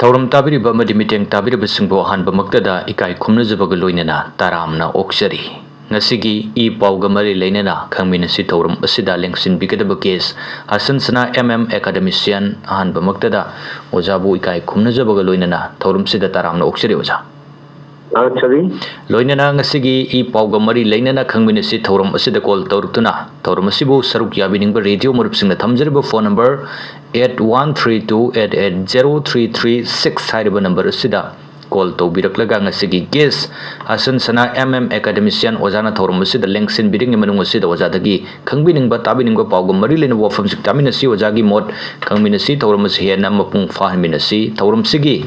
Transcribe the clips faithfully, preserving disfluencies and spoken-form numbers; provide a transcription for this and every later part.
ꯊꯧꯔꯝ ꯇꯥꯕꯤꯔꯤꯕ ꯑꯃꯗꯤ ꯃꯤꯠꯌꯦꯡ ꯇꯥꯕꯤꯔꯤꯕꯁꯤꯡꯕꯨ ꯑꯍꯥꯟꯕꯃꯛꯇꯗ ꯏꯀꯥꯏ ꯈꯨꯝꯅꯖꯕꯒ ꯂꯣꯏꯅꯅ ꯇꯔꯥꯝꯅ ꯑꯣꯛꯆꯔꯤ꯫ ꯉꯁꯤꯒꯤ ꯏ ꯄꯥꯎꯒ ꯃꯔꯤ ꯂꯩꯅꯅ ꯈꯪꯃꯤꯟꯅꯁꯤ ꯊꯧꯔꯝ ꯑꯁꯤꯗ ꯂꯦꯡꯁꯤꯟꯕꯤꯒꯗꯕ ꯒꯦꯁ ꯍꯁꯟ ꯁꯅꯥ ꯑꯦꯝ ꯑꯦꯝ ꯑꯦꯀꯥꯗꯃꯤꯁꯤꯌꯥꯟ, ꯑꯍꯥꯟꯕꯃꯛꯇꯗ ꯑꯣꯖꯥꯕꯨ ꯏꯀꯥꯏ ꯈꯨꯝꯅꯖꯕꯒ ꯂꯣꯏꯅꯅ ꯊꯧꯔꯝꯁꯤꯗ ꯇꯔꯥꯝꯅ ꯑꯣꯛꯆꯔꯤ ꯑꯣꯖꯥ꯫ ꯊꯥꯒꯠꯆꯔꯤ꯫ ꯂꯣꯏꯅꯅ ꯉꯁꯤꯒꯤ ꯏ ꯄꯥꯎꯒ ꯃꯔꯤ ꯂꯩꯅꯅ ꯈꯪꯃꯤꯟꯅꯁꯤ ꯊꯧꯔꯝ ꯑꯁꯤꯗ ꯀꯣꯜ ꯇꯧꯔꯛꯇꯨꯅ ꯊꯧꯔꯝ ꯑꯁꯤꯕꯨ ꯁꯔꯨꯛ ꯌꯥꯕꯤꯅꯤꯡꯕ ꯔꯦꯗꯤꯑꯣ ꯃꯔꯨꯞꯁꯤꯡꯅ ꯊꯝꯖꯔꯤꯕ phone number eight one three two eight eight zero three three six ꯍꯥꯏꯔꯤꯕ ꯅꯝꯕꯔ ꯑꯁꯤꯗ ꯀꯣꯜ ꯇꯧꯕꯤꯔꯛꯂꯒ ꯉꯁꯤꯒꯤ ꯒꯦꯁ ꯍꯁꯟ ꯁꯅꯥ ꯑꯦꯝ ꯑꯦꯝ ꯑꯦꯀꯥꯗꯃꯤꯁꯤꯌꯥꯟ ꯑꯣꯖꯥꯅ ꯊꯧꯔꯝ ꯑꯁꯤꯗ ꯂꯦꯡꯁꯤꯟꯕꯤꯔꯤꯉꯩ ꯃꯅꯨꯡ ꯑꯁꯤꯗ ꯑꯣꯖꯥꯗꯒꯤ ꯈꯪꯕꯤꯅꯤꯡꯕ ꯇꯥꯕꯤꯅꯤꯡꯕ ꯄꯥꯎꯒ ꯃꯔꯤ ꯂꯩꯅꯕ ꯋꯥꯐꯝꯁꯤꯡ ꯇꯥꯃꯤꯟꯅꯁꯤ꯫ ꯑꯣꯖꯥꯒꯤ ꯃꯣꯠ ꯈꯪꯃꯤꯟꯅꯁꯤ꯫ ꯊꯧꯔꯝ ꯑꯁꯤ ꯍꯦꯟꯅ ꯃꯄꯨꯡ ꯐꯥꯍꯟꯃꯤꯟꯅꯁꯤ꯫ ꯊꯧꯔꯝꯁꯤꯒꯤ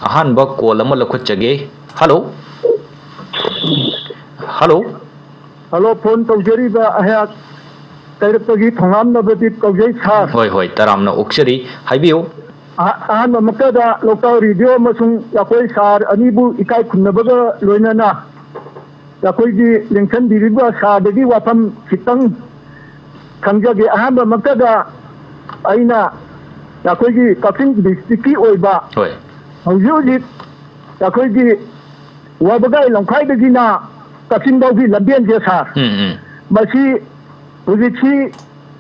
ꯑꯍꯥꯟꯕ ꯀꯣꯜ ꯑꯃ ꯂꯧꯈꯠꯆꯒꯦ꯫ ꯍꯜꯂꯣ꯫ ꯍꯜꯂꯣ꯫ ꯍꯜꯂꯣ, ꯐꯣꯟ ꯇꯧꯖꯔꯤꯕ ꯑꯩꯍꯥꯛ ꯀꯩꯔꯛꯇꯒꯤ ꯊꯣꯉꯥꯝ ꯅꯕꯗꯤꯞ ꯀꯧꯖꯩ ꯁꯥꯔ꯫ ꯍꯣꯏ, ꯍꯣꯏ, ꯇꯔꯥꯝꯅ ꯑꯣꯛꯆꯔꯤ, ꯍꯥꯏꯕꯤꯌꯨ꯫ ꯑꯍ-, ꯑꯍꯥꯟꯕꯃꯛꯇꯗ ꯂꯣꯛꯇꯥꯛ ꯔꯦꯗꯤꯑꯣ ꯑꯃꯁꯨꯡ ꯑꯩꯈꯣꯏ ꯁꯥꯔ ꯑꯅꯤꯕꯨ ꯏꯀꯥꯏ ꯈꯨꯝꯅꯕꯒ ꯂꯣꯏꯅꯅ ꯑꯩꯈꯣꯏꯒꯤ ꯂꯦꯡꯁꯟꯕꯤꯔꯤꯕ ꯁꯥꯔꯗꯒꯤ ꯋꯥꯐꯝ ꯈꯤꯇꯪ ꯈꯪꯖꯒꯦ꯫ ꯑꯍꯥꯟꯕꯃꯛꯇꯗ ꯑꯩꯅ ꯑꯩꯈꯣꯏꯒꯤ ꯀꯛꯆꯤꯡ ꯗꯤꯁꯇ꯭ꯔꯤꯛꯀꯤ ꯑꯣꯏꯕ ꯍꯣꯏ꯫ ꯍꯧꯖꯤꯛ ꯍꯧꯖꯤꯛ ꯑꯩꯈꯣꯏꯒꯤ ꯋꯥꯕꯒꯥꯏ ꯂꯝꯈꯥꯏꯗꯒꯤꯅ ꯀꯛꯆꯤꯡ ꯐꯥꯎꯒꯤ ꯂꯝꯕꯦꯟꯁꯦ ꯁꯥꯔ, ꯎꯝ, ꯎꯝ꯫ ꯃꯁꯤ ꯍꯧꯖꯤꯛꯁꯤ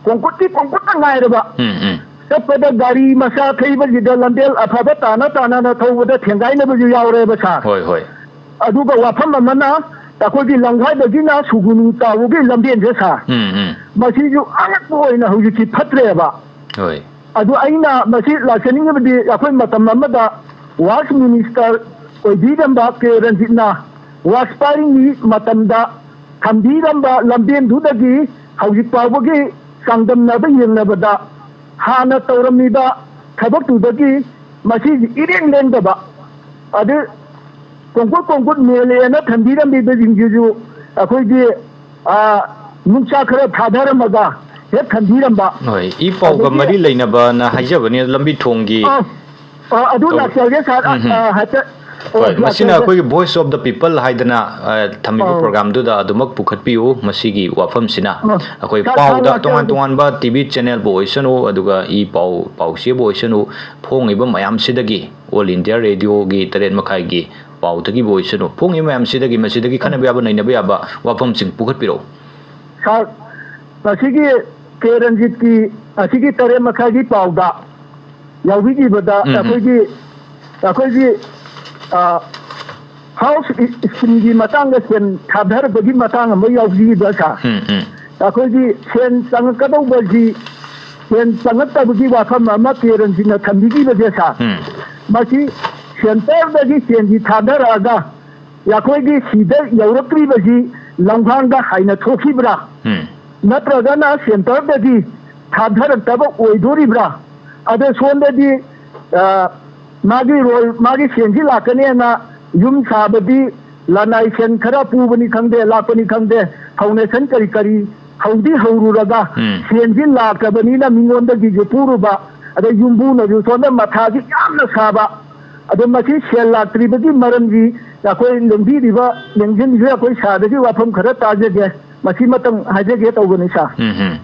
ꯀꯣꯡꯀꯨꯠꯀꯤ ꯀꯣꯡꯀꯨꯠꯇ ꯉꯥꯏꯔꯕ꯫ ꯎꯝ, ꯎꯝ꯫ ꯆꯠꯄꯗ ꯒꯥꯔꯤ ꯃꯆꯥ ꯊꯩꯕꯁꯤꯗ ꯂꯝꯕꯦꯜ ꯑꯐꯕ ꯇꯥꯅ ꯇꯥꯅꯅ ꯊꯧꯕꯗ ꯊꯦꯡꯒꯥꯏꯅꯕꯁꯨ ꯌꯥꯎꯔꯦꯕ ꯁꯥꯔ꯫ ꯍꯣꯏ, ꯍꯣꯏ꯫ ꯑꯗꯨꯒ ꯋꯥꯐꯝ ꯑꯃꯅ ꯑꯩꯈꯣꯏꯒꯤ ꯂꯝꯈꯥꯏꯗꯒꯤꯅ ꯁꯨꯒꯨꯅꯨ ꯇꯥꯕꯒꯤ ꯂꯝꯕꯦꯟꯁꯦ ꯁꯥꯔ, ꯎꯝ, ꯎꯝ꯫ ꯃꯁꯤꯁꯨ ꯑꯉꯛꯄ ꯑꯣꯏꯅ ꯍꯧꯖꯤꯛꯇꯤ ꯐꯠꯇ꯭ꯔꯦꯕ꯫ ꯍꯣꯏ꯫ ꯑꯗꯨ ꯑꯩꯅ ꯃꯁꯤ ꯂꯥꯛꯆꯅꯤꯡꯉꯕꯗꯤ ꯑꯩꯈꯣꯏ ꯃꯇꯝ ꯑꯃꯗ ꯋꯥꯔꯛꯁ ꯃꯤꯅꯤꯁꯇꯔ ꯑꯣꯏꯕꯤꯔꯝꯕ ꯀꯦ ꯔꯟꯖꯤꯠꯅ ꯋꯥꯔꯛꯁ ꯄꯥꯏꯔꯤꯉꯩ ꯃꯇꯝꯗ ꯊꯝꯕꯤꯔꯝꯕ ꯂꯝꯕꯦꯟꯗꯨꯗꯒꯤ ꯍꯧꯖꯤꯛ ꯐꯥꯎꯕꯒꯤ ꯆꯥꯡꯗꯝꯅꯕ ꯌꯦꯡꯅꯕꯗ ꯍꯥꯟꯅ ꯇꯧꯔꯝꯃꯤꯕ ꯊꯕꯛꯇꯨꯗꯒꯤ ꯃꯁꯤ ꯏꯔꯦꯡ ꯂꯦꯡꯗꯕ, ꯑꯗꯨ ꯀꯣꯡꯀꯨꯠ ꯀꯣꯡꯀꯨꯠ ꯃꯦꯜꯂꯦꯅ ꯊꯝꯕꯤꯔꯝꯃꯤꯕꯁꯤꯡꯁꯤꯁꯨ ꯑꯩꯈꯣꯏꯒꯤ, ꯑ, ꯅꯨꯡꯁꯥ ꯈꯔ ꯊꯥꯊꯔꯝꯃꯒ ꯍꯦꯛ ꯊꯝꯕꯤꯔꯝꯕ꯫ ꯍꯣꯏ, ꯏ ꯄꯥꯎꯒ ꯑꯗꯒꯤ ꯃꯔꯤ ꯂꯩꯅꯕꯅ ꯍꯥꯏꯖꯕꯅꯤ, ꯂꯝꯕꯤ ꯊꯣꯡꯒꯤ ꯑ, ꯑ, ꯑꯗꯨ ꯇꯧ-, ꯂꯥꯛꯆꯒꯦ ꯁꯥꯔ, ꯑ, ꯎꯝ, ꯎꯝ꯫ ꯑ, ꯍꯥꯏꯐꯦꯠ, ꯑ, ꯍꯣꯏ, ꯃꯁꯤꯅ ꯂꯥꯛꯆꯒꯦ꯫ ꯑꯩꯈꯣꯏꯒꯤ Voice of the People ꯍꯥꯏꯗꯅ, ꯑ, ꯊꯝꯃꯤꯕ ꯑꯧ꯫ ꯄ꯭ꯔꯣꯒ꯭ꯔꯥꯝꯗꯨꯗ ꯑꯗꯨꯃꯛ ꯄꯨꯈꯠꯄꯤꯌꯨ꯫ ꯃꯁꯤꯒꯤ ꯋꯥꯐꯝꯁꯤꯅ ꯑ, ꯑꯩꯈꯣꯏ ꯁꯥꯔ, ꯁꯥꯔ ꯄꯥꯎꯗ ꯂꯥꯛꯆꯒꯦ꯫ ꯇꯣꯉꯥꯟ ꯇꯣꯉꯥꯟꯕ ꯇꯤ ꯚꯤ ꯆꯦꯅꯦꯜꯕꯨ ꯑꯣꯏꯁꯅꯨ, ꯑꯗꯨꯒ ꯏ ꯄꯥꯎ, ꯄꯥꯎꯆꯦꯕꯨ ꯑꯣꯏꯁꯅꯨ, ꯐꯣꯡꯉꯤꯕ ꯃꯌꯥꯝꯁꯤꯗꯒꯤ ꯑꯣꯜ ꯏꯟꯗꯤꯌꯥ ꯔꯦꯗꯤꯑꯣꯒꯤ ꯇꯔꯦꯠ ꯃꯈꯥꯏꯒꯤ ꯄꯥꯎꯗꯒꯤꯕꯨ ꯑꯣꯏꯁꯅꯨ, ꯐꯣꯡꯉꯤꯕ ꯃꯌꯥꯝꯁꯤꯗꯒꯤ ꯃꯁꯤꯗꯒꯤ ꯈꯟꯅꯕ ꯌꯥꯕ, ꯅꯩꯅꯕ ꯌꯥꯕ ꯋꯥꯐꯝꯁꯤꯡ ꯄꯨꯈꯠꯄꯤꯔꯛꯎ꯫ ꯁꯥꯔ, ꯉꯁꯤꯒꯤ ꯀꯦ ꯔꯟꯖꯤꯠꯀꯤ, ꯉꯁꯤꯒꯤ ꯇꯔꯦꯠ ꯃꯈꯥꯏꯒꯤ ꯄꯥꯎꯗ ꯌꯥꯎꯕꯤꯈꯤꯕꯗ ꯎꯝ, ꯎꯝ꯫ ꯑꯩꯈꯣꯏꯒꯤ, ꯑꯩꯈꯣꯏꯒꯤ, ꯑ, ꯍꯥꯎꯁ ꯏꯁꯀꯤꯝꯒꯤ ꯃꯇꯥꯡꯗ ꯁꯦꯟ ꯊꯥꯗꯔꯕꯒꯤ ꯃꯇꯥꯡ ꯑꯃ ꯌꯥꯎꯕꯤꯈꯤꯕ, ꯁꯥꯔ꯫ ꯎꯝ, ꯎꯝ꯫ ꯑꯩꯈꯣꯏꯒꯤ ꯁꯦꯟ ꯆꯪꯉꯛꯀꯗꯧꯕꯁꯤ, ꯁꯦꯟ ꯆꯪꯉꯛꯇꯕꯒꯤ ꯋꯥꯐꯝ ꯑꯃ ꯀꯦ ꯔꯟꯖꯤꯠꯅ ꯊꯝꯕꯤꯈꯤꯕꯁꯦ, ꯁꯥꯔ, ꯎꯝ꯫ ꯃꯁꯤ ꯁꯦꯟꯇꯔꯗꯒꯤ ꯁꯦꯟꯁꯤ ꯊꯥꯗꯔꯛꯑꯒ ꯑꯩꯈꯣꯏꯒꯤ ꯁꯤꯗ ꯌꯧꯔꯛꯇ꯭ꯔꯤꯕꯁꯤ ꯂꯝꯈꯥꯡꯗ ꯍꯥꯏꯅ ꯊꯣꯛꯈꯤꯕ꯭ꯔꯥ? ꯎꯝ꯫ ꯅꯠꯇ꯭ꯔꯒꯅ ꯁꯦꯟꯇꯔꯗꯒꯤ ꯊꯥꯗꯔꯛꯇꯕ ꯑꯣꯏꯗꯣꯔꯤꯕ꯭ꯔꯥ? ꯑꯗꯣ ꯁꯣꯝꯗꯗꯤ, ꯑ, ꯃꯥꯒꯤ ꯔꯣꯜ, ꯃꯥꯒꯤ ꯁꯦꯟꯁꯤ ꯂꯥꯛꯀꯅꯦꯅ ꯌꯨꯝ ꯁꯥꯕꯗꯤ ꯂꯅꯥꯏ ꯁꯦꯟ ꯈꯔ ꯄꯨꯕꯅꯤ ꯈꯪꯗꯦ, ꯂꯥꯛꯄꯅꯤ ꯈꯪꯗꯦ, ꯐꯥꯎꯟꯗꯦꯁꯟ ꯀꯔꯤ ꯀꯔꯤ ꯍꯧꯗꯤ ꯍꯧꯔꯨꯔꯒ ꯎꯝ꯫ ꯁꯦꯟꯁꯤ ꯂꯥꯛꯇꯕꯅꯤꯅ ꯃꯤꯉꯣꯟꯗꯒꯤꯁꯨ ꯄꯨꯔꯨꯕ, ꯑꯗꯩ ꯌꯨꯝꯕꯨꯅꯁꯨ ꯁꯣꯝꯗ ꯃꯊꯥꯁꯤ ꯌꯥꯝꯅ ꯁꯥꯕ꯫ ꯑꯗꯣ ꯃꯁꯤ ꯁꯦꯜ ꯂꯥꯛꯇ꯭ꯔꯤꯕꯒꯤ ꯃꯔꯝꯁꯤ ꯑꯩꯈꯣꯏ ꯂꯦꯡꯕꯤꯔꯤꯕ, ꯂꯦꯡꯁꯤꯟꯕꯤꯔꯤꯕ ꯑꯩꯈꯣꯏ ꯁꯥꯔꯗꯒꯤ ꯋꯥꯐꯝ ꯈꯔ ꯇꯥꯖꯒꯦ꯫ ꯃꯁꯤꯃꯇꯪ ꯍꯥꯏꯖꯒꯦ ꯇꯧꯕꯅꯤ, ꯁꯥꯔ꯫ ꯎꯝ, ꯎꯝ꯫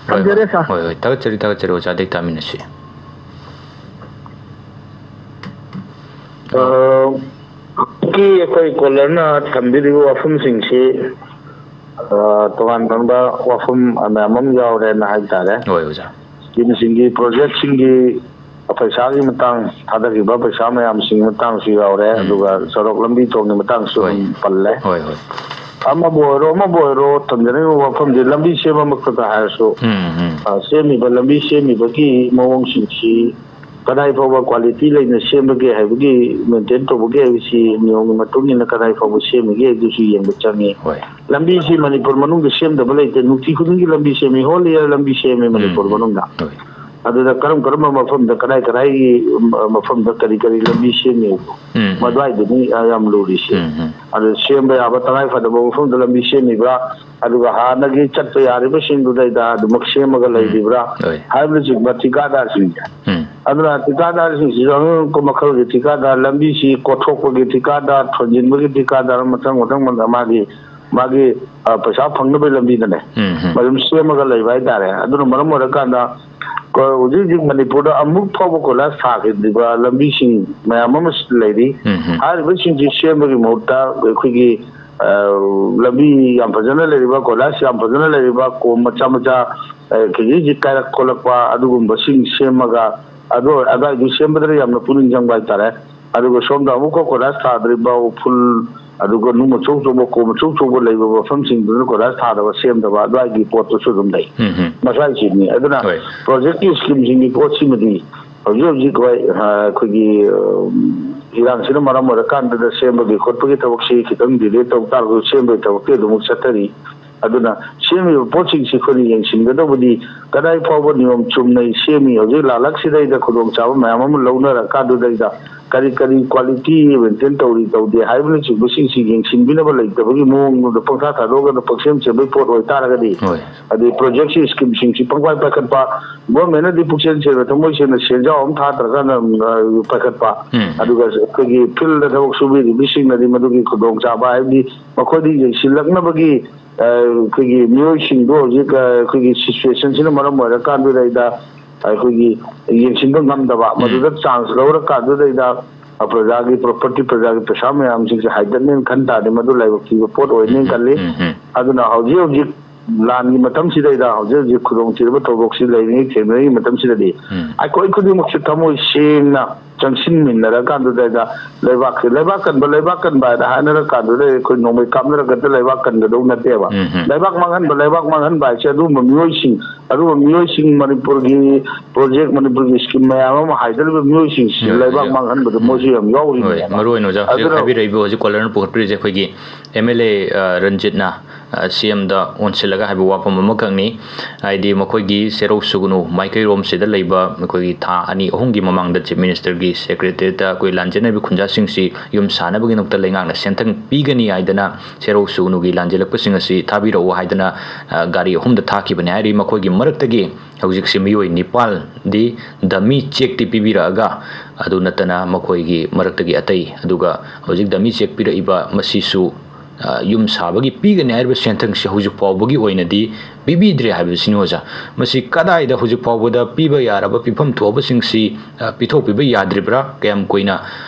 ꯍꯣꯏ, ꯊꯝꯖꯔꯦ, ꯍꯣꯏ, ꯁꯥꯔ꯫ ꯍꯣꯏ, ꯍꯣꯏ, ꯊꯥꯒꯠꯆꯔꯤ, ꯊꯥꯒꯠꯆꯔꯤ, ꯑꯣꯖꯥꯗꯒꯤ ꯇꯥꯃꯤꯟꯅꯁꯤ꯫ ꯑ, ꯍꯧꯖꯤꯛꯀꯤ ꯑꯩꯈꯣꯏ ꯀꯣꯂꯔꯅ ꯊꯝꯕꯤꯔꯤꯕ ꯋꯥꯐꯝꯁꯤꯡꯁꯤ, ꯑ, ꯇꯣꯉꯥꯟ ꯇꯣꯉꯥꯟꯕ ꯋꯥꯐꯝ ꯃꯌꯥꯝ ꯑꯃ ꯌꯥꯎꯔꯦꯅ ꯍꯥꯏꯕ ꯇꯥꯔꯦ꯫ ꯍꯣꯏ, ꯑꯣꯖꯥ꯫ ꯁ꯭ꯀꯤꯝꯁꯤꯡꯒꯤ, ꯄ꯭ꯔꯣꯖꯦꯛꯁꯤꯡꯒꯤ ꯄꯩꯁꯥꯒꯤ ꯃꯇꯥꯡ, ꯊꯥꯗꯈꯤꯕ ꯄꯩꯁꯥ ꯃꯌꯥꯝꯁꯤꯒꯤ ꯃꯇꯥꯡꯁꯨ ꯌꯥꯎꯔꯦ, ꯎꯝ꯫ ꯑꯗꯨꯒ ꯁꯣꯔꯣꯛ ꯂꯝꯕꯤ ꯊꯣꯡꯒꯤ ꯃꯇꯥꯡꯁꯨ ꯍꯣꯏ꯫ ꯑꯗꯨꯝ ꯄꯜꯂꯦ꯫ ꯍꯣꯏ, ꯍꯣꯏ꯫ ꯑꯃꯕꯨ ꯑꯣꯏꯔꯣ, ꯑꯃꯕꯨ ꯑꯣꯏꯔꯣ, ꯊꯝꯖꯅꯤꯡꯕ ꯋꯥꯐꯝꯗꯤ ꯂꯝꯕꯤ ꯁꯦꯝꯕꯃꯛꯇꯗ ꯍꯥꯏꯔꯁꯨ, ꯎꯝ, ꯎꯝ꯫ ꯑ, ꯁꯦꯝꯃꯤꯕ, ꯂꯝꯕꯤ ꯁꯦꯝꯃꯤꯕꯒꯤ ꯃꯑꯣꯡꯁꯤꯡꯁꯤ ꯀꯗꯥꯏ ꯐꯥꯎꯕ ꯀ꯭ꯋꯥꯂꯤꯇꯤ ꯂꯩꯅ ꯁꯦꯝꯕꯒꯦ ꯍꯥꯏꯕꯒꯤ, ꯃꯦꯟꯇꯦꯟ ꯇꯧꯕꯒꯦ ꯍꯥꯏꯕꯁꯤ ꯅꯤꯌꯣꯝꯒꯤ ꯃꯇꯨꯡ ꯏꯟꯅ ꯀꯗꯥꯏ ꯐꯥꯎꯕ ꯁꯦꯝꯃꯤꯒꯦ ꯍꯥꯏꯕꯗꯨꯁꯨ ꯌꯦꯡꯕ ꯆꯪꯉꯤ꯫ ꯍꯣꯏ꯫ ꯂꯝꯕꯤꯁꯤ ꯃꯅꯤꯄꯨꯔ ꯃꯅꯨꯡꯗ ꯁꯦꯝꯗꯕ ꯂꯩꯇꯦ, ꯅꯨꯡꯇꯤ ꯈꯨꯗꯤꯡꯒꯤ ꯂꯝꯕꯤ ꯁꯦꯝꯃꯤ, ꯍꯣꯜ ꯏꯌꯥꯔ ꯂꯝꯕꯤ ꯁꯦꯝꯃꯤ ꯃꯅꯤꯄꯨꯔ ꯎꯝ, ꯎꯝ꯫ ꯃꯅꯨꯡꯗ꯫ ꯍꯣꯏ꯫ ꯑꯗꯨꯗ ꯀꯔꯝ ꯀꯔꯝꯕ ꯃꯐꯝꯗ, ꯀꯗꯥꯏ ꯀꯗꯥꯏꯒꯤ, ꯎꯝ, ꯃꯐꯝꯗ ꯀꯔꯤ ꯀꯔꯤ ꯂꯝꯕꯤ ꯁꯦꯝꯃꯤ, ꯎꯝ, ꯎꯝ꯫ ꯃꯗꯨꯋꯥꯏꯗꯨꯅꯤ ꯌꯥꯝ ꯂꯨꯔꯤꯁꯦ꯫ ꯎꯝ, ꯎꯝ꯫ ꯑꯗꯨ ꯁꯦꯝꯕ ꯌꯥꯕ ꯇꯉꯥꯏ ꯐꯗꯕ ꯃꯐꯝꯗ ꯂꯝꯕꯤ ꯁꯦꯝꯃꯤꯕ꯭ꯔꯥ, ꯑꯗꯨꯒ ꯍꯥꯟꯅꯒꯤ ꯆꯠꯄ ꯌꯥꯔꯤꯕꯁꯤꯡꯗꯨꯗꯩꯗ ꯑꯗꯨꯃꯛ ꯁꯦꯝꯃꯒ ꯎꯝ꯫ ꯂꯩꯔꯤꯕ꯭ꯔꯥ ꯍꯣꯏ꯫ ꯍꯥꯏꯕꯅꯆꯤꯡꯕ ꯊꯤꯀꯥꯗꯥꯔꯁꯤꯡꯁꯦ꯫ ꯎꯝ꯫ ꯑꯗꯨꯅ ꯊꯤꯀꯥꯗꯥꯔꯁꯤꯡꯁꯤꯁꯨ ꯑꯉꯛꯄ ꯃꯈꯜꯒꯤ ꯊꯤꯀꯥꯗꯥꯔ, ꯂꯝꯕꯤꯁꯤ ꯀꯣꯊꯣꯛꯄꯒꯤ ꯊꯤꯀꯥꯗꯥꯔ, ꯊꯣꯟꯖꯤꯟꯕꯒꯤ ꯊꯤꯀꯥꯗꯥꯔ, ꯃꯊꯪ ꯃꯊꯪ ꯃꯊꯪ ꯃꯥꯒꯤ, ꯃꯥꯒꯤ, ꯑ, ꯄꯩꯁꯥ ꯐꯪꯅꯕꯒꯤ ꯂꯝꯕꯤꯗꯅꯦ꯫ ꯎꯝ, ꯎꯝ꯫ ꯃꯗꯨꯝ ꯁꯦꯝꯃꯒ ꯂꯩꯕ ꯍꯥꯏꯇꯥꯔꯦ꯫ ꯑꯗꯨꯅ ꯃꯔꯝ ꯑꯣꯏꯔꯀꯥꯟꯗ ꯀꯣ-, ꯍꯧꯖꯤꯛ ꯍꯧꯖꯤꯛ ꯃꯅꯤꯄꯨꯔꯗ ꯑꯃꯨꯛ ꯐꯥꯎꯕ ꯀꯣꯏꯂꯥꯁ ꯊꯥꯈꯤꯗ꯭ꯔꯤꯕ ꯂꯝꯕꯤꯁꯤꯡ ꯃꯌꯥꯝ ꯑꯃꯁꯨ ꯂꯩꯔꯤ꯫ ꯎꯝ, ꯎꯝ꯫ ꯍꯥꯏꯔꯤꯕꯁꯤꯡꯁꯤ ꯁꯦꯝꯕꯒꯤ ꯃꯍꯨꯠꯇ ꯑꯩꯈꯣꯏꯒꯤ, ꯑ, ꯂꯝꯕꯤ ꯌꯥꯝ ꯐꯖꯅ ꯂꯩꯔꯤꯕ, ꯀꯣꯏꯂꯥꯁ ꯌꯥꯝ ꯐꯖꯅ ꯂꯩꯔꯤꯕ, ꯀꯣꯝ ꯃꯆꯥ ꯃꯆꯥ, ꯑ, ꯈꯖꯤꯛ ꯈꯖꯤꯛ ꯀꯥꯏꯔꯛ ꯈꯣꯠꯂꯛꯄ ꯑꯗꯨꯒꯨꯝꯕꯁꯤꯡ ꯁꯦꯝꯃꯒ, ꯑꯗꯨ ꯑꯗꯥꯏꯗꯨ ꯁꯦꯝꯕꯗꯅ ꯌꯥꯝꯅ ꯄꯨꯛꯅꯤꯡ ꯆꯪꯕ ꯍꯥꯏꯇꯥꯔꯦ꯫ ꯑꯗꯨꯒ ꯁꯣꯝꯗ ꯑꯃꯨꯛꯀ ꯀꯣꯏꯂꯥꯁ ꯊꯥꯗ꯭ꯔꯤꯕ ꯎꯐꯨꯜ, ꯑꯗꯨꯒ ꯅꯨꯡ ꯑꯆꯧ ꯑꯆꯧꯕ, ꯀꯣꯝ ꯑꯆꯧ ꯑꯆꯧꯕ ꯂꯩꯕ ꯃꯐꯝꯁꯤꯡꯗꯨꯅ ꯀꯣꯏꯂꯥꯁ ꯊꯥꯗꯕ, ꯁꯦꯝꯗꯕ, ꯑꯗꯨꯋꯥꯏꯒꯤ ꯄꯣꯠꯇꯨꯁꯨ ꯑꯗꯨꯝ ꯂꯩ꯫ ꯎꯝ, ꯎꯝ꯫ ꯃꯁꯥꯏꯁꯤꯅꯤ꯫ ꯑꯗꯨꯅ ꯍꯣꯏ꯫ ꯄ꯭ꯔꯣꯖꯦꯛꯀꯤ ꯁ꯭ꯀꯤꯝꯁꯤꯡꯒꯤ ꯄꯣꯠꯁꯤꯃꯗꯤ ꯍꯧꯖꯤꯛ ꯍꯧꯖꯤꯛ ꯍꯣꯏ, ꯑ, ꯑꯩꯈꯣꯏꯒꯤ, ꯑ, ꯏꯔꯥꯡꯁꯤꯅ ꯃꯔꯝ ꯑꯣꯏꯔꯀꯥꯟꯗꯨꯗ ꯁꯦꯝꯕꯒꯤ ꯈꯣꯠꯄꯒꯤ ꯊꯕꯛꯁꯤ ꯈꯤꯇꯪ ꯗꯤꯂꯦ ꯇꯧ ꯇꯥꯔꯒꯁꯨ ꯁꯦꯝꯕꯒꯤ ꯊꯕꯛꯇꯤ ꯑꯗꯨꯃꯛ ꯆꯠꯊꯔꯤ꯫ ꯑꯗꯨꯅ ꯁꯦꯝꯃꯤꯕ ꯄꯣꯠꯁꯤꯡꯁꯤ ꯑꯩꯈꯣꯏꯅ ꯌꯦꯡꯁꯤꯟꯒꯗꯧꯕꯗꯤ ꯀꯗꯥꯏ ꯐꯥꯎꯕ ꯅꯤꯌꯣꯝ ꯆꯨꯝꯅ ꯁꯦꯝꯃꯤ, ꯍꯧꯖꯤꯛ ꯂꯥꯜꯂꯛꯁꯤꯗꯩꯗ ꯈꯨꯗꯣꯡꯆꯥꯕ ꯃꯌꯥꯝ ꯑꯃ ꯂꯧꯅꯔꯀꯥꯟꯗꯨꯗꯩꯗ ꯀꯔꯤ ꯀꯔꯤ ꯀ꯭ꯋꯥꯂꯤꯇꯤ ꯃꯦꯟꯇꯦꯟ ꯇꯧꯔꯤ ꯇꯧꯗꯦ ꯍꯥꯏꯕꯅꯆꯤꯡꯕꯁꯤꯡꯁꯤ ꯌꯦꯡꯁꯤꯟꯕꯤꯅꯕ ꯂꯩꯇꯕꯒꯤ ꯃꯑꯣꯡꯗ ꯄꯪꯊꯥ ꯊꯥꯗꯣꯛꯑꯒ ꯄꯪꯁꯦꯝ ꯁꯦꯝꯕꯒꯤ ꯄꯣꯠ ꯑꯣꯏꯇꯥꯔꯒꯗꯤ, ꯍꯣꯏ꯫ ꯑꯗꯩ ꯄ꯭ꯔꯣꯖꯦꯛꯁꯤ, ꯁ꯭ꯀꯤꯝꯁꯤꯡꯁꯤ ꯄꯪꯄꯥꯏ ꯄꯥꯏꯈꯠꯄ, ꯒꯣꯔꯃꯦꯟꯅꯗꯤ ꯄꯨꯛꯆꯦꯜ ꯁꯦꯡꯅ ꯊꯃꯣꯏ ꯁꯦꯡꯅ ꯁꯦꯟꯖꯥꯎ ꯑꯃ ꯊꯥꯗ꯭ꯔꯀꯥꯟꯗ, ꯑ, ꯄꯥꯏꯈꯠꯄ, ꯎꯝ꯫ ꯑꯗꯨꯒ ꯑꯩꯈꯣꯏꯒꯤ ꯐꯤꯜꯗ ꯊꯕꯛ ꯁꯨꯕꯤꯔꯤꯕꯁꯤꯡꯅꯗꯤ ꯃꯗꯨꯒꯤ ꯈꯨꯗꯣꯡꯆꯥꯕ ꯍꯥꯏꯕꯗꯤ ꯃꯈꯣꯏꯗꯤ ꯌꯦꯡꯁꯤꯜꯂꯛꯅꯕꯒꯤ, ꯑ, ꯑꯩꯈꯣꯏꯒꯤ ꯃꯤꯑꯣꯏꯁꯤꯡꯗꯣ ꯍꯧꯖꯤꯛ, ꯑ, ꯑꯩꯈꯣꯏꯒꯤ ꯁꯤꯆꯨꯋꯦꯁꯟꯁꯤꯅ ꯃꯔꯝ ꯑꯣꯏꯔꯀꯥꯟꯗꯨꯗꯩꯗ ꯑꯩꯈꯣꯏꯒꯤ ꯌꯦꯡꯁꯤꯟꯕ ꯉꯝꯗꯕ, ꯎꯝ꯫ ꯃꯗꯨꯗ ꯆꯥꯟꯁ ꯂꯧꯔꯀꯥꯟꯗꯨꯗꯩꯗ, ꯑ, ꯄ꯭ꯔꯖꯥꯒꯤ ꯄ꯭ꯔꯣꯄꯔꯇꯤ, ꯄ꯭ꯔꯖꯥꯒꯤ ꯄꯩꯁꯥ ꯃꯌꯥꯝꯁꯤꯡꯁꯦ ꯍꯥꯏꯗꯠꯅꯦꯅ ꯈꯟ ꯇꯥꯔꯗꯤ ꯃꯗꯨ ꯂꯥꯏꯕꯛ ꯊꯤꯕ ꯄꯣꯠ ꯑꯣꯏꯅꯦꯅ ꯎꯝ, ꯈꯜꯂꯤ꯫ ꯎꯝ, ꯎꯝ꯫ ꯑꯗꯨꯅ ꯍꯧꯖꯤꯛ ꯍꯧꯖꯤꯛ ꯂꯥꯟꯒꯤ ꯃꯇꯝꯁꯤꯗꯩꯗ ꯍꯧꯖꯤꯛ ꯍꯧꯖꯤꯛ ꯈꯨꯗꯣꯡꯊꯤꯔꯕ ꯊꯧꯗꯣꯛꯁꯤ ꯂꯩꯔꯤꯉꯩ, ꯊꯦꯡꯅꯔꯤꯉꯩ ꯃꯇꯝꯁꯤꯗꯗꯤ ꯎꯝ꯫ ꯑꯩꯈꯣꯏ ꯈꯨꯗꯤꯡꯃꯛꯁꯦ ꯊꯃꯣꯏ ꯁꯦꯡꯅ ꯆꯪꯁꯤꯟꯃꯤꯟꯅꯔꯀꯥꯟꯗꯨꯗ ꯂꯩꯕꯥꯛꯁꯦ, ꯂꯩꯕꯥꯛ ꯀꯟꯕ, ꯂꯩꯕꯥꯛ ꯀꯟꯕ ꯍꯥꯏꯅ ꯍꯥꯏꯅꯔꯀꯥꯟꯗꯨꯗ ꯑꯩꯈꯣꯏ ꯅꯣꯡꯃꯩ ꯀꯥꯞꯅꯔꯒ ꯂꯩꯕꯥꯛ ꯀꯟꯒꯗꯧ ꯅꯠꯇꯦꯕ꯫ ꯎꯝ, ꯎꯝ꯫ ꯂꯩꯕꯥꯛ ꯃꯥꯡꯍꯟꯕ, ꯂꯩꯕꯥꯛ ꯃꯥꯡꯍꯟꯕ ꯍꯥꯏꯁꯦ ꯑꯗꯨꯒꯨꯝꯕ ꯃꯤꯑꯣꯏꯁꯤꯡ, ꯑꯗꯨꯒꯨꯝꯕ ꯃꯤꯑꯣꯏꯁꯤꯡ, ꯃꯅꯤꯄꯨꯔꯒꯤ ꯄ꯭ꯔꯣꯖꯦꯛ, ꯃꯅꯤꯄꯨꯔꯒꯤ ꯁ꯭ꯀꯤꯝ ꯃꯌꯥꯝ ꯑꯃ ꯍꯥꯏꯗꯔꯤꯕ ꯃꯤꯑꯣꯏꯁꯤꯡꯁꯤ ꯍꯣꯏ, ꯂꯩꯕꯥꯛ ꯍꯧꯖꯤꯛ ꯃꯥꯡꯍꯟꯕꯗ ꯎꯝ꯫ ꯃꯣꯏꯁꯨ ꯌꯥꯝ ꯍꯣꯏ, ꯌꯥꯎꯔꯤꯅꯦꯕ꯫ ꯃꯔꯨ ꯑꯣꯏꯅ ꯑꯣꯖꯥ ꯍꯧꯖꯤꯛ ꯑꯗꯨꯅ ꯍꯥꯏꯕꯤꯔꯛꯏꯕ ꯍꯧꯖꯤꯛ ꯀꯣꯂꯔꯅ ꯄꯨꯈꯠꯄꯤꯔꯤꯁꯦ ꯑꯩꯈꯣꯏꯒꯤ ꯑꯦꯝ ꯑꯦꯜ ꯑꯦ, ꯑ, ꯔꯟꯖꯤꯠꯅ, ꯑ, ꯁꯤ ꯑꯦꯝꯗ ꯑꯣꯟꯁꯤꯜꯂꯒ ꯍꯥꯏꯕ ꯋꯥꯐꯝ ꯑꯃꯈꯛꯅꯤ꯫ ꯍꯥꯏꯗꯤ ꯃꯈꯣꯏꯒꯤ ꯁꯦꯔꯧ ꯁꯨꯒꯅꯨ ꯃꯥꯏꯀꯩꯔꯣꯝꯁꯤꯗ ꯂꯩꯕ ꯑꯩꯈꯣꯏꯒꯤ ꯊꯥ ꯑꯅꯤ ꯑꯍꯨꯝꯒꯤ ꯃꯃꯥꯡꯗ ꯆꯤꯐ ꯃꯤꯅꯤꯁꯇꯔꯒꯤ ꯁꯦꯀ꯭ꯔꯦꯇꯦꯔꯤꯌꯦꯠꯇ ꯑꯩꯈꯣꯏ ꯂꯥꯟꯖꯦꯟꯅꯕ ꯈꯨꯟꯖꯥꯁꯤꯡꯁꯤ ꯌꯨꯝ ꯁꯥꯅꯕꯒꯤꯗꯃꯛꯇ ꯂꯩꯉꯥꯛꯅ ꯁꯦꯟꯊꯪ ꯄꯤꯒꯅꯤ ꯍꯥꯏꯗꯅ ꯁꯦꯔꯧ ꯁꯨꯒꯅꯨꯒꯤ ꯂꯥꯟꯖꯦꯜꯂꯛꯄꯁꯤꯡ ꯑꯁꯤ ꯊꯥꯕꯤꯔꯛꯎ ꯍꯥꯏꯗꯅ, ꯑ, ꯒꯥꯔꯤ ꯑꯍꯨꯝꯗ ꯊꯥꯈꯤꯕꯅꯤ ꯍꯥꯏꯔꯤ꯫ ꯃꯈꯣꯏꯒꯤ ꯃꯔꯛꯇꯒꯤ ꯍꯧꯖꯤꯛꯁꯤ ꯃꯤꯑꯣꯏ ꯅꯤꯄꯥꯜꯗꯤ ꯗꯃꯤ ꯆꯦꯛꯇꯤ ꯄꯤꯕꯤꯔꯛꯑꯒ, ꯑꯗꯨ ꯅꯠꯇꯅ ꯃꯈꯣꯏꯒꯤ ꯃꯔꯛꯇꯒꯤ ꯑꯇꯩ, ꯑꯗꯨꯒ ꯍꯧꯖꯤꯛ ꯗꯃꯤ ꯆꯦꯛ ꯄꯤꯔꯛꯏꯕ ꯃꯁꯤꯁꯨ ꯑ, ꯌꯨꯝ ꯁꯥꯕꯒꯤ ꯄꯤꯒꯅꯤ ꯍꯥꯏꯔꯤꯕ ꯁꯦꯟꯊꯪꯁꯤ ꯍꯧꯖꯤꯛ ꯐꯥꯎꯕꯒꯤ ꯑꯣꯏꯅꯗꯤ ꯄꯤꯕꯤꯗ꯭ꯔꯦ ꯍꯥꯏꯕꯁꯤꯅꯤ, ꯑꯣꯖꯥ꯫ ꯃꯁꯤ ꯀꯗꯥꯏꯗ ꯍꯧꯖꯤꯛ ꯐꯥꯎꯕꯗ ꯄꯤꯕ ꯌꯥꯔꯕ ꯄꯤꯐꯝ ꯊꯣꯛꯑꯕꯁꯤꯡꯁꯤ, ꯑ, ꯄꯤꯊꯣꯛꯄꯤꯕ ꯌꯥꯗ꯭ꯔꯤꯕ꯭ꯔꯥ? ꯀꯌꯥꯝ ꯀꯨꯏꯅ,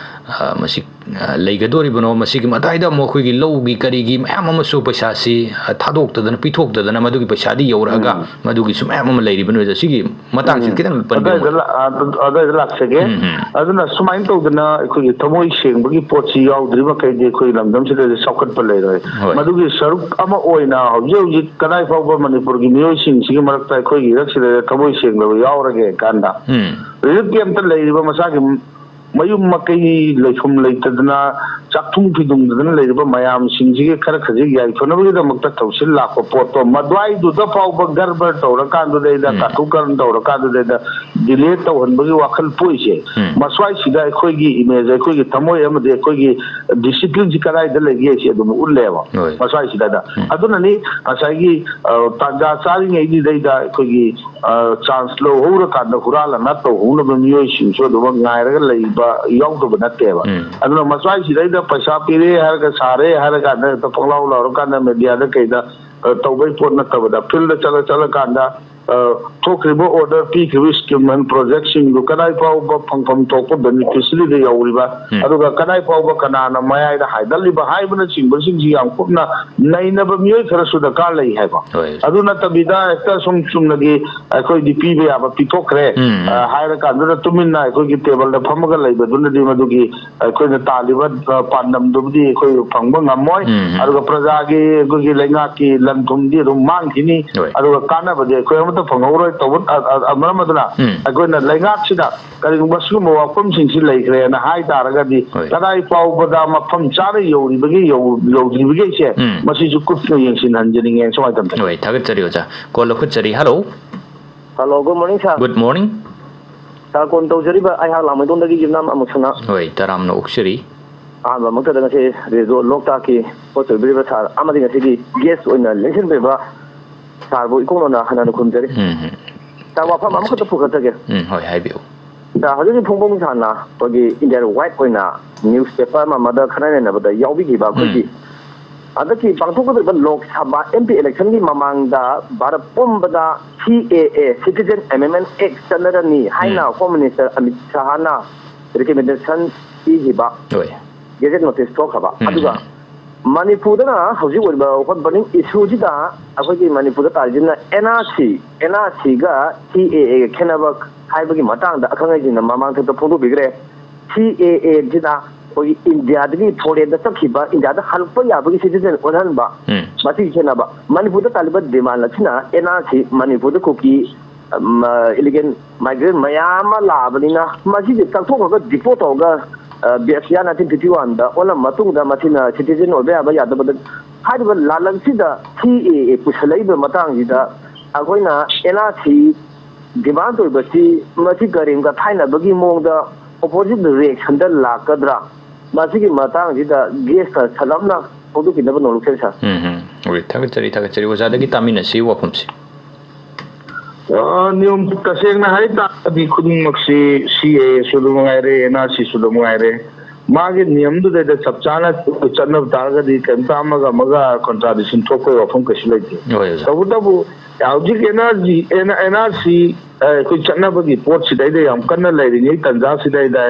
ꯑ, ꯃꯁꯤ, ꯑ, ꯂꯩꯒꯗꯣꯔꯤꯕꯅꯣ? ꯃꯁꯤꯒꯤ ꯃꯇꯥꯏꯗ ꯑꯃꯨꯛ ꯑꯩꯈꯣꯏꯒꯤ ꯂꯧꯒꯤ ꯀꯔꯤꯒꯤ ꯃꯌꯥꯝ ꯑꯃꯁꯨ ꯄꯩꯁꯥꯁꯤ, ꯑ, ꯊꯥꯗꯣꯛꯇꯗꯅ, ꯄꯤꯊꯣꯛꯇꯗꯅ ꯃꯗꯨꯒꯤ ꯄꯩꯁꯥꯗꯤ ꯌꯧꯔꯛꯑꯒ ꯎꯝ꯫ ꯃꯗꯨꯒꯤꯁꯨ ꯃꯌꯥꯝ ꯑꯃ ꯂꯩꯔꯤꯕꯅꯤ, ꯑꯣꯖꯥ꯫ ꯁꯤꯒꯤ ꯃꯇꯥꯡꯁꯤꯗ ꯎꯝ꯫ ꯈꯤꯇꯪ ꯄꯟꯕꯤꯔꯝꯃꯨ꯫ ꯑꯗꯨꯋꯥꯏꯗ ꯂꯥ-, ꯑ, ꯑꯗꯨꯋꯥꯏꯗ ꯂꯥꯛꯆꯒꯦ꯫ ꯎꯝ, ꯎꯝ꯫ ꯑꯗꯨꯅ ꯁꯨꯃꯥꯏꯅ ꯇꯧꯗꯅ ꯑꯩꯈꯣꯏꯒꯤ ꯊꯃꯣꯏ ꯁꯦꯡꯕꯒꯤ ꯄꯣꯠꯁꯤ ꯌꯥꯎꯗ꯭ꯔꯤ ꯃꯈꯩꯗꯤ ꯑꯩꯈꯣꯏ ꯂꯝꯗꯝꯁꯤꯗꯗꯤ ꯆꯥꯎꯈꯠꯄ ꯂꯩꯔꯣꯏ꯫ ꯍꯣꯏ꯫ ꯃꯗꯨꯒꯤ ꯁꯔꯨꯛ ꯑꯃ ꯑꯣꯏꯅ ꯍꯧꯖꯤꯛ ꯍꯧꯖꯤꯛ ꯀꯗꯥꯏ ꯐꯥꯎꯕ ꯃꯅꯤꯄꯨꯔꯒꯤ ꯃꯤꯑꯣꯏꯁꯤꯡꯁꯤꯒꯤ ꯃꯔꯛꯇ ꯑꯩꯈꯣꯏꯒꯤ ꯏꯔꯛꯁꯤꯗ ꯊꯃꯣꯏ ꯁꯦꯡꯗꯕ ꯌꯥꯎꯔꯒꯦ ꯀꯥꯟꯗ ꯎꯝ꯫ ꯔꯤꯂꯤꯐ ꯀꯦꯝꯞꯇ ꯂꯩꯔꯤꯕ ꯃꯁꯥꯒꯤ ꯃꯌꯨꯝ ꯃꯀꯩ ꯂꯩꯐꯝ ꯂꯩꯇꯗꯅ ꯆꯥꯛꯊꯨꯡ ꯐꯤꯗꯨꯡꯗꯗꯅ ꯂꯩꯔꯤꯕ ꯃꯌꯥꯝꯁꯤꯡꯁꯤꯒꯤ ꯈꯔ ꯈꯖꯤꯛ ꯌꯥꯏꯐꯅꯕꯒꯤꯗꯃꯛꯇ ꯊꯧꯁꯤꯜ ꯂꯥꯛꯄ ꯄꯣꯠꯇꯣ ꯃꯗꯨꯋꯥꯏꯗꯨꯗ ꯐꯥꯎꯕ ꯒꯔꯕꯔ ꯇꯧꯔꯀꯥꯟꯗꯨꯗꯩꯗ ꯎꯝ꯫ ꯀꯥꯊꯣꯛ ꯀꯥꯔꯟ ꯇꯧꯔꯀꯥꯟꯗꯨꯗꯩꯗ ꯗꯤꯂꯦ ꯇꯧꯍꯟꯕꯒꯤ ꯋꯥꯈꯜ ꯄꯣꯛꯏꯁꯦ꯫ ꯎꯝ꯫ ꯃꯁ꯭ꯋꯥꯏꯁꯤꯗ ꯑꯩꯈꯣꯏꯒꯤ ꯏꯃꯦꯖ, ꯑꯩꯈꯣꯏꯒꯤ ꯊꯃꯣꯏ ꯑꯃꯗꯤ ꯑꯩꯈꯣꯏꯒꯤ ꯗꯤꯁꯤꯄ꯭ꯂꯤꯟꯁꯤ ꯀꯗꯥꯏꯗ ꯂꯩꯒꯦ ꯁꯤ ꯑꯗꯨꯝ ꯎꯠꯂꯦꯕ ꯍꯣꯏ꯫ ꯃꯁ꯭ꯋꯥꯏꯁꯤꯗ꯫ ꯎꯝ꯫ ꯑꯗꯨꯅꯅꯤ ꯉꯁꯥꯏꯒꯤ, ꯑ, ꯇꯥꯟꯖꯥ ꯆꯥꯔꯤꯉꯩꯗꯨꯗꯩꯗ ꯑꯩꯈꯣꯏꯒꯤ, ꯑ, ꯆꯥꯟꯁ ꯂꯧꯍꯧꯔꯀꯥꯟꯗ ꯍꯨꯔꯥꯜꯂꯅ ꯇꯧꯍꯧꯅꯕ ꯃꯤꯑꯣꯏꯁꯤꯡꯁꯨ ꯑꯗꯨꯃꯛ ꯉꯥꯏꯔꯒ ꯂꯩꯕ ꯌꯥꯎꯗꯕ ꯅꯠꯇꯦꯕ꯫ ꯎꯝ꯫ ꯑꯗꯨꯅ ꯃꯁ꯭ꯋꯥꯏꯁꯤꯗꯩꯗ ꯄꯩꯁꯥ ꯄꯤꯔꯦ ꯍꯥꯏꯔꯒ ꯁꯥꯔꯦ ꯍꯥꯏꯔꯀꯥꯟꯗ ꯍꯦꯛꯇ ꯄꯪꯂꯥꯎ ꯂꯥꯎꯔꯀꯥꯟꯗ ꯃꯦꯗꯤꯌꯥꯗ ꯀꯩꯗ, ꯑ, ꯇꯧꯕꯩ ꯄꯣꯠ ꯅꯠꯇꯕꯗ ꯐꯤꯜꯗ ꯆꯠꯂ ꯆꯠꯂꯀꯥꯟꯗ, ꯑ, ꯊꯣꯛꯈ꯭ꯔꯤꯕ ꯑꯣꯔꯗꯔ, ꯄꯤꯈ꯭ꯔꯤꯕ ꯁ꯭ꯀꯤꯝ ꯑꯦꯟ ꯄ꯭ꯔꯣꯖꯦꯛꯁꯤꯡꯗꯨ ꯀꯗꯥꯏ ꯐꯥꯎꯕ ꯐꯪꯐꯝ ꯊꯣꯛꯄ ꯕꯦꯅꯤꯐꯤꯁꯔꯤꯗ ꯌꯧꯔꯤꯕ, ꯎꯝ꯫ ꯑꯗꯨꯒ ꯀꯗꯥꯏ ꯐꯥꯎꯕ ꯀꯅꯥꯅ ꯃꯌꯥꯏꯗ ꯍꯥꯏꯗꯠꯂꯤꯕ ꯍꯥꯏꯕꯅꯆꯤꯡꯕꯁꯤꯡꯁꯤ ꯌꯥꯝ ꯀꯨꯞꯅ ꯅꯩꯅꯕ ꯃꯤꯑꯣꯏ ꯈꯔꯁꯨ ꯗꯔꯀꯥꯔ ꯂꯩ ꯍꯥꯏꯕ꯫ ꯍꯣꯏ꯫ ꯑꯗꯨ ꯅꯠꯇꯕꯤꯗ ꯍꯦꯛꯇ ꯁꯨꯝ ꯆꯨꯝꯅꯒꯤ ꯑꯩꯈꯣꯏꯗꯤ ꯄꯤꯕ ꯌꯥꯕ ꯄꯤꯊꯣꯛꯈ꯭ꯔꯦ, ꯎꯝ, ꯎꯝ꯫ ꯑ, ꯍꯥꯏꯔꯀꯥꯟꯗꯨꯗ ꯇꯨꯃꯤꯟꯅ ꯑꯩꯈꯣꯏꯒꯤ ꯇꯦꯕꯜꯗ ꯐꯝꯃꯒ ꯂꯩꯕꯗꯨꯅꯗꯤ ꯃꯗꯨꯒꯤ ꯑꯩꯈꯣꯏꯅ ꯇꯥꯜꯂꯤꯕ, ꯑ, ꯄꯥꯟꯗꯝꯗꯨꯕꯨꯗꯤ ꯑꯩꯈꯣꯏ ꯐꯪꯕ ꯉꯝꯃꯣꯏ꯫ ꯎꯝ, ꯎꯝ꯫ ꯑꯗꯨꯒ ꯄ꯭ꯔꯖꯥꯒꯤ, ꯑꯩꯈꯣꯏꯒꯤ ꯂꯩꯉꯥꯛꯀꯤ ꯂꯟ ꯊꯨꯝꯗꯤ ꯑꯗꯨꯝ ꯃꯥꯡꯈꯤꯅꯤ꯫ ꯍꯣꯏ꯫ ꯑꯗꯨꯒ ꯀꯥꯟꯅꯕꯗꯤ ꯑꯩꯈꯣꯏ ꯑꯃꯠꯇ ꯐꯪꯍꯧꯔꯣꯏ꯫ ꯇꯧꯕ, ꯑ, ꯑ, ꯑ, ꯃꯔꯝ ꯑꯗꯨꯅ ꯎꯝ꯫ ꯑꯩꯈꯣꯏꯅ ꯂꯩꯉꯥꯛꯁꯤꯗ ꯀꯔꯤꯒꯨꯝꯕ ꯁꯤꯒꯨꯝꯕ ꯋꯥꯐꯝꯁꯤꯡꯁꯤ ꯂꯩꯈ꯭ꯔꯦꯅ ꯍꯥꯏ ꯇꯥꯔꯒꯗꯤ ꯍꯣꯏ꯫ ꯀꯗꯥꯏ ꯐꯥꯎꯕꯗ ꯃꯐꯝ ꯆꯥꯅ ꯌꯧꯔꯤꯕꯒꯦ, ꯌꯧ-, ꯌꯧꯗ꯭ꯔꯤꯕꯒꯦꯁꯦ ꯎꯝ꯫ ꯃꯁꯤꯁꯨ ꯀꯨꯞꯅ ꯌꯦꯡꯁꯤꯟꯍꯟꯖꯅꯤꯡꯉꯦ꯫ ꯁꯨꯃꯥꯏꯅ ꯇꯧꯗꯅ꯫ ꯍꯣꯏ, ꯊꯥꯒꯠꯆꯔꯤ ꯑꯣꯖꯥ꯫ ꯀꯣꯜ ꯂꯧꯈꯠꯆꯔꯤ꯫ Hello. Hello, good morning, sir꯫ Good morning꯫ Sir, call ꯇꯧꯖꯔꯤꯕ ꯑꯩꯍꯥꯛ ꯂꯥꯡꯃꯩꯗꯣꯡꯗꯒꯤ ꯌꯨꯝꯅꯥꯝ ꯑꯃꯨꯛꯁꯨꯅ꯫ ꯍꯣꯏ, ꯇꯔꯥꯝꯅ ꯑꯣꯛꯆꯔꯤ꯫ ꯑꯍꯥꯟꯕꯃꯛꯇꯗ ꯉꯁꯤ ꯔꯦꯗꯤꯑꯣ ꯂꯣꯛꯇꯥꯛꯀꯤ ꯍꯣꯁ ꯑꯣꯏꯕꯤꯔꯤꯕ ꯁꯥꯔ ꯑꯃꯗꯤ ꯉꯁꯤꯒꯤ ꯒꯦꯁ ꯑꯣꯏꯅ ꯂꯦꯡꯁꯤꯟꯕꯤꯔꯤꯕ ꯁꯥꯔꯕꯨ ꯏꯀꯣꯛ ꯅꯧꯅ ꯍꯟꯅ ꯍꯟꯅ ꯈꯨꯔꯨꯝꯖꯔꯤ꯫ ꯎꯝ, ꯎꯝ꯫ ꯁꯥꯔ, ꯋꯥꯐꯝ ꯑꯃꯈꯛꯇ ꯄꯨꯈꯠꯆꯒꯦ꯫ ꯎꯝ, ꯍꯣꯏ, ꯍꯥꯏꯕꯤꯌꯨ꯫ ꯁꯥꯔ, ꯍꯧꯖꯤꯛ ꯍꯧꯖꯤꯛ ꯐꯣꯡꯐꯣꯡ ꯁꯥꯅ ꯑꯩꯈꯣꯏꯒꯤ ꯏꯟꯗꯤꯌꯥ ꯋꯥꯏꯗ ꯑꯣꯏꯅ ꯅ꯭ꯌꯨꯁ ꯄꯦꯄꯔ ꯑꯃ ꯑꯃꯗ ꯈꯟꯅ ꯅꯩꯅꯕꯗ ꯌꯥꯎꯕꯤꯈꯤꯕ ꯑꯩꯈꯣꯏꯒꯤ ꯎꯝ꯫ ꯍꯟꯗꯛꯀꯤ ꯄꯥꯡꯊꯣꯛꯀꯗꯧꯔꯤꯕ Lok Sabha M P election ꯒꯤ ꯃꯃꯥꯡꯗ ꯚꯥꯔꯠ ꯄꯨꯝꯕꯗ C A A, Citizen Amendment Act, ꯆꯠꯅꯔꯅꯤ ꯍꯥꯏꯅ ꯎꯝ꯫ Home Minister ꯑꯃꯤꯠ ꯁꯍꯥꯅ recommendation ꯄꯤꯈꯤꯕ, ꯍꯣꯏ꯫ Gazette notice ꯊꯣꯛꯈ꯭ꯔꯕ꯫ ꯎꯝ꯫ ꯑꯗꯨꯒ ꯃꯅꯤꯄꯨꯔꯗꯅ ꯍꯧꯖꯤꯛ ꯑꯣꯏꯔꯤꯕ hot burning issue ꯁꯤꯗ ꯑꯩꯈꯣꯏꯒꯤ ꯃꯅꯤꯄꯨꯔꯗ ꯇꯥꯔꯤꯁꯤꯅ N R C, N R C ꯒ C A A ꯒ ꯈꯦꯠꯅꯕ ꯍꯥꯏꯕꯒꯤ ꯃꯇꯥꯡꯗ ꯑꯈꯪ ꯑꯍꯩꯁꯤꯡꯅ ꯃꯃꯥꯡ ꯊꯛꯇ ꯐꯣꯡꯗꯣꯛꯄꯤꯈ꯭ꯔꯦ꯫ C A A ꯁꯤꯅ ꯑꯩꯈꯣꯏꯒꯤ ꯏꯟꯗꯤꯌꯥꯗꯒꯤ foreign ꯗ ꯆꯠꯈꯤꯕ, ꯏꯟꯗꯤꯌꯥꯗ ꯍꯜꯂꯛꯄ ꯌꯥꯕꯒꯤ citizen ꯑꯣꯜꯍꯟꯕ, ꯎꯝ꯫ ꯃꯁꯤꯒꯤ ꯈꯦꯠꯅꯕ꯫ ꯃꯅꯤꯄꯨꯔꯗ ꯇꯥꯜꯂꯤꯕ demand ꯑꯁꯤꯅ N R C, ꯃꯅꯤꯄꯨꯔꯗ ꯀꯨꯀꯤ, ꯑꯝ, illegal migrant ꯃꯌꯥꯝ ꯑꯃ ꯂꯥꯛꯑꯕꯅꯤꯅ, ꯃꯁꯤꯁꯦ ꯀꯛꯊꯣꯛꯈ꯭ꯔꯒ deport ꯇꯧꯔꯒ, ꯑ, ꯕꯦꯁꯤꯌꯥ nineteen fifty one ꯗ ꯑꯣꯜꯂꯝꯕ ꯃꯇꯨꯡꯗ ꯃꯁꯤꯅ citizen ꯑꯣꯏꯕ ꯌꯥꯕ ꯌꯥꯗꯕꯗ ꯍꯥꯏꯔꯤꯕ ꯂꯥꯜꯂꯛꯁꯤꯗ C A A ꯄꯨꯁꯜꯂꯛꯏꯕ ꯃꯇꯥꯡꯁꯤꯗ ꯑꯩꯈꯣꯏꯅ N R C demand ꯇꯧꯔꯤꯕꯁꯤ ꯃꯁꯤ ꯀꯔꯦꯝ ꯀꯊꯥꯏꯅꯕꯒꯤ ꯃꯑꯣꯡꯗ opposite reaction ꯗ ꯂꯥꯛꯀꯗ꯭ꯔꯥ? ꯃꯁꯤꯒꯤ ꯃꯇꯥꯡꯁꯤꯗ guest ꯇ ꯁꯟꯂꯞꯅ ꯐꯣꯡꯗꯣꯛꯄꯤꯅꯕ ꯅꯣꯂꯨꯛꯆꯔꯤ, sir꯫ ꯎꯝ, ꯎꯝ꯫ ꯍꯣꯏ, ꯊꯥꯒꯠꯆꯔꯤ, ꯊꯥꯒꯠꯆꯔꯤ꯫ ꯑꯣꯖꯥꯗꯒꯤ ꯇꯥꯃꯤꯟꯅꯁꯤ ꯋꯥꯐꯝꯁꯤ꯫ ꯑ, ꯅꯤꯌꯣꯝ ꯇꯁꯦꯡꯅ ꯍꯥꯏ ꯇꯥꯔꯒꯗꯤ ꯈꯨꯗꯤꯡꯃꯛꯁꯤ C A A ꯁꯨ ꯑꯗꯨꯝ ꯉꯥꯏꯔꯦ, N R C ꯁꯨ ꯑꯗꯨꯝ ꯉꯥꯏꯔꯦ, ꯃꯥꯒꯤ ꯅꯤꯌꯝꯗꯨꯗꯩꯗ ꯆꯞ ꯆꯥꯅ ꯆꯠꯅꯕ ꯇꯥꯔꯒꯗꯤ ꯀꯩꯝꯇ ꯑꯃꯒ ꯑꯃꯒ contradiction ꯊꯣꯛꯄꯒꯤ ꯋꯥꯐꯝ ꯀꯩꯁꯨ ꯂꯩꯇꯦ꯫ ꯍꯣꯏ, ꯑꯣꯖꯥ꯫ ꯇꯧꯕꯇꯕꯨ ꯍꯧꯖꯤꯛ N R G, N-, N R C, ꯑ, ꯑꯩꯈꯣꯏ ꯆꯠꯅꯕꯒꯤ ꯄꯣꯠꯁꯤꯗꯩꯗ ꯌꯥꯝ ꯀꯟꯅ ꯂꯩꯔꯤꯉꯩ ꯇꯥꯟꯖꯥꯁꯤꯗꯩꯗ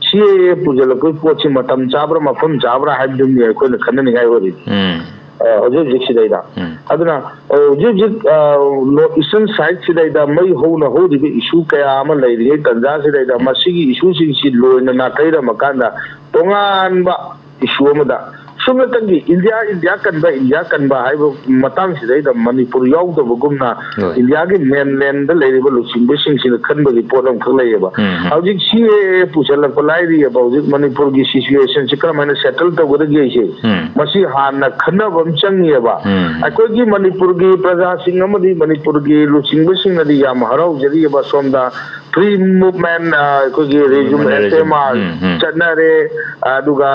C A A ꯄꯨꯁꯤꯜꯂꯛꯄꯒꯤ ꯄꯣꯠꯁꯤ ꯃꯇꯝ ꯆꯥꯕ꯭ꯔꯥ, ꯃꯐꯝ ꯆꯥꯕ꯭ꯔꯥ ꯍꯥꯏꯕꯗꯨꯅꯤ ꯑꯩꯈꯣꯏꯅ ꯈꯟꯅꯅꯤꯡꯉꯥꯏ ꯑꯣꯏꯔꯤꯁꯦ꯫ ꯎꯝ꯫ ꯑ, ꯍꯧꯖꯤꯛ ꯍꯧꯖꯤꯛꯁꯤꯗꯩꯗ꯫ ꯎꯝ꯫ ꯑꯗꯨꯅ, ꯑ, ꯍꯧꯖꯤꯛ ꯍꯧꯖꯤꯛ, ꯑ, North Eastern side ꯁꯤꯗꯩꯗ ꯃꯩ ꯍꯧꯅ ꯍꯧꯔꯤꯕ issue ꯀꯌꯥ ꯑꯃ ꯂꯩꯔꯤꯉꯩ ꯇꯥꯟꯖꯥꯁꯤꯗꯩꯗ ꯎꯝ꯫ ꯃꯁꯤꯒꯤ issue ꯁꯤꯡꯁꯤ ꯂꯣꯏꯅ ꯅꯥꯊꯩꯔꯝꯃꯀꯥꯟꯗ ꯇꯣꯉꯥꯟꯕ issue ꯑꯃꯗ ꯁꯨꯞꯅꯇꯪꯒꯤ ꯏꯟꯗꯤꯌꯥ, ꯏꯟꯗꯤꯌꯥ ꯀꯟꯕ, ꯏꯟꯗꯤꯌꯥ ꯀꯟꯕ ꯍꯥꯏꯕ ꯃꯇꯥꯡꯁꯤꯗꯩꯗ ꯃꯅꯤꯄꯨꯔ ꯌꯥꯎꯗꯕꯒꯨꯝꯅ ꯍꯣꯏ꯫ ꯏꯟꯗꯤꯌꯥꯒꯤ mainland ꯗ ꯂꯩꯔꯤꯕ ꯂꯨꯆꯤꯡꯕꯁꯤꯡꯁꯤꯅ ꯈꯟꯕꯒꯤ ꯄꯣꯠ ꯑꯃꯈꯛ ꯂꯩꯌꯦꯕ꯫ ꯎꯝ, ꯎꯝ꯫ ꯍꯧꯖꯤꯛ C A A ꯄꯨꯁꯜꯂꯛꯄ ꯂꯥꯏꯔꯤꯑꯕ ꯍꯧꯖꯤꯛ ꯃꯅꯤꯄꯨꯔꯒꯤ situation ꯁꯤ ꯀꯔꯝꯍꯥꯏꯅ settle ꯇꯧꯒꯗꯒꯦ ꯍꯥꯏꯁꯦ ꯎꯝ꯫ ꯃꯁꯤ ꯍꯥꯟꯅ ꯈꯟꯅꯕ ꯑꯃ ꯆꯪꯉꯤꯑꯕ꯫ ꯎꯝ꯫ ꯑꯩꯈꯣꯏꯒꯤ ꯃꯅꯤꯄꯨꯔꯒꯤ ꯄ꯭ꯔꯖꯥꯁꯤꯡ ꯑꯃꯗꯤ ꯃꯅꯤꯄꯨꯔꯒꯤ ꯂꯨꯆꯤꯡꯕꯁꯤꯡꯅꯗꯤ ꯌꯥꯝ ꯍꯔꯥꯎꯖꯔꯤꯑꯕ ꯁꯣꯝꯗ free movement, ꯑ, ꯑꯩꯈꯣꯏꯒꯤ resume, resume, resume, F M R ꯎꯝ, ꯎꯝ꯫ ꯆꯠꯅꯔꯦ, ꯑꯗꯨꯒ,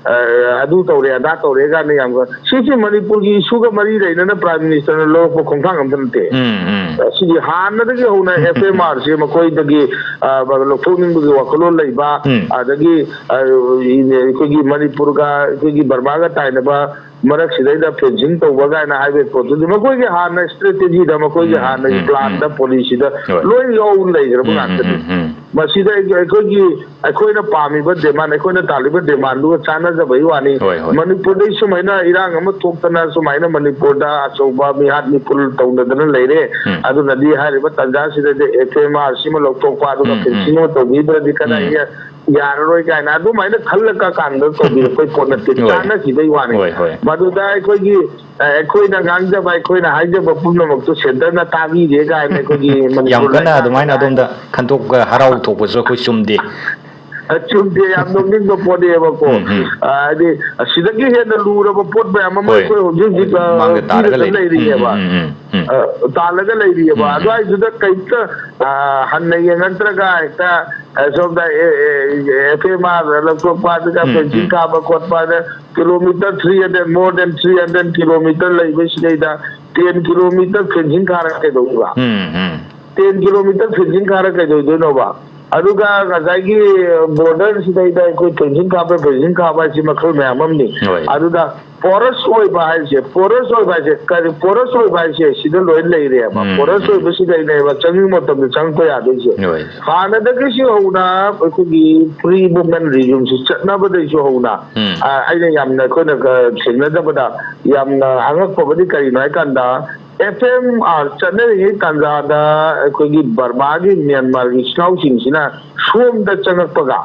ꯑ, ꯑꯗꯨ ꯇꯧꯔꯦ, ꯑꯗꯥ ꯇꯧꯔꯦ ꯀꯥꯏꯅ ꯌꯥꯝ, ꯁꯤꯁꯤ ꯃꯅꯤꯄꯨꯔꯒꯤ issue ꯒ ꯃꯔꯤ ꯂꯩꯅꯅ Prime Minister ꯅ ꯂꯧꯔꯛꯄ ꯈꯣꯡꯊꯥꯡ ꯑꯝꯇ ꯅꯠꯇꯦ꯫ ꯎꯝ, ꯎꯝ꯫ ꯁꯤꯗꯤ ꯍꯥꯟꯅꯗꯒꯤ ꯍꯧꯅ F M R ꯁꯦ ꯃꯈꯣꯏꯗꯒꯤ, ꯑ, ꯂꯧꯊꯣꯛꯅꯤꯡꯕꯒꯤ ꯋꯥꯈꯜꯂꯣꯟ ꯂꯩꯕ, ꯎꯝ꯫ ꯑꯗꯒꯤ, ꯑ, ꯑꯩꯈꯣꯏꯒꯤ ꯃꯅꯤꯄꯨꯔꯒ ꯑꯩꯈꯣꯏꯒꯤ ꯕꯔꯃꯥꯒ ꯇꯥꯏꯅꯕ ꯃꯔꯛꯁꯤꯗꯩꯗ ꯐꯦꯟꯁꯤꯡ ꯇꯧꯕ ꯀꯥꯏꯅ ꯍꯥꯏꯕꯒꯤ ꯄꯣꯠꯇꯨꯗꯤ ꯃꯈꯣꯏꯒꯤ ꯍꯥꯟꯅ ꯏꯁꯇ꯭ꯔꯦꯇꯦꯖꯤꯗ, ꯃꯈꯣꯏꯒꯤ ꯎꯝ, ꯍꯥꯟꯅꯒꯤ ꯎꯝ, ꯄ꯭ꯂꯥꯟꯗ, ꯎꯝ꯫ ꯄꯣꯂꯤꯁꯤꯗ ꯍꯣꯏ꯫ ꯂꯣꯏ ꯌꯥꯎ ꯂꯩꯈ꯭ꯔꯕ ꯎꯝ, ꯎꯝ, ꯉꯥꯛꯇꯅꯤ꯫ ꯎꯝ, ꯎꯝ꯫ ꯃꯁꯤꯗ ꯑꯩꯈꯣꯏꯒꯤ, ꯑꯩꯈꯣꯏꯅ ꯄꯥꯝꯃꯤꯕ ꯗꯤꯃꯥꯟ, ꯑꯩꯈꯣꯏꯅ ꯇꯥꯜꯂꯤꯕ ꯗꯤꯃꯥꯟꯗꯨꯒ ꯆꯥꯟꯅꯖꯕꯒꯤ ꯋꯥꯅꯤ꯫ ꯍꯣꯏ, ꯍꯣꯏ꯫ ꯃꯅꯤꯄꯨꯔꯗ ꯁꯨꯃꯥꯏꯅ ꯏꯔꯥꯡ ꯑꯃ ꯊꯣꯛꯇꯅ ꯁꯨꯃꯥꯏꯅ ꯃꯅꯤꯄꯨꯔꯗ ꯑꯆꯧꯕ ꯃꯤꯍꯥꯠ ꯃꯤꯄꯨꯟ ꯇꯧꯅꯗꯅ ꯂꯩꯔꯦ꯫ ꯎꯝ꯫ ꯑꯗꯨꯅꯗꯤ ꯍꯥꯏꯔꯤꯕ ꯇꯥꯟꯖꯥꯁꯤꯗꯗꯤ ꯑꯦꯐ ꯑꯦꯝ ꯑꯥꯔ ꯁꯤꯃ ꯂꯧꯊꯣꯛꯄ, ꯑꯗꯨꯒ ꯎꯝ, ꯎꯝ꯫ ꯐꯦꯟꯁꯤꯡ ꯑꯃ ꯇꯧꯕꯤꯗ꯭ꯔꯗꯤ ꯀꯗꯥꯏ ꯎꯝ꯫ ꯌꯥꯔꯔꯣꯏ ꯀꯥꯏꯅ ꯑꯗꯨꯃꯥꯏꯅ ꯈꯜꯂꯒ ꯀꯥꯟꯗ ꯇꯧꯕꯤꯔꯛꯄꯩ ꯄꯣꯠ ꯅꯠꯇꯦ꯫ ꯍꯣꯏ꯫ ꯆꯥꯟꯅꯈꯤꯕꯩ ꯋꯥꯅꯤ꯫ ꯍꯣꯏ, ꯍꯣꯏ꯫ ꯃꯗꯨꯗ ꯑꯩꯈꯣꯏꯒꯤ, ꯑ, ꯑꯩꯈꯣꯏꯅ ꯉꯥꯡꯖꯕ, ꯑꯩꯈꯣꯏꯅ ꯍꯥꯏꯖꯕ ꯄꯨꯝꯅꯃꯛꯇꯨ ꯁꯦꯟꯇꯔꯅ ꯇꯥꯕꯤꯔꯦ ꯀꯥꯏꯅ ꯑꯩꯈꯣꯏꯒꯤ ꯌꯥꯝ ꯃꯅꯤꯄꯨꯔ ꯀꯟꯅ ꯂꯩꯉꯥꯛꯅ ꯑꯗꯨꯃꯥꯏꯅ ꯑꯗꯣꯝꯗ ꯈꯟꯗꯣꯛꯄ ꯍꯔꯥꯎ ꯊꯣꯛꯄꯁꯨ ꯑꯩꯈꯣꯏ ꯆꯨꯝꯗꯦ꯫ ꯑ, ꯆꯨꯝꯗꯦ, ꯌꯥꯝ ꯅꯣꯛꯅꯤꯡꯕ ꯄꯣꯠꯅꯦꯕꯀꯣ꯫ ꯎꯝ, ꯎꯝ꯫ ꯑ, ꯍꯥꯏꯗꯤ, ꯑꯁꯤꯗꯒꯤ ꯍꯦꯟꯅ ꯂꯨꯔꯕ ꯄꯣꯠ ꯃꯌꯥꯝ ꯑꯃ ꯍꯣꯏ꯫ ꯑꯩꯈꯣꯏ ꯍꯧꯖꯤꯛ ꯍꯧꯖꯤꯛ, ꯑ, ꯃꯥꯡꯗ ꯇꯥꯔꯒ ꯄꯤꯔꯒ ꯂꯩꯔꯤ꯫ ꯎꯝ, ꯂꯩꯔꯤꯑꯕ꯫ ꯎꯝ, ꯎꯝ, ꯎꯝ꯫ ꯑ, ꯇꯥꯜꯂꯒ ꯂꯩꯔꯤꯑꯕ꯫ ꯎꯝ, ꯎꯝ꯫ ꯑꯗꯨꯋꯥꯏꯗꯨꯗ ꯀꯩꯝꯇ, ꯑ, ꯍꯟꯅ ꯌꯦꯡꯉꯛꯇ꯭ꯔꯒ ꯍꯦꯛꯇ, ꯑ, ꯁꯣꯝꯗ, ꯑꯦ, ꯑꯦ, ꯑꯦ, ꯑꯦꯐ ꯑꯦꯝ ꯑꯥꯔ ꯂꯧꯊꯣꯛꯄ, ꯑꯗꯨꯒ ꯎꯝ, ꯐꯦꯟꯁꯤꯡ ꯎꯝ꯫ ꯀꯥꯕ ꯈꯣꯠꯄ, ꯑꯗ kilometre three hundred, more than three hundred kilometer ꯂꯩꯕꯁꯤꯗꯩꯗ ten kilometer fencing ꯀꯥꯔꯒ ꯀꯩꯗꯧꯕ? ꯎꯝ, ꯎꯝ꯫ ten kilometer ꯐꯦꯟꯁꯤꯡ ꯀꯥꯔꯒ ꯀꯩꯗꯧꯗꯣꯏꯅꯣꯕ? ꯑꯗꯨꯒ ꯉꯁꯥꯏꯒꯤ ꯕꯣꯔꯗꯔꯁꯤꯗꯩꯗ ꯑꯩꯈꯣꯏ ꯐꯦꯟꯁꯤꯡ ꯀꯥꯕ, ꯐꯦꯟꯁꯤꯡ ꯀꯥꯕ ꯍꯥꯏꯁꯤ ꯃꯈꯜ ꯃꯌꯥꯝ ꯑꯃꯅꯤ꯫ ꯍꯣꯏ꯫ ꯑꯗꯨꯗ ꯄꯣꯔꯁ ꯑꯣꯏꯕ ꯍꯥꯏꯁꯦ, ꯄꯣꯔꯁ ꯑꯣꯏꯕ ꯍꯥꯏꯁꯦ ꯀꯔꯤ? ꯄꯣꯔꯁ ꯑꯣꯏꯕ ꯍꯥꯏꯁꯦ ꯁꯤꯗ ꯂꯣꯏ ꯂꯩꯔꯦꯕ꯫ ꯎꯝ, ꯄꯣꯔꯁ ꯎꯝ꯫ ꯑꯣꯏꯕꯁꯤꯗꯩꯅꯦꯕ ꯆꯪꯅꯤꯡꯕ ꯃꯇꯝꯗ ꯆꯪꯉꯛꯄ ꯌꯥꯗꯣꯏꯁꯦ꯫ ꯍꯣꯏ꯫ ꯍꯥꯟꯅꯗꯒꯤꯁꯨ ꯍꯧꯅ ꯑꯩꯈꯣꯏꯒꯤ ꯐ꯭ꯔꯤ ꯃꯨꯚꯃꯦꯟ ꯔꯤꯖꯨꯝꯁꯤ ꯆꯠꯅꯕꯗꯒꯤꯁꯨ ꯍꯧꯅ, ꯎꯝ꯫ ꯑ, ꯑꯩꯅ ꯌꯥꯝꯅ ꯑꯩꯈꯣꯏꯅ, ꯑ, ꯊꯦꯡꯅꯖꯕꯗ ꯌꯥꯝꯅ ꯑꯉꯛꯄꯕꯨꯗꯤ ꯀꯔꯤꯅꯣ ꯍꯥꯏꯀꯥꯟꯗ, ꯑꯦꯐ ꯑꯦꯝ ꯑꯥꯔ ꯆꯠꯅꯔꯤꯉꯩ ꯇꯥꯟꯖꯥꯗ ꯑꯩꯈꯣꯏꯒꯤ ꯕꯔꯃꯥꯒꯤ, ꯃ꯭ꯌꯥꯟꯃꯥꯔꯒꯤ ꯏꯆꯤꯜ ꯏꯅꯥꯎꯁꯤꯡꯁꯤꯅ ꯁꯣꯝꯗ ꯆꯪꯉꯛꯄꯒ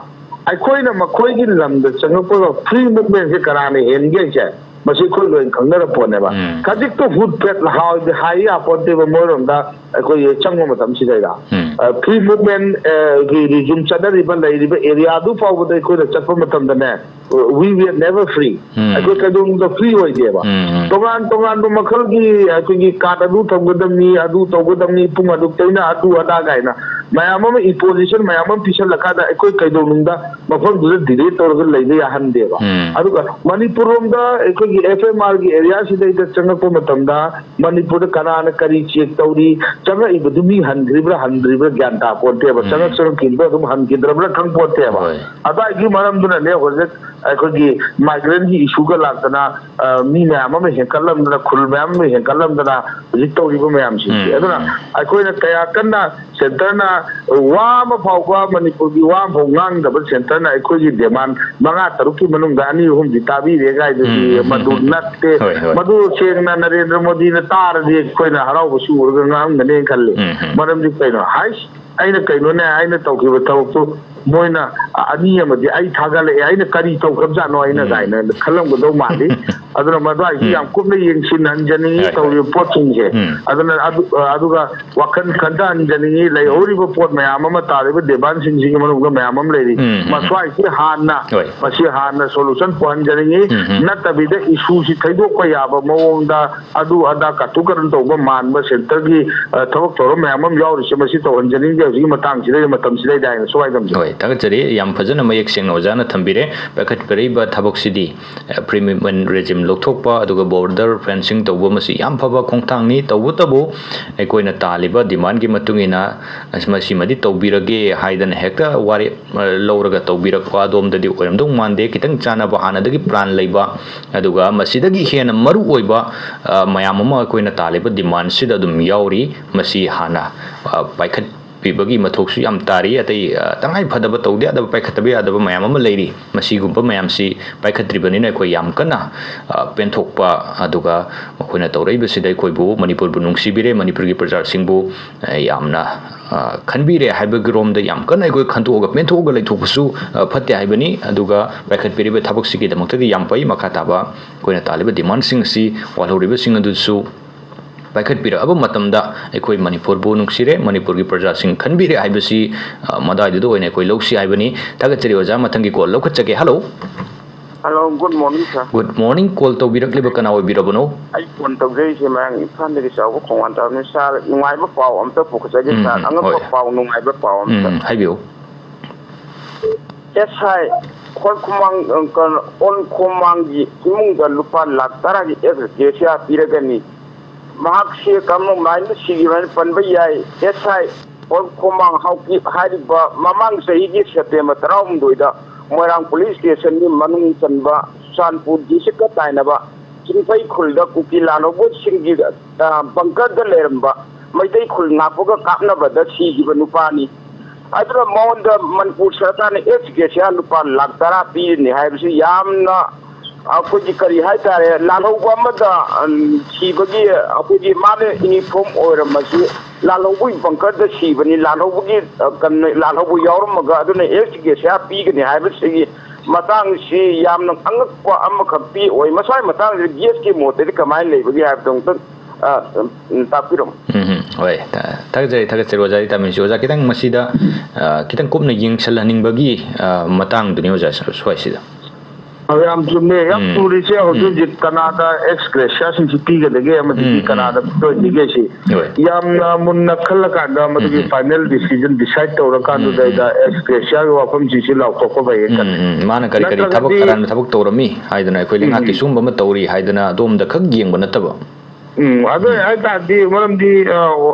ꯑꯩꯈꯣꯏꯅ ꯃꯈꯣꯏꯒꯤ ꯂꯝꯗ ꯆꯪꯉꯛꯄꯒ ꯐ꯭ꯔꯤ ꯃꯨꯚꯃꯦꯟꯁꯦ ꯀꯅꯥꯅ ꯍꯦꯟꯒꯦ ꯍꯥꯏꯁꯦ ꯃꯁꯤ ꯑꯩꯈꯣꯏ ꯂꯣꯏꯅ ꯈꯪꯅꯔ ꯄꯣꯠꯅꯦꯕ꯫ ꯎꯝ꯫ ꯈꯖꯤꯛꯇ ꯍꯨꯠ ꯐꯦꯠ ꯍꯥꯏ ꯌꯥꯄꯣꯟꯇꯦꯕ ꯃꯣꯏꯔꯣꯝꯗ ꯑꯩꯈꯣꯏ ꯆꯪꯕ ꯃꯇꯝꯁꯤꯗꯩꯗ꯫ ꯎꯝ꯫ ꯑ, ꯐ꯭ꯔꯤ ꯃꯨꯚꯃꯦꯟ, ꯑ, ꯒꯤ ꯔꯤꯖꯨꯝ ꯆꯠꯅꯔꯤꯕ, ꯂꯩꯔꯤꯕ ꯑꯦꯔꯤꯌꯥꯗꯨ ꯐꯥꯎꯕꯗ ꯑꯩꯈꯣꯏꯅ ꯆꯠꯄ ꯃꯇꯝꯗꯅꯦ, we were never free꯫ ꯎꯝ꯫ ꯑꯩꯈꯣꯏ ꯀꯩꯗꯧꯅꯨꯡꯗ ꯐ꯭ꯔꯤ ꯑꯣꯏꯗꯦꯕ꯫ ꯎꯝ, ꯎꯝ꯫ ꯇꯣꯉꯥꯟ ꯇꯣꯉꯥꯟꯕ ꯃꯈꯜꯒꯤ ꯑꯩꯈꯣꯏꯒꯤ ꯀꯥꯔꯠ ꯑꯗꯨ ꯊꯝꯒꯗꯕꯅꯤ, ꯑꯗꯨ ꯇꯧꯒꯗꯕꯅꯤ, ꯄꯨꯡ ꯑꯗꯨꯛꯇꯩꯅ ꯑꯗꯨ ꯑꯗꯥ ꯀꯥꯏꯅ ꯃꯌꯥꯝ ꯑꯃ, ꯏꯝꯄꯣꯖꯤꯁꯟ ꯃꯌꯥꯝ ꯑꯃ ꯄꯤꯁꯜꯂꯀꯥꯟꯗ ꯑꯩꯈꯣꯏ ꯀꯩꯗꯧꯅꯨꯡꯗ ꯃꯐꯝꯗꯨꯗ ꯗꯤꯂꯦ ꯇꯧꯔꯒ ꯂꯩꯕ ꯌꯥꯍꯟꯗꯦꯕ꯫ ꯎꯝ꯫ ꯑꯗꯨꯒ ꯃꯅꯤꯄꯨꯔ ꯂꯣꯝꯗ ꯑꯩꯈꯣꯏꯒꯤ F M R ꯒꯤ ꯑꯦꯔꯤꯌꯥꯁꯤꯗꯩꯗ ꯆꯪꯉꯛꯄ ꯃꯇꯝꯗ ꯃꯅꯤꯄꯨꯔꯗ ꯀꯅꯥꯅ ꯀꯔꯤ ꯆꯦꯛ ꯇꯧꯔꯤ, ꯆꯪꯉꯛꯏꯕꯗꯨ ꯃꯤ ꯍꯟꯈ꯭ꯔꯤꯕ꯭ꯔꯥ ꯍꯟꯗ꯭ꯔꯤꯕ꯭ꯔꯥ ꯒ꯭ꯌꯥꯟ ꯇꯥ ꯄꯣꯟꯇꯦꯕ꯫ ꯎꯝ꯫ ꯆꯪꯉꯛ ꯆꯪꯉꯛꯈꯤꯕꯗꯣ ꯑꯗꯨꯝ ꯍꯟꯈꯤꯗ꯭ꯔꯕ꯭ꯔꯥ ꯈꯪ ꯄꯣꯟꯇꯦꯕ꯫ ꯍꯣꯏ꯫ ꯑꯗꯨꯋꯥꯏꯒꯤ ꯃꯔꯝꯗꯨꯅꯅꯦ ꯍꯧꯖꯤꯛ ꯑꯩꯈꯣꯏꯒꯤ ꯃꯥꯏꯒ꯭ꯔꯦꯟꯒꯤ ꯏꯁꯨꯒ ꯂꯥꯛꯇꯅ, ꯑ, ꯃꯤ ꯃꯌꯥꯝ ꯑꯃ ꯍꯦꯟꯀꯠꯂꯝꯗꯅ, ꯈꯨꯜ ꯃꯌꯥꯝ ꯑꯃ ꯍꯦꯟꯀꯠꯂꯝꯗꯅ ꯍꯧꯖꯤꯛ ꯇꯧꯔꯤꯕ ꯃꯌꯥꯝꯁꯤꯡꯁꯦ꯫ ꯎꯝ, ꯑꯗꯨꯅ ꯎꯝ꯫ ꯑꯩꯈꯣꯏꯅ ꯀꯌꯥ ꯀꯟꯅ ꯁꯦꯟꯇꯔꯅ ꯋꯥ ꯑꯃ ꯐꯥꯎꯕ, ꯃꯅꯤꯄꯨꯔꯒꯤ ꯋꯥ ꯑꯃ ꯐꯥꯎ ꯉꯥꯡꯗꯕ ꯁꯦꯟꯇꯔꯅ ꯑꯩꯈꯣꯏꯒꯤ ꯗꯤꯃꯥꯟ ꯃꯉꯥ ꯇꯔꯨꯛꯀꯤ ꯃꯅꯨꯡꯗ ꯑꯅꯤ ꯑꯍꯨꯝꯗꯤ ꯇꯥꯕꯤꯔꯦ ꯀꯥꯏꯗꯨꯗꯤ ꯎꯝ, ꯎꯝ, ꯃꯗꯨ ꯎꯝ, ꯎꯝ꯫ ꯅꯠꯇꯦ꯫ ꯍꯣꯏ, ꯍꯣꯏ꯫ ꯃꯗꯨ ꯁꯦꯡꯅ ꯅꯔꯦꯟꯗ꯭ꯔ ꯃꯣꯗꯤꯅ ꯇꯥꯔꯗꯤ ꯑꯩꯈꯣꯏꯅ ꯍꯔꯥꯎꯕ ꯁꯨꯔꯒ ꯉꯥꯡꯉꯝꯒꯅꯦꯅ ꯈꯜꯂꯤ꯫ ꯎꯝ, ꯎꯝ꯫ ꯃꯔꯝꯗꯤ ꯀꯩꯅꯣ ꯍꯥꯏꯁ, ꯑꯩꯅ ꯀꯩꯅꯣꯅꯦ, ꯑꯩꯅ ꯇꯧꯈꯤꯕ ꯊꯕꯛꯇꯨ ꯃꯣꯏꯅ ꯑꯅꯤ ꯑꯃꯗꯤ ꯑꯩ ꯊꯥꯒꯠꯂꯛꯑꯦ, ꯑꯩꯅ ꯀꯔꯤ ꯇꯧꯈ꯭ꯔꯕꯖꯥꯠꯅꯣ ꯑꯩꯅ ꯎꯝ꯫ ꯀꯥꯏꯅ ꯈꯜꯂꯝꯒꯗꯧ ꯃꯥꯜꯂꯤ꯫ ꯑꯗꯨꯅ ꯃꯗꯨꯋꯥꯏꯁꯤ ꯎꯝ꯫ ꯌꯥꯝ ꯀꯨꯞꯅ ꯌꯦꯡꯁꯤꯟꯍꯟꯖꯅꯤꯡꯉꯤ ꯍꯣꯏ, ꯍꯣꯏ꯫ ꯇꯧꯔꯤꯕ ꯄꯣꯠꯁꯤꯡꯁꯦ꯫ ꯎꯝ꯫ ꯑꯗꯨꯅ ꯑꯗꯨ-, ꯑꯗꯨꯒ ꯋꯥꯈꯜ ꯈꯟꯊꯍꯟꯖꯅꯤꯡꯉꯤ, ꯂꯩꯍꯧꯔꯤꯕ ꯄꯣꯠ ꯃꯌꯥꯝ ꯑꯃ, ꯇꯥꯔꯤꯕ ꯗꯤꯃꯥꯟꯁꯤꯡꯁꯤꯒꯤ ꯃꯅꯨꯡꯗ ꯃꯌꯥꯝ ꯑꯃ ꯂꯩꯔꯤ꯫ ꯎꯝ, ꯎꯝ, ꯎꯝ꯫ ꯃꯁ꯭ꯋꯥꯏꯁꯤ ꯍꯥꯟꯅ, ꯍꯣꯏ꯫ ꯃꯁꯤ ꯍꯥꯟꯅ ꯁꯣꯂꯨꯁꯟ ꯄꯨꯍꯟꯖꯅꯤꯡꯉꯤ꯫ ꯎꯝ, ꯎꯝ꯫ ꯅꯠꯇꯕꯤꯗ ꯏꯁꯨꯁꯤ ꯊꯩꯗꯣꯛꯄ ꯌꯥꯕ ꯃꯑꯣꯡꯗ ꯑꯗꯨ ꯑꯗꯥ ꯀꯥꯇꯨ ꯀꯔꯟ ꯇꯧꯕ ꯃꯥꯟꯕ ꯁꯦꯟꯇꯔꯒꯤ, ꯑ, ꯊꯕꯛ ꯊꯧꯔꯝ ꯃꯌꯥꯝ ꯑꯃ ꯌꯥꯎꯔꯤꯁꯦ, ꯃꯁꯤ ꯇꯧꯍꯟꯖꯅꯤꯡꯗꯦ ꯍꯧꯖꯤꯛꯀꯤ ꯃꯇꯥꯡꯁꯤꯗ, ꯃꯇꯝꯁꯤꯗꯩꯗ ꯍꯥꯏꯅ ꯁ꯭ꯋꯥꯏꯗ ꯊꯝꯖꯒꯦ꯫ ꯍꯣꯏ, ꯊꯥꯒꯠꯆꯔꯤ꯫ ꯌꯥꯝ ꯐꯖꯅ ꯃꯌꯦꯛ ꯁꯦꯡꯅ ꯑꯣꯖꯥꯅ ꯊꯝꯕꯤꯔꯦ꯫ ꯄꯥꯏꯈꯠꯄꯤꯔꯛꯏꯕ ꯊꯕꯛꯁꯤꯗꯤ, ꯑ, ꯄ꯭ꯔꯤꯃꯤꯃꯦꯟ ꯔꯦꯖꯤꯝ ꯂꯧꯊꯣꯛꯄ, ꯑꯗꯨꯒ ꯕꯣꯔꯗꯔ ꯐꯦꯟꯁꯤꯡ ꯇꯧꯕ, ꯃꯁꯤ ꯌꯥꯝ ꯐꯕ ꯈꯣꯡꯊꯥꯡꯅꯤ꯫ ꯇꯧꯕꯇꯕꯨ ꯑꯩꯈꯣꯏꯅ ꯇꯥꯜꯂꯤꯕ ꯗꯤꯃꯥꯟꯒꯤ ꯃꯇꯨꯡ ꯏꯟꯅ, ꯑꯁ, ꯃꯁꯤꯃꯗꯤ ꯇꯧꯕꯤꯔꯒꯦ ꯍꯥꯏꯗꯅ ꯍꯦꯛꯇ ꯋꯥꯔꯦꯞ, ꯑ, ꯂꯧꯔꯒ ꯇꯧꯕꯤꯔꯛꯄ ꯑꯗꯣꯝꯗꯗꯤ ꯑꯣꯏꯔꯝꯗꯧ ꯃꯥꯟꯗꯦ꯫ ꯈꯤꯇꯪ ꯆꯥꯟꯅꯕ, ꯍꯥꯟꯅꯗꯒꯤ ꯄ꯭ꯂꯥꯟ ꯂꯩꯕ, ꯑꯗꯨꯒ ꯃꯁꯤꯗꯒꯤ ꯍꯦꯟꯅ ꯃꯔꯨ ꯑꯣꯏꯕ, ꯑ, ꯃꯌꯥꯝ ꯑꯃ ꯑꯩꯈꯣꯏꯅ ꯇꯥꯜꯂꯤꯕ ꯗꯤꯃꯥꯟꯁꯤꯗ ꯑꯗꯨꯝ ꯌꯥꯎꯔꯤ꯫ ꯃꯁꯤ ꯍꯥꯟꯅ, ꯑ, ꯄꯥꯏꯈꯠꯄꯤꯕꯒꯤ ꯃꯊꯧꯁꯨ ꯌꯥꯝ ꯇꯥꯔꯤ꯫ ꯑꯇꯩ, ꯑ, ꯇꯉꯥꯏ ꯐꯗꯕ, ꯇꯧꯗ ꯌꯥꯗꯕ, ꯄꯥꯏꯈꯠꯇꯕ ꯌꯥꯗꯕ ꯃꯌꯥꯝ ꯑꯃ ꯂꯩꯔꯤ꯫ ꯃꯁꯤꯒꯨꯝꯕ ꯃꯌꯥꯝꯁꯤ ꯄꯥꯏꯈꯠꯇ꯭ꯔꯤꯕꯅꯤꯅ ꯑꯩꯈꯣꯏ ꯌꯥꯝ ꯀꯟꯅ, ꯑ, ꯄꯦꯟꯊꯣꯛꯄ, ꯑꯗꯨꯒ ꯃꯈꯣꯏꯅ ꯇꯧꯔꯛꯏꯕꯁꯤꯗ ꯑꯩꯈꯣꯏꯕꯨ, ꯃꯅꯤꯄꯨꯔꯕꯨ ꯅꯨꯡꯁꯤꯕꯤꯔꯦ, ꯃꯅꯤꯄꯨꯔꯒꯤ ꯄ꯭ꯔꯖꯥꯁꯤꯡꯕꯨ, ꯑ, ꯌꯥꯝꯅ, ꯑ, ꯈꯟꯕꯤꯔꯦ ꯍꯥꯏꯕꯒꯤꯔꯣꯝꯗ ꯌꯥꯝ ꯀꯟꯅ ꯑꯩꯈꯣꯏ ꯈꯟꯗꯣꯛꯑꯒ ꯄꯦꯟꯊꯣꯛꯑꯒ ꯂꯩꯊꯣꯛꯄꯁꯨ, ꯑ, ꯐꯠꯇꯦ ꯍꯥꯏꯕꯅꯤ꯫ ꯑꯗꯨꯒ ꯄꯥꯏꯈꯠꯄꯤꯔꯤꯕ ꯊꯕꯛꯁꯤꯒꯤꯗꯃꯛꯇꯗꯤ ꯌꯥꯝ ꯐꯩ꯫ ꯃꯈꯥ ꯇꯥꯕ ꯑꯩꯈꯣꯏꯅ ꯇꯥꯜꯂꯤꯕ ꯗꯤꯃꯥꯟꯁꯤꯡ ꯑꯁꯤ ꯋꯥꯜꯍꯧꯔꯤꯕꯁꯤꯡ ꯑꯗꯨꯁꯨ ꯄꯥꯏꯈꯠꯄꯤꯔꯛꯑꯕ ꯃꯇꯝꯗ ꯑꯩꯈꯣꯏ ꯃꯅꯤꯄꯨꯔꯕꯨ ꯅꯨꯡꯁꯤꯔꯦ, ꯃꯅꯤꯄꯨꯔꯒꯤ ꯄ꯭ꯔꯖꯥꯁꯤꯡ ꯈꯟꯕꯤꯔꯦ ꯍꯥꯏꯕꯁꯤ, ꯑ, ꯃꯗꯥꯏꯗꯨꯗ ꯑꯣꯏꯅ ꯑꯩꯈꯣꯏ ꯂꯧꯁꯤ ꯍꯥꯏꯕꯅꯤ꯫ ꯊꯥꯒꯠꯆꯔꯤ ꯑꯣꯖꯥ꯫ ꯃꯊꯪꯒꯤ ꯀꯣꯜ ꯂꯧꯈꯠꯆꯒꯦ꯫ Hello. Hello, good morning, sir. Good morning. Call ꯇꯧꯕꯤꯔꯛꯂꯤꯕ ꯀꯅꯥ ꯑꯣꯏꯕꯤꯔꯕꯅꯣ? ꯑꯩ phone ꯇꯧꯖꯔꯤꯁꯦ ꯃꯌꯥꯡ ꯏꯝꯐꯥꯜꯗꯒꯤ ꯆꯥꯎꯕ ꯈꯣꯡꯕꯥꯟ ꯇꯥꯕꯅꯤ꯫ Sir, ꯅꯨꯡꯉꯥꯏꯕ ꯄꯥꯎ ꯑꯝꯇ ꯄꯨꯈꯠꯆꯒꯦ, ꯎꯝ, sir꯫ ꯎꯝ, ꯑꯉꯛꯄ ꯍꯣꯏ꯫ ꯄꯥꯎ, ꯅꯨꯡꯉꯥꯏꯕ ꯄꯥꯎ ꯑꯝꯇ꯫ ꯎꯝ, ꯍꯥꯏꯕꯤꯌꯨ꯫ S I ꯑꯣꯜ ꯈꯨꯃꯥꯡ, ꯑ, ꯀꯩꯅꯣ, ꯑꯣꯜ ꯈꯨꯃꯥꯡꯒꯤ ꯏꯃꯨꯡꯗ ꯂꯨꯄꯥ ꯂꯥꯈ ꯇꯔꯥꯒꯤ ex gratia ꯄꯤꯔꯒꯅꯤ꯫ ꯃꯍꯥꯛꯁꯦ ꯀꯔꯝꯍꯥꯏꯅ ꯁꯤꯈꯤꯕ ꯍꯥꯏꯅ ꯄꯟꯕ ꯌꯥꯏ꯫ S I ꯑꯣꯜ ꯈꯨꯃꯥꯡ ꯍꯥꯎꯀꯤꯞ ꯍꯥꯏꯔꯤꯕ ꯃꯃꯥꯡ ꯆꯍꯤꯒꯤ September ꯇꯔꯥꯍꯨꯝꯗꯣꯏꯗ ꯃꯣꯏꯔꯥꯡ police stationꯒꯤ ꯃꯅꯨꯡ ꯆꯟꯕ ꯆꯨꯔꯆꯥꯟꯄꯨꯔ districtꯀ ꯇꯥꯏꯅꯕ ꯆꯤꯡꯐꯩ ꯈꯨꯜꯗ ꯀꯨꯀꯤ ꯂꯥꯜꯍꯧꯕꯁꯤꯡꯒꯤ, ꯑ, bunkerꯗ ꯂꯩꯔꯝꯕ ꯃꯩꯇꯩ ꯈꯨꯜ ꯉꯥꯛꯄꯒ ꯀꯥꯞꯅꯕꯗ ꯁꯤꯈꯤꯕ ꯅꯨꯄꯥꯅꯤ꯫ ꯑꯗꯨꯅ ꯃꯉꯣꯟꯗ ꯃꯅꯤꯄꯨꯔ ꯁꯔꯀꯥꯔꯅ ex gratia ꯂꯨꯄꯥ ꯂꯥꯈ ꯇꯔꯥ ꯄꯤꯔꯅꯤ ꯍꯥꯏꯕꯁꯤ ꯌꯥꯝꯅ, ꯑꯩꯈꯣꯏꯒꯤ, ꯀꯔꯤ ꯍꯥꯏꯇꯥꯔꯦ, ꯂꯥꯜꯍꯧꯕ ꯑꯃꯗ, ꯎꯝ, ꯁꯤꯕꯒꯤ ꯑꯩꯈꯣꯏꯒꯤ ꯃꯥꯅ uniform ꯑꯣꯏꯔꯝꯃꯁꯨ ꯂꯥꯜꯍꯧꯕꯒꯤ bunkerꯗ ꯁꯤꯕꯅꯤ, ꯂꯥꯜꯍꯧꯕꯒꯤ, ꯑ, ꯀꯟ-, ꯂꯥꯜꯍꯧꯕ ꯌꯥꯎꯔꯝꯃꯒ ꯑꯗꯨꯅ ex gratia ꯄꯤꯒꯅꯤ ꯍꯥꯏꯕꯁꯤꯒꯤ ꯃꯇꯥꯡꯁꯤ ꯌꯥꯝꯅ ꯑꯉꯛꯄ ꯑꯃꯈꯛꯇꯤ ꯑꯣꯏ꯫ ꯃꯁꯥꯒꯤ ꯃꯇꯥꯡꯁꯤꯗ ꯒꯦꯁꯀꯤ ꯃꯣꯠꯇꯗꯤ ꯀꯃꯥꯏꯅ ꯂꯩꯕꯒꯦ ꯍꯥꯏꯕꯗꯣ ꯑꯃꯨꯛꯇꯪ, ꯑ, ꯎꯝ, ꯇꯥꯛꯄꯤꯔꯝꯃꯨ꯫ ꯎꯝ, ꯎꯝ, ꯍꯣꯏ꯫ ꯊꯥ-, ꯊꯥꯒꯠꯆꯔꯤ, ꯊꯥꯒꯠꯆꯔꯤ ꯑꯣꯖꯥꯒꯤ ꯇꯥꯃꯤꯜꯁꯤ꯫ ꯑꯣꯖꯥ, ꯈꯤꯇꯪ ꯃꯁꯤꯗ, ꯑ, ꯈꯤꯇꯪ ꯀꯨꯞꯅ ꯌꯦꯡꯁꯤꯜꯍꯟꯅꯤꯡꯕꯒꯤ, ꯑ, ꯃꯇꯥꯡꯗꯨꯅꯤ ꯑꯣꯖꯥ, ꯁ꯭ꯋꯥꯏꯁꯤꯗ꯫ ꯑ, ꯌꯥꯝ ꯆꯨꯝꯃꯦ꯫ ꯌꯥꯝ ꯎꯝ, ꯂꯨꯔꯤꯁꯦ ꯍꯧꯖꯤꯛ ꯎꯝ꯫ ꯍꯧꯖꯤꯛ ꯀꯅꯥꯗ ex gratiaꯁꯤꯡꯁꯤ ꯄꯤꯒꯗꯒꯦ ꯑꯃꯗꯤ ꯎꯝ, ꯎꯝ꯫ ꯀꯅꯥꯗ ꯄꯤꯔꯣꯏꯗꯒꯦ ꯁꯤ ꯍꯣꯏ꯫ ꯌꯥꯝꯅ ꯃꯨꯟꯅ ꯈꯜꯂꯀꯥꯟꯗ ꯃꯗꯨꯒꯤ ꯎꯝ, ꯎꯝ꯫ Final decision decide ꯇꯧꯔꯀꯥꯟꯗꯨꯗ ꯎꯝ, ꯎꯝ꯫ ꯑꯩꯗ ex gratiaꯒꯤ ꯋꯥꯐꯝꯁꯤꯁꯨ ꯂꯥꯎꯊꯣꯛꯄ ꯐꯩꯌꯦ ꯎꯝ, ꯈꯜꯂꯦ꯫ ꯎꯝ꯫ ꯃꯥꯅ ꯀꯔꯤ ꯀꯔꯤ ꯊꯕꯛ, ꯅꯠꯇ꯭ꯔꯒꯗꯤ ꯀꯔꯥꯟ ꯊꯕꯛ ꯇꯧꯔꯝꯃꯤ ꯍꯥꯏꯗꯅ, ꯑꯩꯈꯣꯏ ꯎꯝ, ꯂꯩꯉꯥꯛꯀꯤ ꯎꯝ꯫ ꯁꯤꯒꯨꯝꯕ ꯑꯃ ꯇꯧꯔꯤ ꯍꯥꯏꯗꯅ ꯑꯗꯣꯝꯗ ꯈꯛ ꯌꯦꯡꯕ ꯅꯠꯇꯕ꯫ ꯎꯝ, ꯑꯗꯨ ꯎꯝ꯫ ꯍꯥꯏꯇꯥꯔꯗꯤ ꯃꯔꯝꯗꯤ, ꯑ,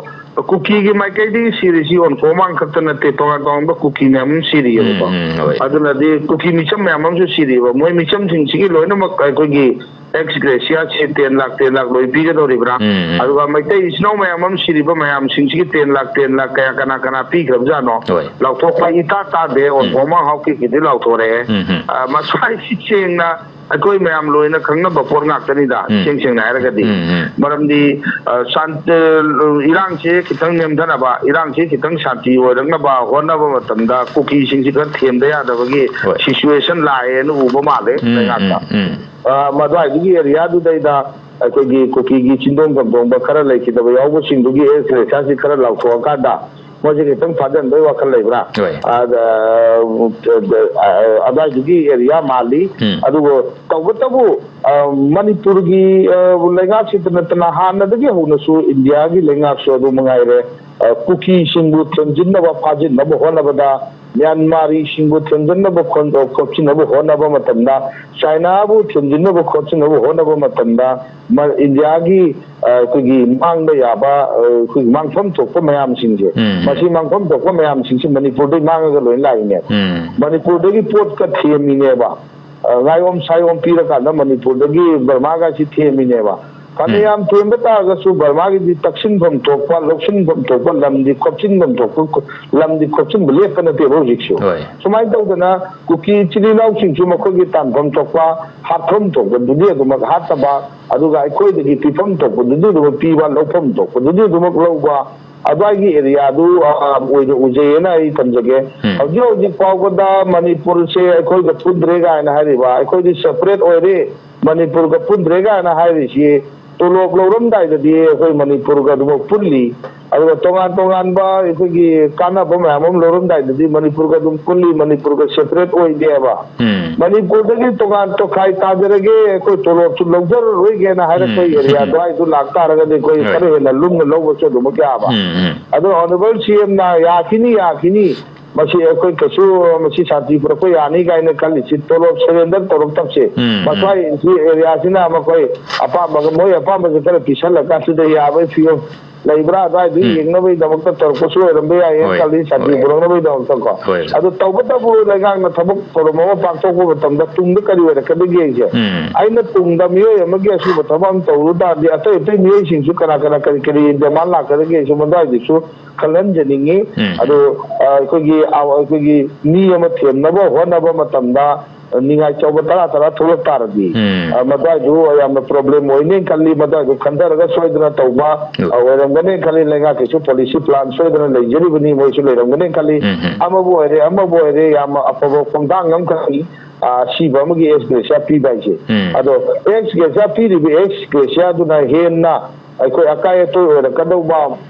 ꯀꯨꯀꯤꯒꯤ ꯃꯥꯏꯀꯩꯗꯒꯤ ꯁꯤꯔꯤꯁꯤ ꯑꯣꯟꯈꯣ ꯑꯃꯥꯡ ꯈꯛꯇ ꯅꯠꯇꯦ, ꯇꯣꯉꯥꯟ ꯇꯣꯉꯥꯟꯕ ꯀꯨꯀꯤ ꯃꯌꯥꯝ ꯑꯃ ꯁꯤꯔꯤꯑꯕꯀꯣ꯫ ꯎꯝ, ꯎꯝ, ꯍꯣꯏ꯫ ꯑꯗꯨꯅꯗꯤ ꯀꯨꯀꯤ ꯃꯤꯆꯝ ꯃꯌꯥꯝ ꯑꯃꯁꯨ ꯁꯤꯔꯤꯑꯕ꯫ ꯃꯣꯏ ꯃꯤꯆꯝꯁꯤꯡꯁꯤꯒꯤ ꯂꯣꯏꯅꯃꯛ ꯑꯩꯈꯣꯏꯒꯤ ex gratiaꯁꯤ ten lakh, ten lakh ꯂꯣꯏ ꯄꯤꯒꯗꯧꯔꯤꯕ꯭ꯔꯥ? ꯎꯝ, ꯎꯝ꯫ ꯑꯗꯨꯒ ꯃꯩꯇꯩ ꯏꯆꯤꯟ ꯏꯅꯥꯎ ꯃꯌꯥꯝ ꯑꯃ ꯁꯤꯔꯤꯕ ꯃꯌꯥꯝꯁꯤꯡꯁꯤꯒꯤ ten ꯂꯥꯈ, ten ꯂꯥꯈ ꯀꯌꯥ ꯀꯅꯥ ꯀꯅꯥ ꯄꯤꯈ꯭ꯔꯕꯖꯥꯠꯅꯣ? ꯍꯣꯏ꯫ ꯂꯥꯎꯊꯣꯛꯄ ꯏꯇꯥ ꯇꯥꯗꯦ, ꯎꯝ꯫ ꯑꯣꯟꯈꯣ ꯑꯃꯥꯡ ꯍꯥꯎꯀꯤꯞꯀꯤꯗꯤ ꯂꯥꯎꯊꯣꯔꯛꯑꯦ꯫ ꯎꯝ, ꯎꯝ꯫ ꯑ, ꯃꯁꯥꯏꯁꯤ ꯁꯦꯡꯅ ꯑꯩꯈꯣꯏ ꯃꯌꯥꯝ ꯂꯣꯏꯅ ꯈꯪꯅꯕ ꯄꯣꯠ ꯉꯥꯛꯇꯅꯤꯗ, ꯎꯝ꯫ ꯏꯁꯦꯡ ꯁꯦꯡꯅ ꯍꯥꯏꯔꯒꯗꯤ꯫ ꯎꯝ, ꯎꯝ꯫ ꯃꯔꯝꯗꯤ, ꯑ, ꯁꯥꯟ-, ꯑ, ꯏꯔꯥꯡꯁꯦ ꯈꯤꯇꯪ ꯅꯦꯝꯊꯅꯕ, ꯏꯔꯥꯡꯁꯦ ꯈꯤꯇꯪ ꯁꯥꯟꯇꯤ ꯑꯣꯏꯔꯛꯅꯕ ꯍꯣꯠꯅꯕ ꯃꯇꯝꯗ ꯀꯨꯀꯤꯁꯤꯡꯁꯤ ꯈꯔ ꯊꯦꯝꯗ ꯌꯥꯗꯕꯒꯤ ꯍꯣꯏ꯫ Situation ꯂꯥꯛꯑꯦꯅ ꯎꯕ ꯃꯥꯜꯂꯦ ꯎꯝ, ꯂꯩꯉꯥꯛꯇ꯫ ꯎꯝ, ꯎꯝ꯫ ꯑ, ꯃꯗꯨꯋꯥꯏꯗꯨꯒꯤ areaꯗꯨꯗꯩꯗ ꯑꯩꯈꯣꯏꯒꯤ ꯀꯨꯀꯤꯒꯤ ꯆꯤꯟꯗꯣꯡ ꯀꯝꯗꯣꯡꯕ ꯈꯔ ꯂꯩꯈꯤꯗꯕ ꯌꯥꯎꯕꯁꯤꯡꯗꯨꯒꯤ ex gratiaꯁꯤ ꯈꯔ ꯂꯥꯎꯊꯣꯛꯑꯀꯥꯟꯗ ꯃꯣꯏꯁꯦ ꯈꯤꯇꯪ ꯐꯥꯖꯤꯟꯕꯒꯤ ꯋꯥꯈꯜ ꯂꯩꯕ꯭ꯔꯥ? ꯍꯣꯏ꯫ ꯑꯗ, ꯑ, ꯑꯗꯥꯏꯗꯨꯒꯤ ꯑꯦꯔꯤꯌꯥ ꯃꯥꯜꯂꯤ꯫ ꯎꯝ꯫ ꯑꯗꯨꯕꯨ ꯇꯧꯕꯇꯕꯨ, ꯑ, ꯃꯅꯤꯄꯨꯔꯒꯤ, ꯑ, ꯂꯩꯉꯥꯛꯁꯤꯗ ꯅꯠꯇꯅ ꯍꯥꯟꯅꯗꯒꯤ ꯍꯧꯅꯁꯨ ꯏꯟꯗꯤꯌꯥꯒꯤ ꯂꯩꯉꯥꯛꯁꯨ ꯑꯗꯨ ꯃꯉꯥꯏꯔꯦ, ꯑ, ꯀꯨꯀꯤꯁꯤꯡꯕꯨ ꯊꯦꯝꯖꯤꯟꯅꯕ ꯐꯥꯖꯤꯟꯅꯕ ꯍꯣꯠꯅꯕꯗ, ꯃ꯭ꯌꯥꯟꯃꯥꯔꯤꯁꯤꯡꯕꯨ ꯊꯦꯝꯖꯤꯟꯅꯕ ꯈꯣꯟ-, ꯈꯣꯠꯆꯤꯟꯅꯕ ꯍꯣꯠꯅꯕ ꯃꯇꯝꯗ, ꯆꯥꯏꯅꯥꯕꯨ ꯊꯦꯝꯖꯤꯟꯅꯕ ꯈꯣꯠꯆꯤꯟꯅꯕ ꯍꯣꯠꯅꯕ ꯃꯇꯝꯗ, ꯃ-, ꯏꯟꯗꯤꯌꯥꯒꯤ, ꯑ, ꯑꯩꯈꯣꯏꯒꯤ ꯃꯥꯡꯕ ꯌꯥꯕ, ꯑ, ꯑꯩꯈꯣꯏꯒꯤ ꯃꯥꯡꯐꯝ ꯊꯣꯛꯄ ꯃꯌꯥꯝꯁꯤꯡꯁꯦ, ꯎꯝ꯫ ꯃꯁꯤ ꯃꯥꯡꯐꯝ ꯊꯣꯛꯄ ꯃꯌꯥꯝꯁꯤꯡꯁꯦ ꯃꯅꯤꯄꯨꯔꯗꯩ ꯃꯥꯡꯉꯒ ꯂꯣꯏꯅ ꯂꯥꯛꯏꯅꯦꯕ꯫ ꯎꯝ꯫ ꯃꯅꯤꯄꯨꯔꯗꯒꯤ ꯄꯣꯠꯀ ꯊꯦꯝꯃꯤꯅꯦꯕ꯫ ꯑ, ꯉꯥꯌꯣꯝ ꯁꯥꯌꯣꯝ ꯄꯤꯔꯀꯥꯟꯗ ꯃꯅꯤꯄꯨꯔꯗꯒꯤ ꯕꯔꯃꯥꯒꯁꯤ ꯊꯦꯝꯃꯤꯅꯦꯕ꯫ ꯐꯅꯌꯥꯝ ꯊꯦꯝꯕ ꯇꯥꯔꯒꯁꯨ ꯕꯔꯃꯥꯒꯤꯗꯤ ꯇꯛꯁꯤꯟꯐꯝ ꯊꯣꯛꯄ, ꯂꯧꯁꯤꯟꯐꯝ ꯊꯣꯛꯄ, ꯂꯝꯗꯤ ꯈꯣꯞꯆꯤꯟꯐꯝ ꯊꯣꯛꯄ, ꯂꯝꯗꯤ ꯈꯣꯞꯆꯤꯟꯕ ꯂꯦꯞꯄ ꯅꯠꯇꯦꯕ ꯍꯧꯖꯤꯛꯁꯨ꯫ ꯍꯣꯏ꯫ ꯁꯨꯃꯥꯏꯅ ꯇꯧꯗꯅ ꯀꯨꯀꯤ ꯏꯆꯤꯜ ꯏꯅꯥꯎꯁꯤꯡꯁꯨ ꯃꯈꯣꯏꯒꯤ ꯇꯥꯟꯐꯝ ꯊꯣꯛꯄ, ꯍꯥꯠꯐꯝ ꯊꯣꯛꯄꯗꯨꯗꯤ ꯑꯗꯨꯃꯛ ꯍꯥꯠꯇꯕ, ꯑꯗꯨꯒ ꯑꯩꯈꯣꯏꯗꯒꯤ ꯄꯤꯐꯝ ꯊꯣꯛꯄꯗꯨꯗꯤ ꯑꯗꯨꯃꯛ ꯄꯤꯕ, ꯂꯧꯐꯝ ꯊꯣꯛꯄꯗꯨꯗꯤ ꯑꯗꯨꯃꯛ ꯂꯧꯕ, ꯑꯗꯨꯋꯥꯏꯒꯤ ꯑꯦꯔꯤꯌꯥꯗꯨ, ꯑ, ꯑꯣꯏꯅ ꯎꯖꯩꯌꯦꯅ ꯑꯩ ꯊꯝꯖꯒꯦ꯫ ꯎꯝ꯫ ꯍꯧꯖꯤꯛ ꯍꯧꯖꯤꯛ ꯐꯥꯎꯕꯗ ꯃꯅꯤꯄꯨꯔꯁꯦ ꯑꯩꯈꯣꯏꯒ ꯄꯨꯟꯗ꯭ꯔꯦ ꯀꯥꯏꯅ ꯍꯥꯏꯔꯤꯕ, ꯑꯩꯈꯣꯏꯗꯤ ꯁꯦꯄꯔꯦꯠ ꯑꯣꯏꯔꯦ, ꯃꯅꯤꯄꯨꯔꯒ ꯄꯨꯟꯗ꯭ꯔꯦ ꯀꯥꯏꯅ ꯍꯥꯏꯔꯤꯁꯤ, ꯇꯣꯂꯣꯞ ꯂꯧꯔꯝꯗꯥꯏꯗꯗꯤ ꯑꯩꯈꯣꯏ ꯃꯅꯤꯄꯨꯔꯒ ꯑꯗꯨꯃꯛ ꯄꯨꯜꯂꯤ, ꯑꯗꯨꯒ ꯇꯣꯉꯥꯟ ꯇꯣꯉꯥꯟꯕ ꯑꯩꯈꯣꯏꯒꯤ ꯀꯥꯟꯅꯕ ꯃꯌꯥꯝ ꯑꯃ ꯂꯧꯔꯝꯗꯥꯏꯗꯗꯤ ꯃꯅꯤꯄꯨꯔꯒ ꯑꯗꯨꯝ ꯄꯨꯜꯂꯤ, ꯃꯅꯤꯄꯨꯔꯒ ꯁꯦꯄꯔꯦꯠ ꯑꯣꯏꯗꯦꯕ꯫ ꯎꯝ꯫ ꯃꯅꯤꯄꯨꯔꯗꯒꯤ ꯇꯣꯉꯥꯟ ꯇꯣꯈꯥꯏ ꯇꯥꯖꯔꯒꯦ, ꯑꯩꯈꯣꯏ ꯇꯣꯂꯣꯞꯁꯨ ꯂꯧꯖꯔꯔꯣꯏꯒꯦꯅ ꯍꯥꯏꯔꯛꯄ ꯎꯝ꯫ ꯑꯦꯔꯤꯌꯥ ꯑꯗꯨꯋꯥꯏꯗꯨ ꯂꯥꯛꯇꯥꯔꯒꯗꯤ ꯑꯩꯈꯣꯏ ꯍꯣꯏ꯫ ꯈꯔ ꯍꯦꯟꯅ ꯂꯨꯝꯅ ꯂꯧꯕꯁꯨ ꯑꯗꯨꯃꯛ ꯌꯥꯕ꯫ ꯎꯝ, ꯎꯝ꯫ ꯑꯗꯣ ꯑꯣꯅꯔꯦꯕꯜ ꯁꯤ ꯑꯦꯝꯅ ꯌꯥꯈꯤꯅꯤ, ꯌꯥꯈꯤꯅꯤ, ꯃꯁꯤ ꯑꯩꯈꯣꯏ ꯀꯩꯁꯨ, ꯃꯁꯤ ꯁꯥꯟꯇꯤ ꯄꯨꯔꯛꯄ ꯌꯥꯅꯤ ꯀꯥꯏꯅ ꯈꯜꯂꯤꯁꯤ ꯇꯣꯂꯣꯞ ꯁꯔꯦꯟꯗꯔ ꯇꯧꯔꯛꯇꯕꯁꯦ꯫ ꯎꯝ, ꯎꯝ꯫ ꯃꯁ꯭ꯋꯥꯏ ꯁꯤ ꯑꯦꯔꯤꯌꯥꯁꯤꯅ ꯃꯈꯣꯏ ꯑꯄꯥꯝꯕ, ꯃꯣꯏ ꯑꯄꯥꯝꯕꯁꯦ ꯈꯔ ꯄꯤꯁꯜꯂꯀꯥꯟꯁꯤꯗ ꯌꯥꯕꯒꯤ ꯐꯤꯕꯝ ꯂꯩꯕ꯭ꯔꯥ? ꯑꯗꯨꯋꯥꯏꯗꯨ ꯎꯝ꯫ ꯌꯦꯡꯅꯕꯒꯤꯗꯃꯛꯇ ꯇꯧꯔꯛꯄꯁꯨ ꯑꯣꯏꯔꯝꯕ ꯌꯥꯏꯌꯦ ꯍꯣꯏ, ꯈꯜꯂꯤ, ꯁꯥꯟꯇꯤ ꯍꯣꯏ꯫ ꯄꯨꯔꯛꯅꯕꯒꯤꯗꯃꯛꯇꯀꯣ꯫ ꯍꯣꯏ꯫ ꯑꯗꯨ ꯇꯧꯕꯇꯕꯨ ꯂꯩꯉꯥꯛꯅ ꯊꯕꯛ ꯊꯧꯔꯝ ꯑꯃ ꯄꯥꯡꯊꯣꯛꯄ ꯃꯇꯝꯗ ꯇꯨꯡꯗ ꯀꯔꯤ ꯑꯣꯏꯔꯛꯀꯗꯒꯦꯁꯦ꯫ ꯎꯝ꯫ ꯑꯩꯅ ꯇꯨꯡꯗ ꯃꯤꯑꯣꯏ ꯑꯃꯒꯤ ꯑꯁꯨꯕ ꯊꯕꯛ ꯑꯃ ꯇꯧꯔꯨ ꯇꯥꯔꯗꯤ ꯑꯇꯩ ꯑꯇꯩ ꯃꯤꯑꯣꯏꯁꯤꯡꯁꯨ ꯀꯅꯥ ꯀꯅꯥ ꯀꯔꯤ ꯀꯔꯤ ꯗꯦꯃꯥꯟ ꯂꯥꯛꯀꯗꯒꯦꯁꯨ ꯃꯗꯨꯋꯥꯏꯗꯨꯁꯨ ꯈꯜꯍꯟꯖꯅꯤꯡꯉꯤ꯫ ꯎꯝ꯫ ꯑꯗꯣ, ꯑ, ꯑꯩꯈꯣꯏꯒꯤ, ꯑ, ꯑꯩꯈꯣꯏꯒꯤ ꯃꯤ ꯑꯃ ꯊꯦꯝꯅꯕ ꯍꯣꯠꯅꯕ ꯃꯇꯝꯗ ꯅꯤꯡꯉꯥꯏ ꯆꯧꯕ ꯇꯔꯥ ꯇꯔꯥ ꯊꯣꯛꯂꯛ ꯇꯥꯔꯗꯤ, ꯎꯝ꯫ ꯑ, ꯃꯗꯨꯋꯥꯏꯗꯨ ꯌꯥꯝꯅ ꯄ꯭ꯔꯣꯕ꯭ꯂꯦꯝ ꯑꯣꯏꯅꯦꯅ ꯈꯜꯂꯤ꯫ ꯃꯗꯨꯋꯥꯏꯗꯨ ꯈꯟꯊꯔꯒ ꯁꯣꯏꯗꯅ ꯇꯧꯕ, ꯎꯝ꯫ ꯑ, ꯑꯣꯏꯔꯝꯒꯅꯦꯅ ꯈꯜꯂꯤ꯫ ꯂꯩꯉꯥꯛꯀꯤꯁꯨ ꯄꯣꯂꯤꯁꯤ ꯄ꯭ꯂꯥꯟ ꯁꯣꯏꯗꯅ ꯂꯩꯖꯔꯤꯕꯅꯤ, ꯃꯣꯏꯁꯨ ꯂꯩꯔꯝꯒꯅꯦꯅ ꯈꯜꯂꯤ꯫ ꯎꯝ, ꯎꯝ꯫ ꯑꯃꯕꯨ ꯑꯣꯏꯔꯦ, ꯑꯃꯕꯨ ꯑꯣꯏꯔꯦ, ꯌꯥꯝꯅ ꯑꯐꯕ ꯈꯣꯡꯊꯥꯡ ꯑꯃ ꯈꯪꯉꯤ꯫ ꯑ, ꯑꯁꯤꯕ ꯑꯃꯒꯤ ꯑꯦꯛꯁ ꯒ꯭ꯔꯦꯁꯤꯌꯥ ꯄꯤꯕ ꯍꯥꯏꯁꯦ꯫ ꯎꯝ꯫ ꯑꯗꯣ ꯑꯦꯛꯁ ꯒ꯭ꯔꯦꯁꯤꯌꯥ ꯄꯤꯔꯤꯕ ꯑꯦꯛꯁ ꯒ꯭ꯔꯦꯁꯤꯌꯥꯗꯨꯅ ꯍꯦꯟꯅ ꯑꯩꯈꯣꯏ ꯑꯀꯥꯏ ꯑꯇꯣꯏ ꯑꯣꯏꯔꯛꯀꯗꯧꯕ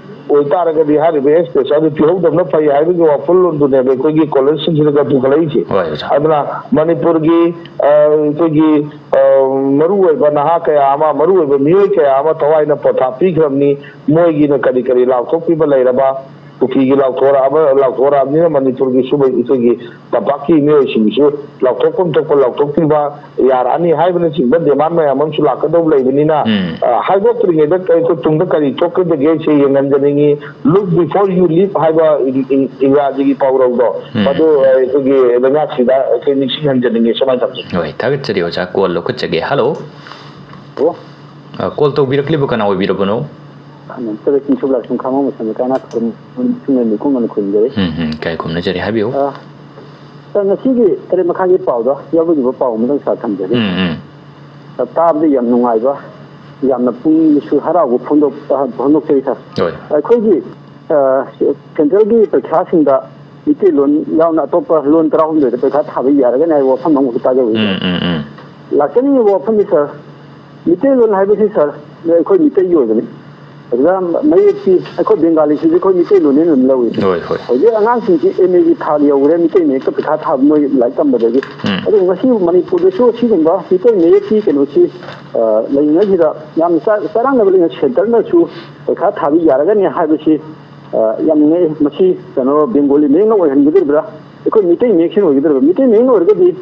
ꯑꯣꯏꯇꯥꯔꯒꯗꯤ ꯍꯥꯏꯔꯤꯕ ꯑꯦꯛꯁꯄ꯭ꯔꯦꯁ ꯑꯗꯨ ꯄꯤꯍꯧꯗꯕꯅ ꯐꯩ ꯍꯥꯏꯕꯒꯤ ꯋꯥꯈꯜꯂꯣꯟꯗꯨꯅꯦꯕ ꯑꯩꯈꯣꯏꯒꯤ ꯀꯣꯂꯦꯖꯁꯤꯡꯁꯤꯗ ꯄꯨꯈꯠꯂꯛꯏꯁꯦ꯫ ꯍꯣꯏ, ꯑꯣꯖꯥ꯫ ꯑꯗꯨꯅ ꯃꯅꯤꯄꯨꯔꯒꯤ ꯑ, ꯑꯩꯈꯣꯏꯒꯤ ꯑ, ꯃꯔꯨꯑꯣꯏꯕ ꯅꯍꯥ ꯀꯌꯥ ꯑꯃ, ꯃꯔꯨꯑꯣꯏꯕ ꯃꯤꯑꯣꯏ ꯀꯌꯥ ꯑꯃ ꯊꯋꯥꯏꯅ ꯄꯣꯊꯥ ꯄꯤꯈ꯭ꯔꯕꯅꯤ꯫ ꯃꯣꯏꯒꯤꯅ ꯀꯔꯤ ꯀꯔꯤ ꯂꯥꯎꯊꯣꯛꯄꯤꯕ ꯂꯩꯔꯕ, ꯀꯨꯀꯤꯒꯤ ꯂꯥꯎꯊꯣꯔꯛꯑꯕ, ꯂꯥꯎꯊꯣꯔꯛꯑꯕꯅꯤꯅ ꯃꯅꯤꯄꯨꯔꯒꯤꯁꯨ ꯑꯩꯈꯣꯏꯒꯤ ꯇꯝꯄꯥꯛꯀꯤ ꯃꯤꯑꯣꯏꯁꯤꯡꯒꯤꯁꯨ ꯂꯥꯎꯊꯣꯛꯐꯝ ꯊꯣꯛꯄ ꯂꯥꯎꯊꯣꯛꯄꯤꯕ ꯌꯥꯔꯛꯑꯅꯤ ꯍꯥꯏꯕꯅꯆꯤꯡꯕ ꯗꯤꯃꯥꯟ ꯃꯌꯥꯝ ꯑꯃꯁꯨ ꯂꯥꯛꯀꯗꯧꯕ ꯂꯩꯕꯅꯤꯅ, ꯎꯝ꯫ ꯑ, ꯍꯥꯏꯗꯣꯛꯇ꯭ꯔꯤꯉꯩꯗ ꯑꯩꯈꯣꯏ ꯇꯨꯡꯗ ꯀꯔꯤ ꯊꯣꯛꯀꯗꯒꯦ ꯁꯤ ꯌꯦꯡꯍꯟꯖꯅꯤꯡꯉꯤ꯫ Look before you leap ꯍꯥꯏꯕ ꯏꯪ-, ꯏꯪ-, ꯏꯪꯒ꯭ꯔꯥꯖꯤꯒꯤ ꯄꯥꯎꯔꯧꯗꯣ, ꯎꯝ꯫ ꯃꯗꯨ, ꯑ, ꯑꯩꯈꯣꯏꯒꯤ ꯂꯩꯉꯥꯛꯁꯤꯗ ꯑꯩꯈꯣꯏ ꯅꯤꯡꯁꯤꯡꯍꯟꯖꯅꯤꯡꯉꯤ꯫ ꯁꯨꯃꯥꯏꯅ ꯇꯧꯖꯩ꯫ ꯍꯣꯏ, ꯊꯥꯒꯠꯆꯔꯤ ꯑꯣꯖꯥ꯫ ꯀꯣꯜ ꯂꯧꯈꯠꯆꯒꯦ꯫ ꯍꯜꯂꯣ꯫ ꯑꯣ꯫ ꯑ, ꯀꯣꯜ ꯇꯧꯕꯤꯔꯛꯂꯤꯕ ꯀꯅꯥ ꯑꯣꯏꯕꯤꯔꯕꯅꯣ? ꯈꯥꯃꯦꯟ ꯇꯔꯦꯠ ꯆꯤꯡꯁꯨꯛ ꯂꯥꯏꯁ꯭ꯔꯝ ꯈꯥꯉꯕꯣꯛ ꯃꯁꯝ ꯂꯩꯀꯥꯏ ꯅꯥ ꯈꯨꯔꯨꯝ ꯁꯨꯡꯂꯦꯟ ꯃꯤꯀꯨꯝ ꯑꯅ ꯈꯨꯔꯨꯝꯖꯔꯤ꯫ ꯎꯝ, ꯎꯝ, ꯏꯀꯥꯏ ꯈꯨꯝꯅꯖꯔꯤ, ꯍꯥꯏꯕꯤꯌꯨ꯫ ꯑ, ꯁꯥꯔ, ꯉꯁꯤꯒꯤ ꯇꯔꯦꯠ ꯃꯈꯥꯏꯒꯤ ꯄꯥꯎꯗ ꯌꯥꯎꯕꯤꯔꯤꯕ ꯄꯥꯎ ꯑꯃꯇꯪ ꯁꯥꯔ ꯊꯝꯖꯒꯦ꯫ ꯎꯝ, ꯎꯝ꯫ ꯁꯥꯔ, ꯇꯥꯕꯗ ꯌꯥꯝ ꯅꯨꯡꯉꯥꯏꯕ, ꯌꯥꯝꯅ ꯄꯨꯛꯅꯤꯡꯁꯨ ꯍꯔꯥꯎꯕ ꯐꯣꯡꯗꯣꯛ-, ꯑ, ꯐꯣꯡꯗꯣꯛꯆꯔꯤ ꯁꯥꯔ꯫ ꯍꯣꯏ꯫ ꯑꯩꯈꯣꯏꯒꯤ, ꯑ, ꯁꯦꯟꯇ꯭ꯔꯦꯜꯒꯤ ꯄꯔꯤꯈ꯭ꯌꯥꯁꯤꯡꯗ ꯃꯤꯇꯩꯂꯣꯟ ꯌꯥꯎꯅ ꯑꯇꯣꯞꯄ ꯂꯣꯟ ꯇꯔꯥꯍꯨꯝꯗꯣꯏꯗ ꯄꯔꯤꯈ꯭ꯌꯥ ꯊꯥꯕ ꯌꯥꯔꯒꯅꯤ ꯍꯥꯏꯕ ꯋꯥꯐꯝ ꯑꯃꯈꯛ ꯇꯥꯖꯕꯅꯤ ꯁꯥꯔ꯫ ꯎꯝ, ꯎꯝ, ꯎꯝ꯫ ꯂꯥꯛꯆꯅꯤꯡꯉꯤꯕ ꯋꯥꯐꯝꯗꯤ ꯁꯥꯔ, ꯃꯤꯇꯩꯂꯣꯟ ꯍꯥꯏꯕꯁꯤ ꯁꯥꯔ, ꯑꯩꯈꯣꯏ ꯃꯤꯇꯩꯒꯤ ꯑꯣꯏꯕꯅꯤ꯫ ꯑꯗꯨꯗ ꯃꯌꯦꯛꯇꯤ ꯑꯩꯈꯣꯏ ꯕꯦꯡꯒꯥꯂꯤꯁꯤꯁꯨ ꯑꯩꯈꯣꯏ ꯃꯤꯇꯩꯂꯣꯟꯅꯦꯅ ꯑꯗꯨꯝ ꯂꯧꯏ꯫ ꯍꯣꯏ, ꯍꯣꯏ꯫ ꯍꯧꯖꯤꯛ ꯑꯉꯥꯡꯁꯤꯡꯁꯤ ꯑꯦꯝ ꯑꯦꯒꯤ ꯊꯥꯛ ꯌꯧꯈ꯭ꯔꯦ, ꯃꯤꯇꯩ ꯃꯌꯦꯛꯇ ꯄꯩꯈꯥ ꯊꯥꯕ ꯃꯣꯏ ꯂꯥꯏꯔꯤꯛ ꯇꯝꯕꯗꯒꯤ꯫ ꯎꯝ꯫ ꯑꯗꯨꯕꯨ ꯉꯁꯤ ꯃꯅꯤꯄꯨꯔꯗꯁꯨ ꯑꯁꯤꯒꯨꯝꯕ ꯃꯤꯇꯩ ꯃꯌꯦꯛꯀꯤ ꯀꯩꯅꯣꯁꯤ, ꯑ, ꯂꯩꯔꯤꯉꯩꯁꯤꯗ ꯌꯥꯝꯅ ꯆꯥ-, ꯆꯔꯥꯡꯅꯕ ꯂꯩꯅ ꯁꯦꯟꯇꯔꯅꯁꯨ ꯄꯩꯈꯥ ꯊꯥꯕ ꯌꯥꯔꯒꯅꯤ ꯍꯥꯏꯕꯁꯤ, ꯑ, ꯌꯥꯝ ꯅꯨꯡꯉꯥꯏ꯫ ꯃꯁꯤ ꯀꯩꯅꯣ ꯕꯦꯡꯒꯣꯂꯤ ꯃꯌꯦꯛꯅ ꯑꯣꯏꯍꯟꯒꯗꯧꯔꯤꯕ꯭ꯔꯥ, ꯑꯩꯈꯣꯏ ꯃꯤꯇꯩ ꯃꯌꯦꯛꯁꯤꯅ ꯑꯣꯏꯒꯗꯧꯔꯤꯕ꯭ꯔꯥ? ꯃꯤꯇꯩ ꯃꯌꯦꯛꯅ ꯑꯣꯏꯔꯒꯗꯤ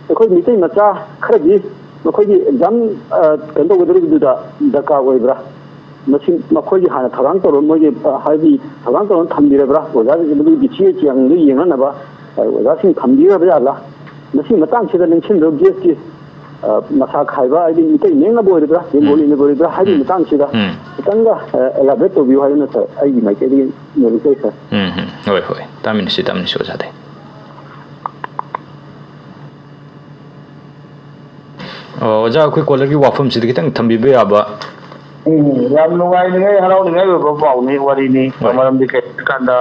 ꯑꯩꯈꯣꯏ ꯃꯤꯇꯩ ꯃꯆꯥ ꯈꯔꯗꯤ ꯃꯈꯣꯏꯒꯤ ꯑꯦꯛꯖꯥꯝ, ꯑ, ꯀꯩꯅꯣ ꯇꯧꯒꯗꯧꯔꯤꯕꯗꯨꯗ ꯗꯔꯀꯥꯔ ꯑꯣꯏꯕ꯭ꯔꯥ? ꯃꯁꯤ ꯃꯈꯣꯏꯒꯤ ꯍꯥꯟꯅ ꯊꯧꯔꯥꯡ ꯇꯧꯔ, ꯃꯣꯏꯒꯤ, ꯑ, ꯍꯥꯏꯗꯤ ꯊꯧꯔꯥꯡ ꯇꯧꯔ ꯊꯝꯕꯤꯔꯕ꯭ꯔꯥ? ꯑꯣꯖꯥꯁꯤꯡꯁꯤ ꯃꯗꯨꯒꯤ ꯕꯤ ꯁꯤ ꯑꯦ ꯆꯥꯡꯗꯨ ꯌꯦꯡꯅꯅꯕ, ꯑ, ꯑꯣꯖꯥꯁꯤꯡ ꯊꯝꯕꯤꯔꯕ ꯖꯥꯠꯂꯥ? ꯃꯁꯤ ꯃꯇꯥꯡꯁꯤꯗ ꯅꯤꯡꯁꯤꯡꯕꯤꯌꯨ, ꯒꯦꯠꯀꯤ, ꯑ, ꯃꯁꯥ ꯈꯥꯏꯕ, ꯍꯥꯏꯗꯤ ꯃꯤꯇꯩ ꯃꯌꯦꯛꯅꯕꯨ ꯑꯣꯏꯔꯤꯕ꯭ꯔꯥ, ꯕꯦꯡꯒꯣꯂꯤꯅꯕꯨ ꯑꯣꯏꯔꯤꯕ꯭ꯔꯥ ꯍꯥꯏꯕꯒꯤ ꯎꯝ꯫ ꯃꯇꯥꯡꯁꯤꯗ ꯎꯝ꯫ ꯈꯤꯇꯪꯒ, ꯑ, elaborate ꯇꯧꯕꯤꯌꯨ ꯍꯥꯏꯗꯨꯅ ꯁꯥꯔ, ꯑꯩꯒꯤ ꯃꯥꯏꯀꯩꯗꯒꯤ ꯅꯣꯂꯨꯛꯆꯩ ꯁꯥꯔ꯫ ꯎꯝ, ꯎꯝ꯫ ꯍꯣꯏ, ꯍꯣꯏ꯫ ꯇꯥꯃꯤꯟꯅꯁꯤ, ꯇꯥꯃꯤꯟꯅꯁꯤ ꯑꯣꯖꯥꯗꯩ꯫ ꯑꯣ, ꯑꯣꯖꯥ, ꯑꯩꯈꯣꯏ ꯀꯣꯂꯔꯒꯤ ꯋꯥꯐꯝꯁꯤꯗ ꯈꯤꯇꯪ ꯊꯝꯕꯤꯕ ꯌꯥꯕ? ꯎꯝ, ꯌꯥꯝ ꯅꯨꯡꯉꯥꯏꯅꯤꯡꯉꯥꯏ, ꯍꯔꯥꯎꯅꯤꯡꯉꯥꯏ ꯑꯣꯏꯕ ꯄꯥꯎꯅꯤ, ꯋꯥꯔꯤꯅꯤ꯫ ꯍꯣꯏ꯫ ꯃꯔꯝꯗꯤ ꯀꯩꯒꯤꯅꯣ ꯍꯥꯏ ꯀꯥꯟꯗ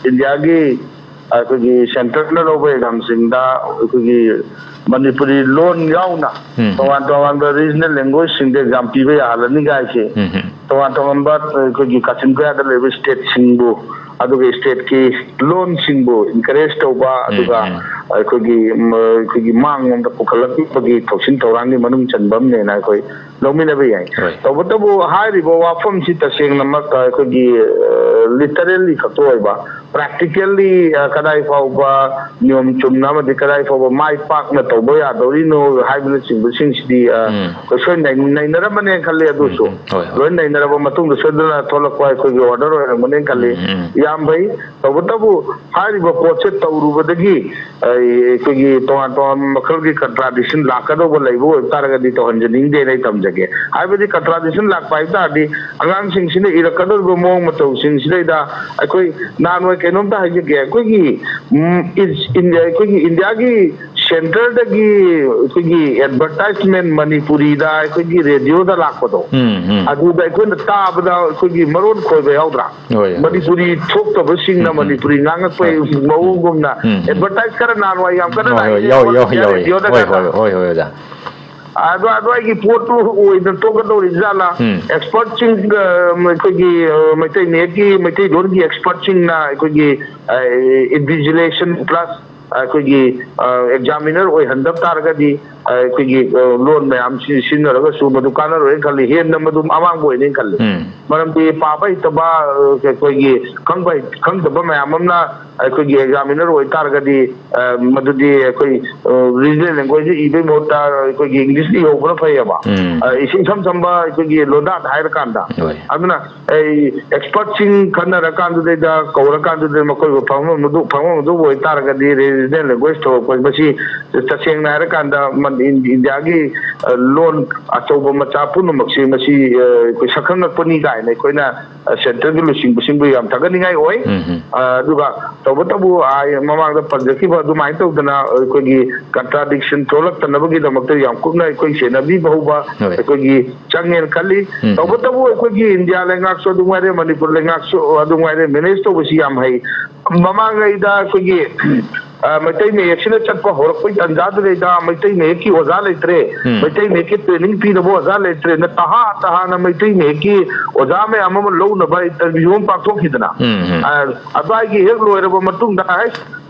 ꯏꯟꯗꯤꯌꯥꯒꯤ ꯑꯩꯈꯣꯏꯒꯤ ꯁꯦꯟꯇꯔꯅ ꯂꯧꯕ ꯑꯦꯛꯖꯥꯝꯁꯤꯡꯗ ꯑꯩꯈꯣꯏꯒꯤ ꯃꯅꯤꯄꯨꯔꯤ ꯂꯣꯟ ꯌꯥꯎꯅ ꯎꯝ꯫ ꯇꯣꯉꯥꯟ ꯇꯣꯉꯥꯟꯕ regional languageꯁꯤꯡꯗ exam ꯄꯤꯕ ꯌꯥꯍꯜꯂꯅꯤꯡꯉꯥꯏꯁꯤ ꯎꯝ꯫ ꯇꯣꯉꯥꯟ ꯇꯣꯉꯥꯟꯕ ꯑꯩꯈꯣꯏꯒꯤ ꯀꯥꯆꯤꯟ ꯀꯣꯌꯥꯗ ꯂꯩꯕ stateꯁꯤꯡꯕꯨ, ꯑꯗꯨꯒ stateꯀꯤ ꯂꯣꯟꯁꯤꯡꯕꯨ encourage ꯇꯧꯕ, ꯎꯝ, ꯑꯗꯨꯒ ꯎꯝ꯫ ꯑꯩꯈꯣꯏꯒꯤ, ꯎꯝ, ꯑꯩꯈꯣꯏꯒꯤ ꯃꯥꯡꯂꯣꯝꯗ ꯄꯨꯈꯠꯂꯛꯄꯒꯤ ꯊꯧꯁꯤꯜ ꯊꯧꯔꯥꯡꯒꯤ ꯃꯅꯨꯡ ꯆꯟꯕ ꯑꯃꯅꯦꯅ ꯑꯩꯈꯣꯏ ꯂꯧꯃꯤꯟꯅꯕ ꯌꯥꯏ꯫ ꯍꯣꯏ꯫ ꯇꯧꯕꯇꯕꯨ ꯍꯥꯏꯔꯤꯕ ꯋꯥꯐꯝꯁꯤ ꯇꯁꯦꯡꯅꯃꯛ ꯑꯩꯈꯣꯏꯒꯤ, ꯑ, literally ꯈꯛꯇ ꯑꯣꯏꯕ, practically, ꯑ, ꯀꯗꯥꯏ ꯐꯥꯎꯕ ꯅꯤꯌꯣꯝ ꯆꯨꯝꯅ ꯑꯃꯗꯤ ꯀꯗꯥꯏ ꯐꯥꯎꯕ ꯃꯥꯏ ꯄꯥꯛꯅ ꯇꯧꯕ ꯌꯥꯗꯧꯔꯤꯅꯣ ꯍꯥꯏꯕꯅꯆꯤꯡꯕꯁꯤꯡꯁꯤꯗꯤ, ꯑ, ꯎꯝ꯫ ꯑꯩꯈꯣꯏ ꯁꯣꯏ ꯅꯩ-, ꯅꯩꯅꯔꯝꯃꯅꯦꯅ ꯈꯜꯂꯤ꯫ ꯑꯗꯨꯁꯨ ꯎꯝ, ꯎꯝ꯫ ꯍꯣꯏ, ꯍꯣꯏ꯫ ꯂꯣꯏ ꯅꯩꯅꯔꯕ ꯃꯇꯨꯡꯗ ꯁꯣꯏꯗꯅ ꯊꯣꯛꯂꯛꯄ ꯑꯩꯈꯣꯏꯒꯤ order ꯑꯣꯏꯔꯝꯒꯅꯦꯅ ꯈꯜꯂꯤ꯫ ꯎꯝ, ꯎꯝ꯫ ꯌꯥꯝ ꯐꯩ꯫ ꯇꯧꯕꯇꯕꯨ ꯍꯥꯏꯔꯤꯕ ꯄꯣꯠꯁꯦ ꯇꯧꯔꯨꯕꯗꯒꯤ ꯑꯩ-, ꯑꯩꯈꯣꯏꯒꯤ ꯇꯣꯉꯥꯟ ꯇꯣꯉꯥꯟꯕ ꯃꯈꯜꯒꯤ contradiction ꯂꯥꯛꯀꯗꯧꯕ ꯂꯩꯕ ꯑꯣꯏꯕ ꯇꯥꯔꯒꯗꯤ ꯇꯧꯍꯟꯖꯅꯤꯡꯗꯦꯅ ꯑꯩ ꯊꯝꯖꯒꯦ꯫ ꯍꯥꯏꯕꯗꯤ contradiction ꯂꯥꯛꯄ ꯍꯥꯏꯕ ꯇꯥꯔꯗꯤ ꯑꯉꯥꯡꯁꯤꯡꯁꯤꯅ ꯏꯔꯛꯀꯗꯧꯔꯤꯕ ꯃꯑꯣꯡ ꯃꯇꯧꯁꯤꯡꯁꯤꯗꯩꯗ ꯑꯩꯈꯣꯏ ꯅꯍꯥꯟꯋꯥꯏ ꯀꯩꯅꯣꯝꯇ ꯍꯥꯏꯖꯒꯦ, ꯑꯩꯈꯣꯏꯒꯤ, ꯎꯝ, ꯏꯟ-, ꯏꯟ-, ꯑꯩꯈꯣꯏꯒꯤ ꯏꯟꯗꯤꯌꯥꯒꯤ centreꯗꯒꯤ ꯑꯩꯈꯣꯏꯒꯤ advertisement ꯃꯅꯤꯄꯨꯔꯤꯗ ꯑꯩꯈꯣꯏꯒꯤ radioꯗ ꯂꯥꯛꯄꯗꯣ, ꯎꯝ, ꯎꯝ꯫ ꯑꯗꯨꯗ ꯑꯩꯈꯣꯏꯅ ꯇꯥꯕꯗ ꯑꯩꯈꯣꯏꯒꯤ ꯃꯔꯣꯟ ꯈꯣꯏꯕ ꯌꯥꯎꯗ꯭ꯔꯥ? ꯍꯣꯏ, ꯍꯣꯏ꯫ ꯃꯅꯤꯄꯨꯔꯤ ꯊꯣꯛꯇꯕꯁꯤꯡꯅ ꯎꯝ, ꯎꯝ꯫ ꯃꯅꯤꯄꯨꯔꯤ ꯉꯥꯡꯉꯛꯄꯒꯤ ꯍꯣꯏ꯫ ꯃꯑꯣꯡꯒꯨꯝꯅ ꯎꯝ, ꯎꯝ꯫ Advertise ꯈꯔ ꯅꯍꯥꯟꯋꯥꯏ ꯌꯥꯝ ꯀꯟꯅ ꯍꯣꯏ, ꯍꯣꯏ, ꯂꯥꯛꯏꯅꯦ, ꯌꯥꯎꯏ, all ꯌꯥꯎꯏ, India ꯌꯥꯎꯏ꯫ radioꯗ ꯍꯣꯏ, ꯀꯥꯟꯗ꯫ ꯍꯣꯏ, ꯍꯣꯏ, ꯍꯣꯏ, ꯑꯣꯖꯥ꯫ ꯑꯗꯣ ꯑꯗꯨꯋꯥꯏꯒꯤ ꯄꯣꯠꯇꯨ ꯑꯣꯏꯅ ꯇꯣꯛꯀꯗꯧꯔꯤꯕ ꯖꯥꯠꯂꯥ? ꯎꯝ꯫ Expertꯁꯤꯡ, ꯑ, ꯑꯩꯈꯣꯏꯒꯤ, ꯑ, ꯃꯩꯇꯩ ꯃꯌꯦꯛꯀꯤ, ꯃꯩꯇꯩꯂꯣꯟꯒꯤ expertꯁꯤꯡꯅ ꯑꯩꯈꯣꯏꯒꯤ, ꯑ, invigilation plus ꯑꯩꯈꯣꯏꯒꯤ, ꯑ, examiner ꯑꯣꯏꯍꯟꯗꯕ ꯇꯥꯔꯒꯗꯤ, ꯑ, ꯑꯩꯈꯣꯏꯒꯤ, ꯑ, ꯂꯣꯟ ꯃꯌꯥꯝꯁꯤ ꯁꯤꯖꯤꯟꯅꯔꯒꯁꯨ ꯃꯗꯨ ꯀꯥꯟꯅꯔꯣꯏꯅ ꯈꯜꯂꯤ, ꯍꯦꯟꯅ ꯃꯗꯨ ꯑꯃꯥꯡꯕ ꯑꯣꯏꯅꯤ ꯈꯜꯂꯤ꯫ ꯎꯝ꯫ ꯃꯔꯝꯗꯤ ꯄꯥꯕ ꯍꯩꯇꯕ, ꯑ, ꯑꯩꯈꯣꯏꯒꯤ ꯈꯪꯕ ꯍꯩ-, ꯈꯪꯗꯕ ꯃꯌꯥꯝ ꯑꯃꯅ ꯑꯩꯈꯣꯏꯒꯤ examiner ꯑꯣꯏꯇꯥꯔꯒꯗꯤ, ꯑ, ꯃꯗꯨꯗꯤ ꯑꯩꯈꯣꯏ, ꯑ, regional languageꯗ ꯏꯕꯒꯤ ꯃꯍꯨꯠꯇ ꯑꯩꯈꯣꯏꯒꯤ Englishꯇ ꯏꯍꯧꯕꯅ ꯐꯩꯌꯦꯕ꯫ ꯎꯝ꯫ ꯑ, ꯏꯁꯝ ꯁꯝꯕ ꯑꯩꯈꯣꯏꯒꯤ ꯂꯣꯟꯗꯥꯗ ꯍꯥꯏꯔꯀꯥꯟꯗ꯫ ꯍꯣꯏ꯫ ꯑꯗꯨꯅ ꯑꯩ expertꯁꯤꯡ ꯈꯟꯅꯔꯀꯥꯟꯗꯨꯗꯩꯗ ꯀꯧꯔꯀꯥꯟꯗꯨꯗ ꯃꯈꯣꯏꯕꯨ ꯐꯪꯐꯝ ꯑꯗꯨ, ꯐꯪꯐꯝ ꯑꯗꯨꯕꯨ ꯑꯣꯏꯇꯥꯔꯒꯗꯤ regional language ꯊꯣꯛꯂꯛꯄ ꯃꯁꯤ ꯇꯁꯦꯡꯅ ꯍꯥꯏꯔꯀꯥꯟꯗ ꯃꯟ-, ꯏꯟ-, ꯏꯟꯗꯤꯌꯥꯒꯤ, ꯑ, ꯂꯣꯟ ꯑꯆꯧꯕ ꯃꯆꯥ ꯄꯨꯝꯅꯃꯛꯁꯤ ꯃꯁꯤ, ꯑ, ꯑꯩꯈꯣꯏ ꯁꯛꯈꯪꯉꯛꯄꯅꯤ ꯀꯥꯏꯅ ꯑꯩꯈꯣꯏꯅ, ꯑ, centreꯒꯤ ꯂꯨꯆꯤꯡꯕꯁꯤꯡꯕꯨ ꯌꯥꯝ ꯊꯥꯒꯠꯅꯤꯡꯉꯥꯏ ꯑꯣꯏ꯫ ꯎꯝ, ꯎꯝ꯫ ꯑ, ꯑꯗꯨꯒ ꯇꯧꯕꯇꯕꯨ ꯑꯥ, ꯃꯃꯥꯡꯗ ꯄꯟꯖꯈꯤꯕ ꯑꯗꯨꯃꯥꯏꯅ ꯇꯧꯗꯅ ꯑꯩꯈꯣꯏꯒꯤ contradiction ꯊꯣꯛꯂꯛꯇꯅꯕꯒꯤꯗꯃꯛꯇ ꯌꯥꯝ ꯀꯨꯞꯅ ꯑꯩꯈꯣꯏ ꯁꯦꯟꯅꯕꯤꯕ ꯍꯧꯕ ꯍꯣꯏ꯫ ꯑꯩꯈꯣꯏꯒꯤ ꯆꯪꯉꯦꯅ ꯈꯜꯂꯤ꯫ ꯎꯝ, ꯎꯝ꯫ ꯇꯧꯕꯇꯕꯨ ꯑꯩꯈꯣꯏꯒꯤ ꯏꯟꯗꯤꯌꯥ ꯂꯩꯉꯥꯛꯁꯨ ꯑꯗꯨꯝ ꯉꯥꯏꯔꯦ, ꯃꯅꯤꯄꯨꯔ ꯂꯩꯉꯥꯛꯁꯨ ꯑꯗꯨꯝ ꯉꯥꯏꯔꯦ, manage ꯇꯧꯕꯁꯤ ꯌꯥꯝ ꯍꯩ꯫ ꯃꯃꯥꯡꯉꯩꯗ ꯑꯩꯈꯣꯏꯒꯤ ꯑ, ꯃꯩꯇꯩ ꯃꯌꯦꯛꯁꯤꯅ ꯆꯠꯄ ꯍꯧꯔꯛꯄꯩ ꯇꯥꯟꯖꯥꯗꯨꯗꯩꯗ ꯃꯩꯇꯩ ꯃꯌꯦꯛꯀꯤ ꯑꯣꯖꯥ ꯂꯩꯇ꯭ꯔꯦ, ꯎꯝ꯫ ꯃꯩꯇꯩ ꯃꯌꯦꯛꯀꯤ training ꯄꯤꯅꯕ ꯑꯣꯖꯥ ꯂꯩꯇ꯭ꯔꯦꯅ ꯇꯍꯥ ꯇꯍꯥꯅ ꯃꯩꯇꯩ ꯃꯌꯦꯛꯀꯤ ꯑꯣꯖꯥ ꯃꯌꯥꯝ ꯑꯃ ꯂꯧꯅꯕ interview ꯑꯃ ꯄꯥꯡꯊꯣꯛꯈꯤꯗꯅ, ꯎꯝ, ꯎꯝ꯫ ꯑ, ꯑꯗꯨꯋꯥꯏꯒꯤ ꯍꯦꯛ ꯂꯣꯏꯔꯕ ꯃꯇꯨꯡꯗ, ꯍꯥꯏ,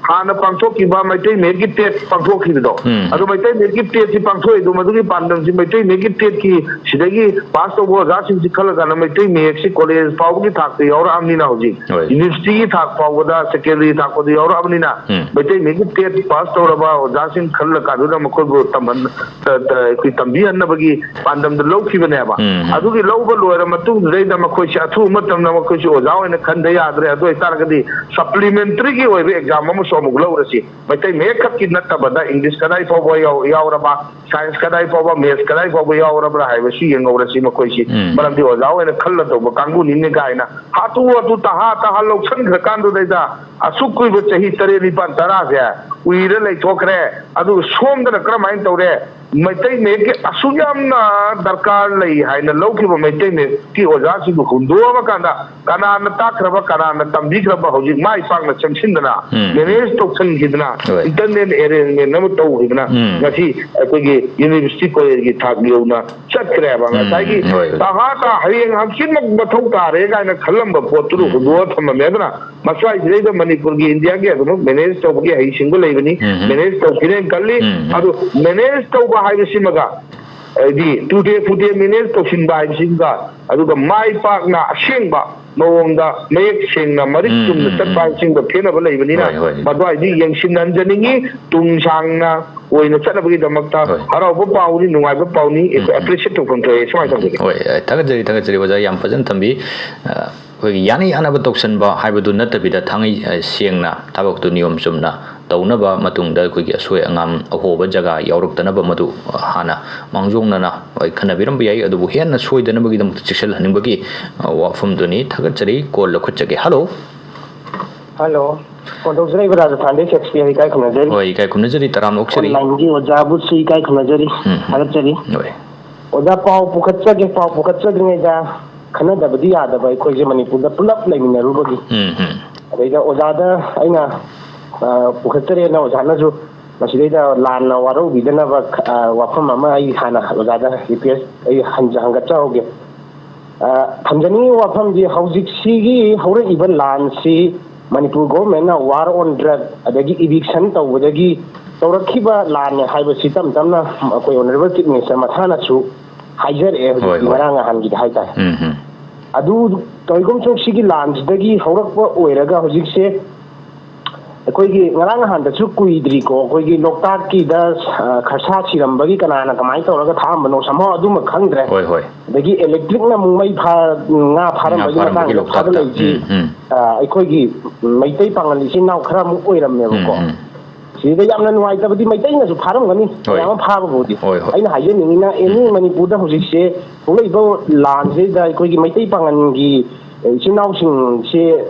ꯍꯥꯟꯅ ꯄꯥꯡꯊꯣꯛꯈꯤꯕ ꯃꯩꯇꯩ ꯃꯌꯦꯛꯀꯤ TET ꯄꯥꯡꯊꯣꯛꯈꯤꯕꯗꯣ, ꯎꯝ꯫ ꯑꯗꯣ ꯃꯩꯇꯩ ꯃꯌꯦꯛꯀꯤ TETꯁꯤ ꯄꯥꯡꯊꯣꯛꯏꯗꯣ, ꯃꯗꯨꯒꯤ ꯄꯥꯟꯗꯝꯁꯤ ꯃꯩꯇꯩ ꯃꯌꯦꯛꯀꯤ TETꯀꯤ ꯁꯤꯗꯒꯤ ꯄꯥꯁ ꯇꯧꯕ ꯑꯣꯖꯥꯁꯤꯡꯁꯤ ꯈꯜꯂꯀꯥꯟꯗ ꯃꯩꯇꯩ ꯃꯌꯦꯛꯁꯤ ꯀꯣꯂꯦꯖ ꯐꯥꯎꯕꯒꯤ ꯊꯥꯛꯇ ꯌꯥꯎꯔꯛꯑꯕꯅꯤꯅ, ꯍꯧꯖꯤꯛ ꯍꯣꯏ꯫ ꯌꯨꯅꯤꯚꯔꯁꯤꯇꯤꯒꯤ ꯊꯥꯛ ꯐꯥꯎꯕꯗ, ꯁꯦꯀꯦꯟꯗꯔꯤ ꯊꯥꯛ ꯐꯥꯎꯗ ꯌꯥꯎꯔꯛꯑꯕꯅꯤꯅ, ꯎꯝ꯫ ꯃꯩꯇꯩ ꯃꯌꯦꯛꯀꯤ TET ꯄꯥꯁ ꯇꯧꯔꯕ ꯑꯣꯖꯥꯁꯤꯡ ꯈꯜꯂꯀꯥꯟꯗꯨꯗ ꯃꯈꯣꯏꯕꯨ ꯇꯝꯍꯟ-, ꯇ-, ꯇ-, ꯑꯩꯈꯣꯏ ꯇꯝꯕꯤꯍꯟꯅꯕꯒꯤ ꯄꯥꯟꯗꯝꯗ ꯂꯧꯈꯤꯕꯅꯦꯕ꯫ ꯎꯝ, ꯎꯝ꯫ ꯑꯗꯨꯒꯤ ꯂꯧꯕ ꯂꯣꯏꯔ ꯃꯇꯨꯡꯗꯨꯗꯩꯗ ꯃꯈꯣꯏꯁꯦ ꯑꯊꯨꯕ ꯃꯇꯝꯗ ꯃꯈꯣꯏꯁꯦ ꯑꯣꯖꯥ ꯑꯣꯏꯅ ꯈꯟꯗ ꯌꯥꯗ꯭ꯔꯦ꯫ ꯑꯗꯨ ꯑꯣꯏꯇꯥꯔꯒꯗꯤ supplementaryꯒꯤ ꯑꯣꯏꯕ exam ꯑꯃꯁꯨ ꯑꯃꯨꯛ ꯂꯧꯔꯁꯤ꯫ ꯃꯩꯇꯩ ꯃꯌꯦꯛ ꯈꯛꯀꯤ ꯅꯠꯇꯕꯗ English ꯀꯗꯥꯏ ꯐꯥꯎꯕ ꯌꯥꯎ-, ꯌꯥꯎꯔꯕ, science ꯀꯗꯥꯏ ꯐꯥꯎꯕ, maths ꯀꯗꯥꯏ ꯐꯥꯎꯕ ꯌꯥꯎꯔꯕ꯭ꯔꯥ ꯍꯥꯏꯕꯁꯤ ꯌꯦꯡꯍꯧꯔꯁꯤ ꯃꯈꯣꯏꯁꯤ꯫ ꯎꯝ꯫ ꯃꯔꯝꯗꯤ ꯑꯣꯖꯥ ꯑꯣꯏꯅ ꯈꯜꯂ ꯇꯧꯕ ꯀꯥꯡꯕꯨꯅꯤꯅꯦ ꯀꯥꯏꯅ ꯍꯥꯊꯨ ꯍꯥꯊꯨ ꯇꯍꯥ ꯇꯍꯥ ꯂꯧꯁꯟꯈ꯭ꯔꯀꯥꯟꯗꯨꯗꯩꯗ ꯑꯁꯨꯛ ꯀꯨꯏꯕ ꯆꯍꯤ ꯇꯔꯦꯠ, ꯅꯤꯄꯥꯜ, ꯇꯔꯥꯁꯦ ꯎꯏꯔ ꯂꯩꯊꯣꯛꯈ꯭ꯔꯦ꯫ ꯑꯗꯨꯒ ꯁꯣꯝꯗꯅ ꯀꯔꯝꯍꯥꯏꯅ ꯇꯧꯔꯦ? ꯃꯩꯇꯩ ꯃꯌꯦꯛꯀꯤ ꯑꯁꯨꯛ ꯌꯥꯝꯅ ꯗꯔꯀꯥꯔ ꯂꯩ ꯍꯥꯏꯅ ꯂꯧꯈꯤꯕ ꯃꯩꯇꯩ ꯃꯌꯦꯛꯀꯤ ꯑꯣꯖꯥꯁꯤꯡꯗꯨ ꯍꯨꯟꯗꯣꯛꯑꯕ ꯀꯥꯟꯗ ꯀꯅꯥꯅ ꯇꯥꯛꯈ꯭ꯔꯕ, ꯀꯅꯥꯅ ꯇꯝꯕꯤꯈ꯭ꯔꯕ, ꯍꯧꯖꯤꯛ ꯃꯥꯏ ꯄꯥꯛꯅ ꯆꯪꯁꯤꯟꯗꯅ, ꯎꯝ꯫ Manage ꯇꯧꯁꯤꯟꯈꯤꯗꯅ, ꯍꯣꯏ꯫ Internal arrangement ꯑꯃ ꯇꯧꯈꯤꯗꯅ, ꯎꯝ꯫ ꯉꯁꯤ ꯑꯩꯈꯣꯏꯒꯤ university collegeꯀꯤ ꯊꯥꯛ ꯌꯧꯅ ꯆꯠꯈ꯭ꯔꯦꯕ꯫ ꯎꯝ, ꯉꯁꯥꯏꯒꯤ ꯍꯣꯏ꯫ ꯇꯍꯥ ꯇꯍꯥ ꯍꯌꯦꯡ ꯍꯪꯆꯤꯠꯃꯛ ꯃꯊꯧ ꯇꯥꯔꯦ ꯀꯥꯏꯅ ꯈꯜꯂꯝꯕ ꯄꯣꯠꯇꯨꯗ ꯎꯝ꯫ ꯍꯨꯟꯗꯣꯛꯑ ꯊꯝꯃꯝꯃꯦ꯫ ꯑꯗꯨꯅ ꯃꯁ꯭ꯋꯥꯏꯁꯤꯗꯩꯗ ꯃꯅꯤꯄꯨꯔꯒꯤ, ꯏꯟꯗꯤꯌꯥꯒꯤ ꯑꯗꯨꯃꯛ manage ꯇꯧꯕꯒꯤ ꯍꯩꯁꯤꯡꯕ ꯂꯩꯕꯅꯤ, ꯎꯝ꯫ Manage ꯇꯧꯈꯤꯅꯦꯅ ꯈꯜꯂꯤ꯫ ꯎꯝ꯫ ꯑꯗꯨ manage ꯇꯧꯕ ꯍꯥꯏꯕꯁꯤꯃꯒ, ꯍꯥꯏꯗꯤ ꯇꯨꯗꯦ ꯐꯨꯗꯦ manage ꯇꯧꯁꯤꯟꯕ ꯍꯥꯏꯕꯁꯤꯒ, ꯑꯗꯨꯒ ꯃꯥꯏ ꯄꯥꯛꯅ ꯑꯁꯦꯡꯕ ꯃꯑꯣꯡꯗ ꯃꯌꯦꯛ ꯁꯦꯡꯅ ꯃꯔꯤꯛ ꯎꯝ, ꯆꯨꯝꯅ ꯎꯝ, ꯆꯠꯄ ꯎꯝ꯫ ꯍꯥꯏꯕꯁꯤꯒ ꯈꯦꯠꯅꯕ ꯂꯩꯕꯅꯤꯅ, ꯍꯣꯏ, ꯍꯣꯏ꯫ ꯃꯗꯨꯋꯥꯏꯗꯤ ꯌꯦꯡꯁꯤꯟꯍꯟꯖꯅꯤꯡꯉꯤ꯫ ꯇꯨꯡ ꯁꯥꯡꯅ ꯑꯣꯏꯅ ꯆꯠꯅꯕꯒꯤꯗꯃꯛꯇ ꯍꯣꯏ꯫ ꯍꯔꯥꯎꯕ ꯄꯥꯎꯅꯤ, ꯅꯨꯡꯉꯥꯏꯕ ꯄꯥꯎꯅꯤ, ꯎꯝ, ꯎꯝ꯫ Appreciate ꯇꯧꯐꯝ ꯊꯣꯛꯑꯦ꯫ ꯁꯨꯃꯥꯏꯅ ꯇꯧꯖꯒꯦ꯫ ꯍꯣꯏ, ꯑ, ꯊꯥꯒꯠꯆꯔꯤ, ꯊꯥꯒꯠꯆꯔꯤ ꯑꯣꯖꯥ, ꯌꯥꯝ ꯐꯖꯅ ꯊꯝꯕꯤ꯫ ꯑ, ꯑꯩꯈꯣꯏꯒꯤ ꯌꯥꯅ ꯌꯥꯅꯕ ꯇꯧꯁꯟꯕ ꯍꯥꯏꯕꯗꯨ ꯅꯠꯇꯕꯤꯗ, ꯊꯥꯡꯉꯩ, ꯑ, ꯁꯦꯡꯅ ꯊꯕꯛꯇꯨ ꯅꯤꯌꯣꯝ ꯆꯨꯝꯅ ꯇꯧꯅꯕ, ꯃꯇꯨꯡꯗ ꯑꯩꯈꯣꯏꯒꯤ ꯑꯁꯣꯏ ꯑꯉꯥꯝ ꯑꯍꯣꯕ ꯖꯒꯥ ꯌꯥꯎꯔꯛꯇꯅꯕ, ꯃꯗꯨ, ꯑ, ꯍꯥꯟꯅ ꯃꯥꯡꯖꯧꯅꯅ, ꯍꯣꯏ, ꯈꯟꯅꯕꯤꯔꯝꯕ ꯌꯥꯏ꯫ ꯑꯗꯨꯕꯨ ꯍꯦꯟꯅ ꯁꯣꯏꯗꯅꯕꯒꯤꯗꯃꯛꯇ ꯆꯦꯛꯁꯤꯜꯍꯟꯅꯤꯡꯕꯒꯤ, ꯑ, ꯋꯥꯐꯝꯗꯨꯅꯤ꯫ ꯊꯥꯒꯠꯆꯔꯤ꯫ Call ꯂꯧꯈꯠꯆꯒꯦ꯫ Hello꯫ Hello꯫ Phone ꯇꯧꯖꯔꯛꯏꯕ ꯔꯥꯖꯁꯊꯥꯟꯗꯒꯤ ꯁꯦꯛꯁꯄꯤꯌꯔ, ꯏꯀꯥꯏ ꯈꯨꯝꯅꯖꯔꯤ꯫ ꯍꯣꯏ, ꯏꯀꯥꯏ ꯈꯨꯝꯅꯖꯔꯤ꯫ ꯇꯔꯥꯝꯅ ꯑꯣꯛꯆꯔꯤ꯫ Onlineꯒꯤ ꯑꯣꯖꯥꯕꯨꯁꯨ ꯏꯀꯥꯏ ꯈꯨꯝꯅꯖꯔꯤ꯫ ꯎꯝ, ꯎꯝ꯫ ꯊꯥꯒꯠꯆꯔꯤ꯫ ꯍꯣꯏ꯫ ꯑꯣꯖꯥ, ꯄꯥꯎ ꯄꯨꯈꯠꯆꯒꯦ꯫ ꯄꯥꯎ ꯄꯨꯈꯠꯆꯗ꯭ꯔꯤꯉꯩꯗ, ꯈꯟꯅꯗꯕꯗꯤ ꯌꯥꯗꯕ ꯑꯩꯈꯣꯏꯁꯦ ꯃꯅꯤꯄꯨꯔꯗ ꯄꯨꯂꯞ ꯂꯩꯃꯤꯟꯅꯔꯨꯕꯒꯤ꯫ ꯎꯝ, ꯎꯝ꯫ ꯑꯗꯩꯗ ꯑꯣꯖꯥꯗ ꯑꯩꯅ ꯑ, ꯄꯨꯈꯠꯆꯔꯦꯅ ꯑꯣꯖꯥꯅꯁꯨ ꯃꯁꯤꯗꯩꯗ ꯂꯥꯟꯅ ꯋꯥꯔꯧꯕꯤꯗꯅꯕ, ꯑ, ꯋꯥꯐꯝ ꯑꯃ ꯑꯩ ꯍꯥꯟꯅ ꯑꯣꯖꯥꯗ ꯔꯤꯀ꯭ꯋꯦꯁ ꯑꯩ ꯍꯟꯖ-, ꯍꯪꯒꯠꯆꯍꯧꯒꯦ꯫ ꯑ, ꯊꯝꯖꯅꯤꯡꯉꯤꯕ ꯋꯥꯐꯝꯗꯤ, ꯍꯧꯖꯤꯛꯁꯤꯒꯤ ꯍꯧꯔꯛꯏꯕ ꯂꯥꯟꯁꯤ ꯃꯅꯤꯄꯨꯔ ꯒꯣꯚꯔꯟꯃꯦꯟꯠꯅ war on drug ꯑꯗꯒꯤ eviction ꯇꯧꯕꯗꯒꯤ ꯇꯧꯔꯛꯈꯤꯕ ꯂꯥꯟꯅꯦ ꯍꯥꯏꯕꯁꯤ ꯇꯞ ꯇꯞꯅ ꯑꯩꯈꯣꯏ ꯑꯣꯅꯔꯦꯕꯜ ꯆꯤꯐ ꯃꯤꯅꯤꯁꯇꯔ ꯃꯁꯥꯅꯁꯨ ꯍꯥꯏꯖꯔꯛꯑꯦ, ꯍꯧꯖꯤꯛꯇꯤ ꯍꯣꯏ, ꯍꯣꯏ꯫ ꯉꯔꯥꯡ ꯅꯍꯥꯟꯒꯤꯗ ꯍꯥꯏꯇꯥꯔꯦ꯫ ꯎꯝ, ꯎꯝ꯫ ꯑꯗꯨ ꯇꯧꯏꯒꯨꯝꯁꯨꯡ ꯁꯤꯒꯤ ꯂꯥꯟꯁꯤꯗꯒꯤ ꯍꯧꯔꯛꯄ ꯑꯣꯏꯔꯒ ꯍꯧꯖꯤꯛꯁꯦ ꯑꯩꯈꯣꯏꯒꯤ ꯉꯔꯥꯡ ꯅꯍꯥꯟꯗꯁꯨ ꯀꯨꯏꯗ꯭ꯔꯤꯀꯣ, ꯑꯩꯈꯣꯏꯒꯤ ꯂꯣꯛꯇꯥꯛꯀꯤꯗ, ꯑ, ꯈꯔꯁꯥ ꯁꯤꯔꯝꯕꯒꯤ ꯀꯅꯥꯅ ꯀꯃꯥꯏꯅ ꯇꯧꯔꯒ ꯊꯥꯛꯑꯝꯕꯅꯣ, somehow ꯑꯗꯨꯃ ꯈꯪꯗ꯭ꯔꯦ꯫ ꯍꯣꯏ, ꯍꯣꯏ꯫ ꯑꯗꯒꯤ ꯏꯂꯦꯛꯇ꯭ꯔꯤꯛꯅ ꯑꯃꯨꯛ ꯃꯩ ꯐꯥ-, ꯉꯥ ꯐꯥꯔꯝꯕꯒꯤ ꯉꯥ ꯐꯥꯔꯝꯕꯒꯤ ꯃꯇꯥꯡꯗ ꯂꯣꯛꯇꯥꯛꯇ꯫ ꯊꯥꯒꯠꯂꯛꯏꯁꯤ, ꯎꯝ, ꯎꯝ꯫ ꯑ, ꯑꯩꯈꯣꯏꯒꯤ ꯃꯩꯇꯩ ꯄꯥꯉꯜ ꯏꯆꯤꯟ ꯏꯅꯥꯎ ꯈꯔ ꯑꯃꯨꯛ ꯑꯣꯏꯔꯝꯃꯦꯕꯀꯣ꯫ ꯎꯝ, ꯎꯝ꯫ ꯁꯤꯗ ꯌꯥꯝꯅ ꯅꯨꯡꯉꯥꯏꯇꯕꯗꯤ ꯃꯩꯇꯩꯅꯁꯨ ꯐꯥꯔꯝꯒꯅꯤ, ꯍꯣꯏ꯫ ꯃꯌꯥꯝ ꯑꯃ ꯐꯥꯕꯕꯨꯗꯤ꯫ ꯍꯣꯏ, ꯍꯣꯏ꯫ ꯑꯩꯅ ꯍꯥꯏꯖꯅꯤꯡꯉꯤꯅ, ꯑꯦꯅꯤ ꯎꯝ꯫ ꯃꯅꯤꯄꯨꯔꯗ ꯍꯧꯖꯤꯛꯁꯦ ꯊꯣꯛꯂꯛꯏꯕ ꯂꯥꯟꯁꯤꯗ ꯑꯩꯈꯣꯏꯒꯤ ꯃꯩꯇꯩ ꯄꯥꯉꯜꯒꯤ ꯏꯆꯤꯟ ꯏꯅꯥꯎꯁꯤꯡꯁꯦ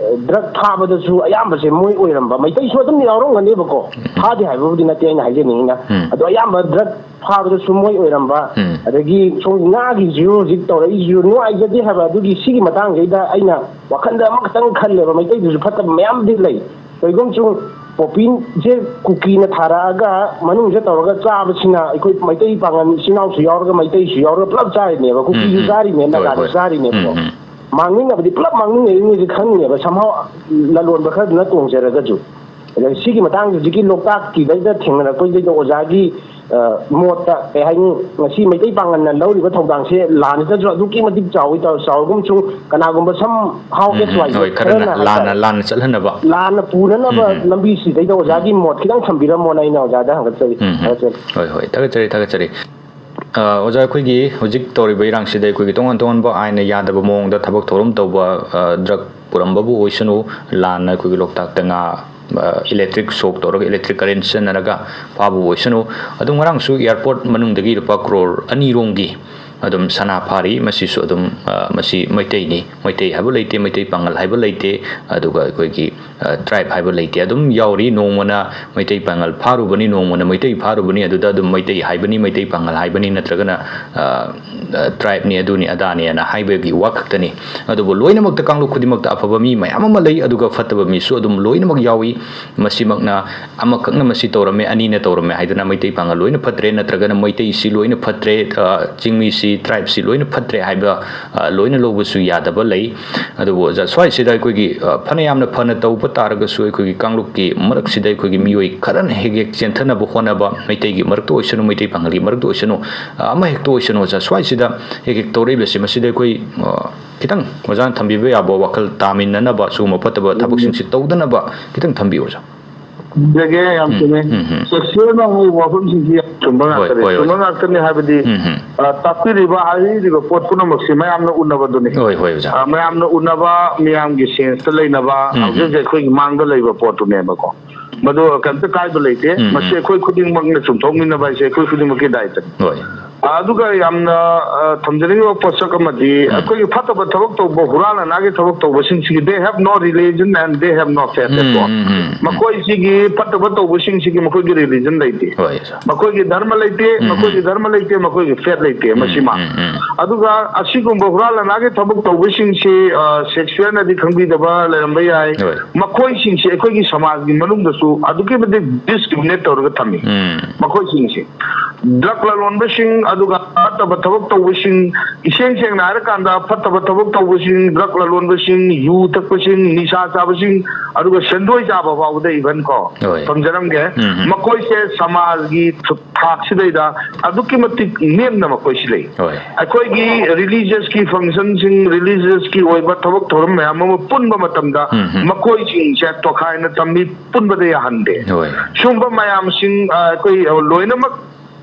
ꯗ꯭ꯔꯒ ꯐꯥꯕꯗꯁꯨ ꯑꯌꯥꯝꯕꯁꯦ ꯃꯣꯏ ꯑꯣꯏꯔꯝꯕ, ꯃꯩꯇꯩꯁꯨ ꯑꯗꯨꯝ ꯌꯥꯎꯔꯝꯒꯅꯦꯕꯀꯣ, ꯎꯝ꯫ ꯐꯥꯗꯦ ꯍꯥꯏꯕꯕꯨꯗꯤ ꯅꯠꯇꯦ ꯑꯩꯅ ꯍꯥꯏꯖꯅꯤꯡꯉꯤꯅ꯫ ꯎꯝ꯫ ꯑꯗꯣ ꯑꯌꯥꯝꯕ ꯗ꯭ꯔꯒ ꯐꯥꯕꯗꯁꯨ ꯃꯣꯏ ꯑꯣꯏꯔꯝꯕ, ꯎꯝ꯫ ꯑꯗꯒꯤ ꯁꯣꯝꯒꯤ ꯉꯥꯒꯤꯁꯨ ꯍꯧꯖꯤꯛ ꯇꯧꯔꯛꯏꯁꯤꯁꯨ ꯅꯨꯡꯉꯥꯏꯖꯗꯦ ꯍꯥꯏꯕ, ꯑꯗꯨꯒꯤ ꯁꯤꯒꯤ ꯃꯇꯥꯡꯁꯤꯗ ꯑꯩꯅ ꯋꯥꯈꯜꯗ ꯑꯃꯈꯛꯇꯪ ꯈꯜꯂꯦꯕ, ꯃꯩꯇꯩꯗꯨꯁꯨ ꯐꯠꯇꯕ ꯃꯌꯥꯝꯗꯤ ꯂꯩ꯫ ꯀꯩꯒꯨꯝꯁꯨ ꯄꯣꯄꯤꯁꯦ ꯀꯨꯀꯤꯅ ꯊꯥꯔꯛꯑꯒ ꯃꯅꯨꯡꯁꯤꯗ ꯇꯧꯔꯒ ꯆꯥꯕꯁꯤꯅ ꯑꯩꯈꯣꯏ ꯃꯩꯇꯩ ꯄꯥꯉꯜ ꯏꯆꯤꯟ ꯏꯅꯥꯎꯁꯨ ꯌꯥꯎꯔꯒ ꯃꯩꯇꯩꯁꯨ ꯌꯥꯎꯔꯒ ꯄꯨꯂꯞ ꯆꯥꯔꯤꯅꯦꯕ, ꯀꯨꯀꯤꯁꯨ ꯎꯝ, ꯎꯝ꯫ ꯆꯥꯔꯤꯅꯦ, ꯍꯣꯏ, ꯅꯥꯒꯥꯁꯨ ꯍꯣꯏ꯫ ꯆꯥꯔꯤꯅꯦꯕꯀꯣ꯫ ꯎꯝ, ꯎꯝ꯫ ꯃꯥꯡꯅꯤꯡꯅꯕꯗꯤ ꯄꯨꯂꯞ ꯃꯥꯡꯅꯤꯡꯅꯔꯤꯅꯤꯁꯦ ꯈꯪꯉꯤꯅꯦꯕ, somehow ꯂꯂꯣꯟꯕ ꯈꯔꯗꯨꯅ ꯇꯣꯡꯖꯔꯒꯁꯨ꯫ ꯑꯗ ꯁꯤꯒꯤ ꯃꯇꯥꯡꯁꯦ ꯍꯧꯖꯤꯛꯀꯤ ꯂꯣꯛꯇꯥꯛꯀꯤꯗꯩꯗ ꯊꯦꯡꯅꯔꯛꯄꯩꯗꯩꯗ ꯑꯣꯖꯥꯒꯤ, ꯑ, ꯃꯣꯠꯇ ꯀꯩ ꯍꯥꯏꯅꯤ, ꯉꯁꯤ ꯃꯩꯇꯩ ꯄꯥꯉꯜꯅ ꯂꯧꯔꯤꯕ ꯊꯧꯗꯥꯡꯁꯦ ꯂꯥꯟꯁꯤꯗꯁꯨ ꯑꯗꯨꯛꯀꯤ ꯃꯇꯤꯛ ꯆꯥꯎꯋꯤ, ꯇꯧ-, ꯆꯥꯎꯔꯒꯨꯝꯁꯨ ꯀꯅꯥꯒꯨꯝꯕ somehow ꯎꯝ, ꯎꯝ, S Y ꯍꯣꯏ, ꯈꯔꯅ ꯈꯔꯅ ꯂꯥꯟꯅ, ꯍꯥꯏꯇꯥꯔꯦ꯫ ꯂꯥꯟꯅ ꯆꯠꯍꯟꯅꯕ꯫ ꯂꯥꯟꯅ ꯄꯨꯅꯅꯕ ꯎꯝ, ꯎꯝ꯫ ꯂꯝꯕꯤꯁꯤꯗꯩꯗ ꯑꯣꯖꯥꯒꯤ ꯎꯝ꯫ ꯃꯣꯠ ꯈꯤꯇꯪ ꯊꯝꯕꯤꯔꯝꯃꯣꯅ ꯑꯩꯅ ꯑꯣꯖꯥꯗ ꯍꯪꯒꯠꯆꯔꯤ, ꯎꯝ, ꯎꯝ꯫ ꯊꯥꯒꯠꯆꯔꯤ꯫ ꯍꯣꯏ, ꯍꯣꯏ, ꯊꯥꯒꯠꯆꯔꯤ, ꯊꯥꯒꯠꯆꯔꯤ꯫ ꯑ, ꯑꯣꯖꯥ, ꯑꯩꯈꯣꯏꯒꯤ ꯍꯧꯖꯤꯛ ꯇꯧꯔꯤꯕ ꯏꯔꯥꯡꯁꯤꯗ ꯑꯩꯈꯣꯏꯒꯤ ꯇꯣꯉꯥꯟ ꯇꯣꯉꯥꯟꯕ ꯑꯥꯏꯟꯅ ꯌꯥꯗꯕ ꯃꯑꯣꯡꯗ ꯊꯕꯛ ꯊꯧꯔꯝ ꯇꯧꯕ, ꯑ, ꯗ꯭ꯔꯒ ꯄꯨꯔꯝꯕꯕꯨ ꯑꯣꯏꯁꯅꯨ, ꯂꯥꯟꯅ ꯑꯩꯈꯣꯏꯒꯤ ꯂꯣꯛꯇꯥꯛꯇ ꯉꯥ, ꯑ, ꯏꯂꯦꯛꯇ꯭ꯔꯤꯛ ꯁꯣꯛ ꯇꯧꯔꯒ, ꯏꯂꯦꯛꯇ꯭ꯔꯤꯛ ꯀꯔꯦꯟ ꯁꯤꯖꯤꯟꯅꯔꯒ ꯐꯥꯕꯕꯨ ꯑꯣꯏꯁꯅꯨ, ꯑꯗꯨꯝ ꯉꯔꯥꯡꯁꯨ ꯑꯦꯌꯥꯔꯄꯣꯔꯠ ꯃꯅꯨꯡꯗꯒꯤ ꯂꯨꯄꯥ ꯀ꯭ꯔꯣꯔ ꯑꯅꯤ ꯔꯣꯝꯒꯤ ꯑꯗꯨꯝ ꯁꯅꯥ ꯐꯥꯔꯤ꯫ ꯃꯁꯤꯁꯨ ꯑꯗꯨꯝ, ꯑ, ꯃꯁꯤ ꯃꯩꯇꯩꯅꯤ, ꯃꯩꯇꯩ ꯍꯥꯏꯕ ꯂꯩꯇꯦ, ꯃꯩꯇꯩ ꯄꯥꯉꯜ ꯍꯥꯏꯕ ꯂꯩꯇꯦ, ꯑꯗꯨꯒ ꯑꯩꯈꯣꯏꯒꯤ ꯇ꯭ꯔꯥꯏꯕ ꯍꯥꯏꯕ ꯂꯩꯇꯦ꯫ ꯑꯗꯨꯝ ꯌꯥꯎꯔꯤ꯫ ꯅꯣꯡꯃꯅ ꯃꯩꯇꯩ ꯄꯥꯉꯜ ꯐꯥꯔꯨꯕꯅꯤ, ꯅꯣꯡꯃꯅ ꯃꯩꯇꯩ ꯐꯥꯔꯨꯕꯅꯤ, ꯑꯗꯨꯗ ꯑꯗꯨꯝ ꯃꯩꯇꯩ ꯍꯥꯏꯕꯅꯤ, ꯃꯩꯇꯩ ꯄꯥꯉꯜ ꯍꯥꯏꯕꯅꯤ, ꯅꯠꯇ꯭ꯔꯒꯅ ꯇ꯭ꯔꯥꯏꯕꯅꯤ, ꯑꯗꯨꯅꯤ ꯑꯗꯥꯅꯤꯅ ꯍꯥꯏꯕꯒꯤ ꯋꯥ ꯈꯛꯇꯅꯤ꯫ ꯑꯗꯨꯕꯨ ꯂꯣꯏꯅꯃꯛꯇ, ꯀꯥꯡꯂꯨꯞ ꯈꯨꯗꯤꯡꯃꯛꯇ ꯑꯐꯕ ꯃꯤ ꯃꯌꯥꯝ ꯑꯃ ꯂꯩ, ꯑꯗꯨꯒ ꯐꯠꯇꯕ ꯃꯤꯁꯨ ꯑꯗꯨꯝ ꯂꯣꯏꯅꯃꯛ ꯌꯥꯎꯏ꯫ ꯃꯁꯤꯃꯛꯅ ꯑꯃꯈꯛꯅ ꯃꯁꯤ ꯇꯧꯔꯝꯃꯦ, ꯑꯅꯤꯅ ꯇꯧꯔꯝꯃꯦ ꯍꯥꯏꯗꯅ ꯃꯩꯇꯩ ꯄꯥꯉꯜ ꯂꯣꯏꯅ ꯐꯠꯇ꯭ꯔꯦ, ꯅꯠꯇ꯭ꯔꯒꯅ ꯃꯩꯇꯩꯁꯤ ꯂꯣꯏꯅ ꯐꯠꯇ꯭ꯔꯦ, ꯆꯤꯡꯃꯤꯁꯤ, ꯇ꯭ꯔꯥꯏꯕꯁꯤ ꯂꯣꯏꯅ ꯐꯠꯇ꯭ꯔꯦ ꯍꯥꯏꯕ ꯂꯣꯏꯅ ꯂꯧꯕꯁꯨ ꯌꯥꯗꯕ ꯂꯩ꯫ ꯑꯗꯨꯕꯨ ꯑꯣꯖꯥ, ꯁ꯭ꯋꯥꯏꯁꯤꯗ ꯑꯩꯈꯣꯏꯒꯤ, ꯑ, ꯐꯅ ꯌꯥꯝꯅ ꯐꯅ ꯇꯧꯕ ꯇꯥꯔꯒꯁꯨ, ꯑꯩꯈꯣꯏꯒꯤ ꯀꯥꯡꯂꯨꯞꯀꯤ ꯃꯔꯛꯁꯤꯗ ꯑꯩꯈꯣꯏꯒꯤ ꯃꯤꯑꯣꯏ ꯈꯔꯅ ꯍꯦꯛ ꯍꯦꯛ ꯆꯦꯟꯊꯅꯕ ꯍꯣꯠꯅꯕ, ꯃꯩꯇꯩꯒꯤ ꯃꯔꯛꯇ ꯑꯣꯏꯁꯅꯨ, ꯃꯩꯇꯩ ꯄꯥꯉꯜꯒꯤ ꯃꯔꯛꯇ ꯑꯣꯏꯁꯅꯨ, ꯑ, ꯑꯃ ꯍꯦꯛꯇ ꯑꯣꯏꯁꯅꯨ ꯑꯣꯖꯥ, ꯁ꯭ꯋꯥꯏꯁꯤꯗ ꯍꯦꯛ ꯍꯦꯛ ꯇꯧꯔꯛꯏꯕꯁꯤ, ꯃꯁꯤꯗ ꯑꯩꯈꯣꯏ, ꯑ, ꯈꯤꯇꯪ ꯑꯣꯖꯥꯅ ꯊꯝꯕꯤꯕ ꯌꯥꯕ ꯋꯥꯈꯜ ꯇꯥꯃꯤꯟꯅꯅꯕ, ꯁꯤꯒꯨꯝꯕ ꯐꯠꯇꯕ ꯊꯕꯛꯁꯤꯡꯁꯤ ꯇꯧꯗꯅꯕ ꯈꯤꯇꯪ ꯊꯝꯕꯤꯌꯨ ꯑꯣꯖꯥ꯫ ꯊꯝꯖꯒꯦ꯫ ꯌꯥꯝ ꯆꯨꯝꯃꯦ꯫ ꯁꯦꯛꯁꯨꯋꯦꯜꯅ ꯍꯥꯏꯔꯤꯕ ꯋꯥꯐꯝꯁꯤꯡꯁꯤ ꯌꯥꯝ ꯆꯨꯝꯕ ꯉꯥꯛꯇꯅꯤ꯫ ꯆꯨꯝꯕ ꯉꯥꯛꯇꯅꯤ ꯍꯥꯏꯕꯗꯤ, ꯑ, ꯇꯥꯛꯄꯤꯔꯤꯕ, ꯍꯥꯏꯔꯤꯕ ꯄꯣꯠ ꯄꯨꯝꯅꯃꯛꯁꯤ ꯃꯌꯥꯝꯅ ꯎꯅꯕꯗꯨꯅꯤ꯫ ꯑ, ꯃꯌꯥꯝꯅ ꯎꯅꯕ, ꯃꯤꯌꯥꯝꯒꯤ ꯁꯦꯟꯁꯇ ꯂꯩꯅꯕ, ꯍꯧꯖꯤꯛ ꯍꯧꯖꯤꯛ ꯑꯩꯈꯣꯏꯒꯤ ꯃꯥꯡꯗ ꯂꯩꯕ ꯄꯣꯠꯇꯨꯅꯦꯕꯀꯣ꯫ ꯃꯗꯨ ꯀꯔꯤꯝꯇ ꯀꯥꯏꯕ ꯂꯩꯇꯦ꯫ ꯃꯁꯤ ꯑꯩꯈꯣꯏ ꯈꯨꯗꯤꯡꯃꯛꯅ ꯆꯨꯝꯊꯣꯛꯃꯤꯟꯅꯕ ꯍꯥꯏꯁꯦ ꯑꯩꯈꯣꯏ ꯈꯨꯗꯤꯡꯃꯛꯀꯤ ꯗꯥꯏꯇꯅꯤ꯫ ꯑ, ꯑꯗꯨꯒ ꯌꯥꯝꯅ, ꯑ, ꯊꯝꯖꯅꯤꯡꯉꯤꯕ ꯄꯣꯠꯁꯛ ꯑꯃꯗꯤ, ꯑꯩꯈꯣꯏꯒꯤ ꯐꯠꯇꯕ ꯊꯕꯛ ꯇꯧꯕ, ꯍꯨꯔꯥꯟ ꯂꯅꯥꯒꯤ ꯊꯕꯛ ꯇꯧꯕꯁꯤꯡꯁꯤꯒꯤ, they have no religion and they have no faith at all. ꯃꯈꯣꯏꯁꯤꯒꯤ ꯐꯠꯇꯕ ꯇꯧꯕꯁꯤꯡꯁꯤꯒꯤ ꯃꯈꯣꯏꯒꯤ religion ꯂꯩꯇꯦ꯫ ꯃꯈꯣꯏꯒꯤ ꯙꯔꯃ ꯂꯩꯇꯦ, ꯃꯈꯣꯏꯒꯤ ꯙꯔꯃ ꯂꯩꯇꯦ, ꯃꯈꯣꯏꯒꯤ faith ꯂꯩꯇꯦ, ꯃꯁꯤꯃ꯫ ꯑꯗꯨꯒ ꯑꯁꯤꯒꯨꯝꯕ ꯍꯨꯔꯥꯟ ꯂꯅꯥꯒꯤ ꯊꯕꯛ ꯇꯧꯕꯁꯤꯡꯁꯤ, ꯑ, ꯁꯦꯛꯁꯨꯋꯦꯜꯅꯗꯤ ꯈꯪꯕꯤꯗꯕ ꯂꯩꯔꯝꯕ ꯌꯥꯏ꯫ ꯃꯈꯣꯏꯁꯤꯡꯁꯤ ꯑꯩꯈꯣꯏꯒꯤ ꯁꯃꯥꯖꯒꯤ ꯃꯅꯨꯡꯗꯁꯨ ꯑꯗꯨꯛꯀꯤ ꯃꯇꯤꯛ discriminate ꯇꯧꯔꯒ ꯊꯝꯃꯤ꯫ ꯃꯈꯣꯏꯁꯤꯡꯁꯤ drug ꯂꯂꯣꯟꯕꯁꯤꯡ, ꯑꯗꯨꯒ ꯐꯠꯇꯕ ꯊꯕꯛ ꯇꯧꯕꯁꯤꯡ, ꯏꯁꯦꯡ ꯁꯦꯡꯅ ꯍꯥꯏꯔꯀꯥꯟꯗ ꯐꯠꯇꯕ ꯊꯕꯛ ꯇꯧꯕꯁꯤꯡ, drug ꯂꯂꯣꯟꯕꯁꯤꯡ, ꯌꯨ ꯊꯛꯄꯁꯤꯡ, ꯅꯤꯁꯥ ꯆꯥꯕꯁꯤꯡ, ꯑꯗꯨꯒ ꯁꯦꯟꯗꯣꯏ ꯆꯥꯕ ꯐꯥꯎꯕꯗ even ꯀꯣ, ꯊꯝꯖꯔꯝꯒꯦ, ꯃꯈꯣꯏꯁꯦ ꯁꯃꯥꯖꯒꯤ ꯊꯥꯛꯁꯤꯗꯩꯗ ꯑꯗꯨꯛꯀꯤ ꯃꯇꯤꯛ ꯅꯦꯝꯅ ꯃꯈꯣꯏꯁꯤ ꯂꯩ꯫ ꯑꯩꯈꯣꯏꯒꯤ religiousꯀꯤ functionꯁꯤꯡ, religiousꯀꯤ ꯑꯣꯏꯕ ꯊꯕꯛ ꯊꯧꯔꯝ ꯃꯌꯥꯝ ꯑꯃ ꯄꯨꯟꯕ ꯃꯇꯝꯗ ꯃꯈꯣꯏꯁꯤꯡꯁꯦ ꯇꯣꯈꯥꯏꯅ ꯊꯝꯃꯤ, ꯄꯨꯟꯕꯗ ꯌꯥꯍꯟꯗꯦ꯫ ꯁꯨꯝꯕ ꯃꯌꯥꯝꯁꯤꯡ, ꯑ, ꯑꯩꯈꯣꯏ ꯂꯣꯏꯅꯃꯛ,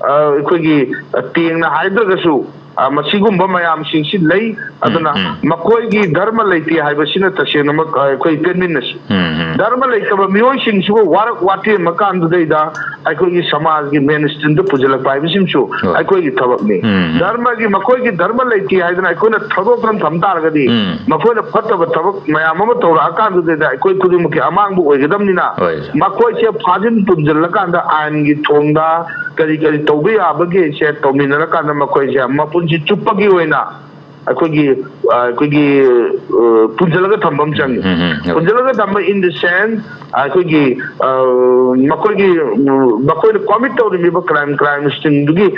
ꯑ, ꯑꯩꯈꯣꯏꯒꯤ, ꯑ, ꯇꯦꯡꯅ ꯍꯥꯏꯗ꯭ꯔꯒꯁꯨ ꯑ, ꯃꯁꯤꯒꯨꯝꯕ ꯃꯌꯥꯝꯁꯤꯡꯁꯤ ꯂꯩ꯫ ꯑꯗꯨꯅ ꯎꯝ, ꯎꯝ꯫ ꯃꯈꯣꯏꯒꯤ ꯙꯔꯃ ꯂꯩꯇꯦ ꯍꯥꯏꯕꯁꯤꯅ ꯇꯁꯦꯡꯅꯃꯛ, ꯑ, ꯑꯩꯈꯣꯏ ꯄꯦꯟꯃꯤꯟꯅꯁꯤ꯫ ꯎꯝ, ꯎꯝ꯫ ꯙꯔꯃ ꯂꯩꯇꯕ ꯃꯤꯑꯣꯏꯁꯤꯡꯁꯤꯕꯨ ꯋꯥꯔꯛ ꯋꯥꯇꯦꯝꯃ ꯀꯥꯟꯗꯨꯗꯩꯗ ꯑꯩꯈꯣꯏꯒꯤ ꯁꯃꯥꯖꯒꯤ ꯃꯦꯟ ꯁ꯭ꯇ꯭ꯔꯤꯝꯗ ꯄꯨꯁꯤꯜꯂꯛꯄ ꯍꯥꯏꯕꯁꯤꯃꯁꯨ ꯍꯣꯏ꯫ ꯑꯩꯈꯣꯏꯒꯤ ꯊꯕꯛꯅꯤ꯫ ꯎꯝ, ꯎꯝ꯫ ꯙꯔꯃꯒꯤ, ꯃꯈꯣꯏꯒꯤ ꯙꯔꯃ ꯂꯩꯇꯦ ꯍꯥꯏꯗꯅ ꯑꯩꯈꯣꯏꯅ ꯊꯥꯗꯣꯛꯇꯅ ꯊꯝ ꯇꯥꯔꯒꯗꯤ, ꯎꯝ꯫ ꯃꯈꯣꯏꯅ ꯐꯠꯇꯕ ꯊꯕꯛ ꯃꯌꯥꯝ ꯑꯃ ꯇꯧꯔꯛꯑꯀꯥꯟꯗꯨꯗꯩꯗ ꯑꯩꯈꯣꯏ ꯈꯨꯗꯤꯡꯃꯛꯀꯤ ꯑꯃꯥꯡꯕ ꯑꯣꯏꯒꯗꯕꯅꯤꯅ, ꯍꯣꯏ, ꯁꯥꯔ꯫ ꯃꯈꯣꯏꯁꯦ ꯐꯥꯖꯤꯟ ꯄꯨꯟꯁꯤꯜꯂꯀꯥꯟꯗ ꯑꯥꯏꯟꯒꯤ ꯊꯣꯡꯗ ꯀꯔꯤ ꯀꯔꯤ ꯇꯧꯕ ꯌꯥꯕꯒꯦꯁꯦ ꯇꯧꯃꯤꯟꯅꯔꯀꯥꯟꯗ ꯃꯈꯣꯏꯁꯦ ꯃꯄꯨꯟꯁꯤ ꯆꯨꯞꯄꯒꯤ ꯑꯣꯏꯅ ꯑꯩꯈꯣꯏꯒꯤ, ꯑ, ꯑꯩꯈꯣꯏꯒꯤ, ꯑ, ꯄꯨꯟꯁꯤꯜꯂꯒ ꯊꯝꯕ ꯑꯃ ꯆꯪꯉꯤ꯫ ꯎꯝ, ꯎꯝ, ꯎꯝ꯫ ꯄꯨꯟꯁꯤꯜꯂꯒ ꯊꯝꯕ in the sense, ꯑꯩꯈꯣꯏꯒꯤ, ꯑ, ꯃꯈꯣꯏꯒꯤ, ꯎꯝ, ꯃꯈꯣꯏꯅ ꯀꯣꯃꯤꯠ ꯇꯧꯔꯤꯕ ꯀ꯭ꯔꯥꯏꯝ, ꯀ꯭ꯔꯥꯏꯝꯁꯤꯡꯗꯨꯒꯤ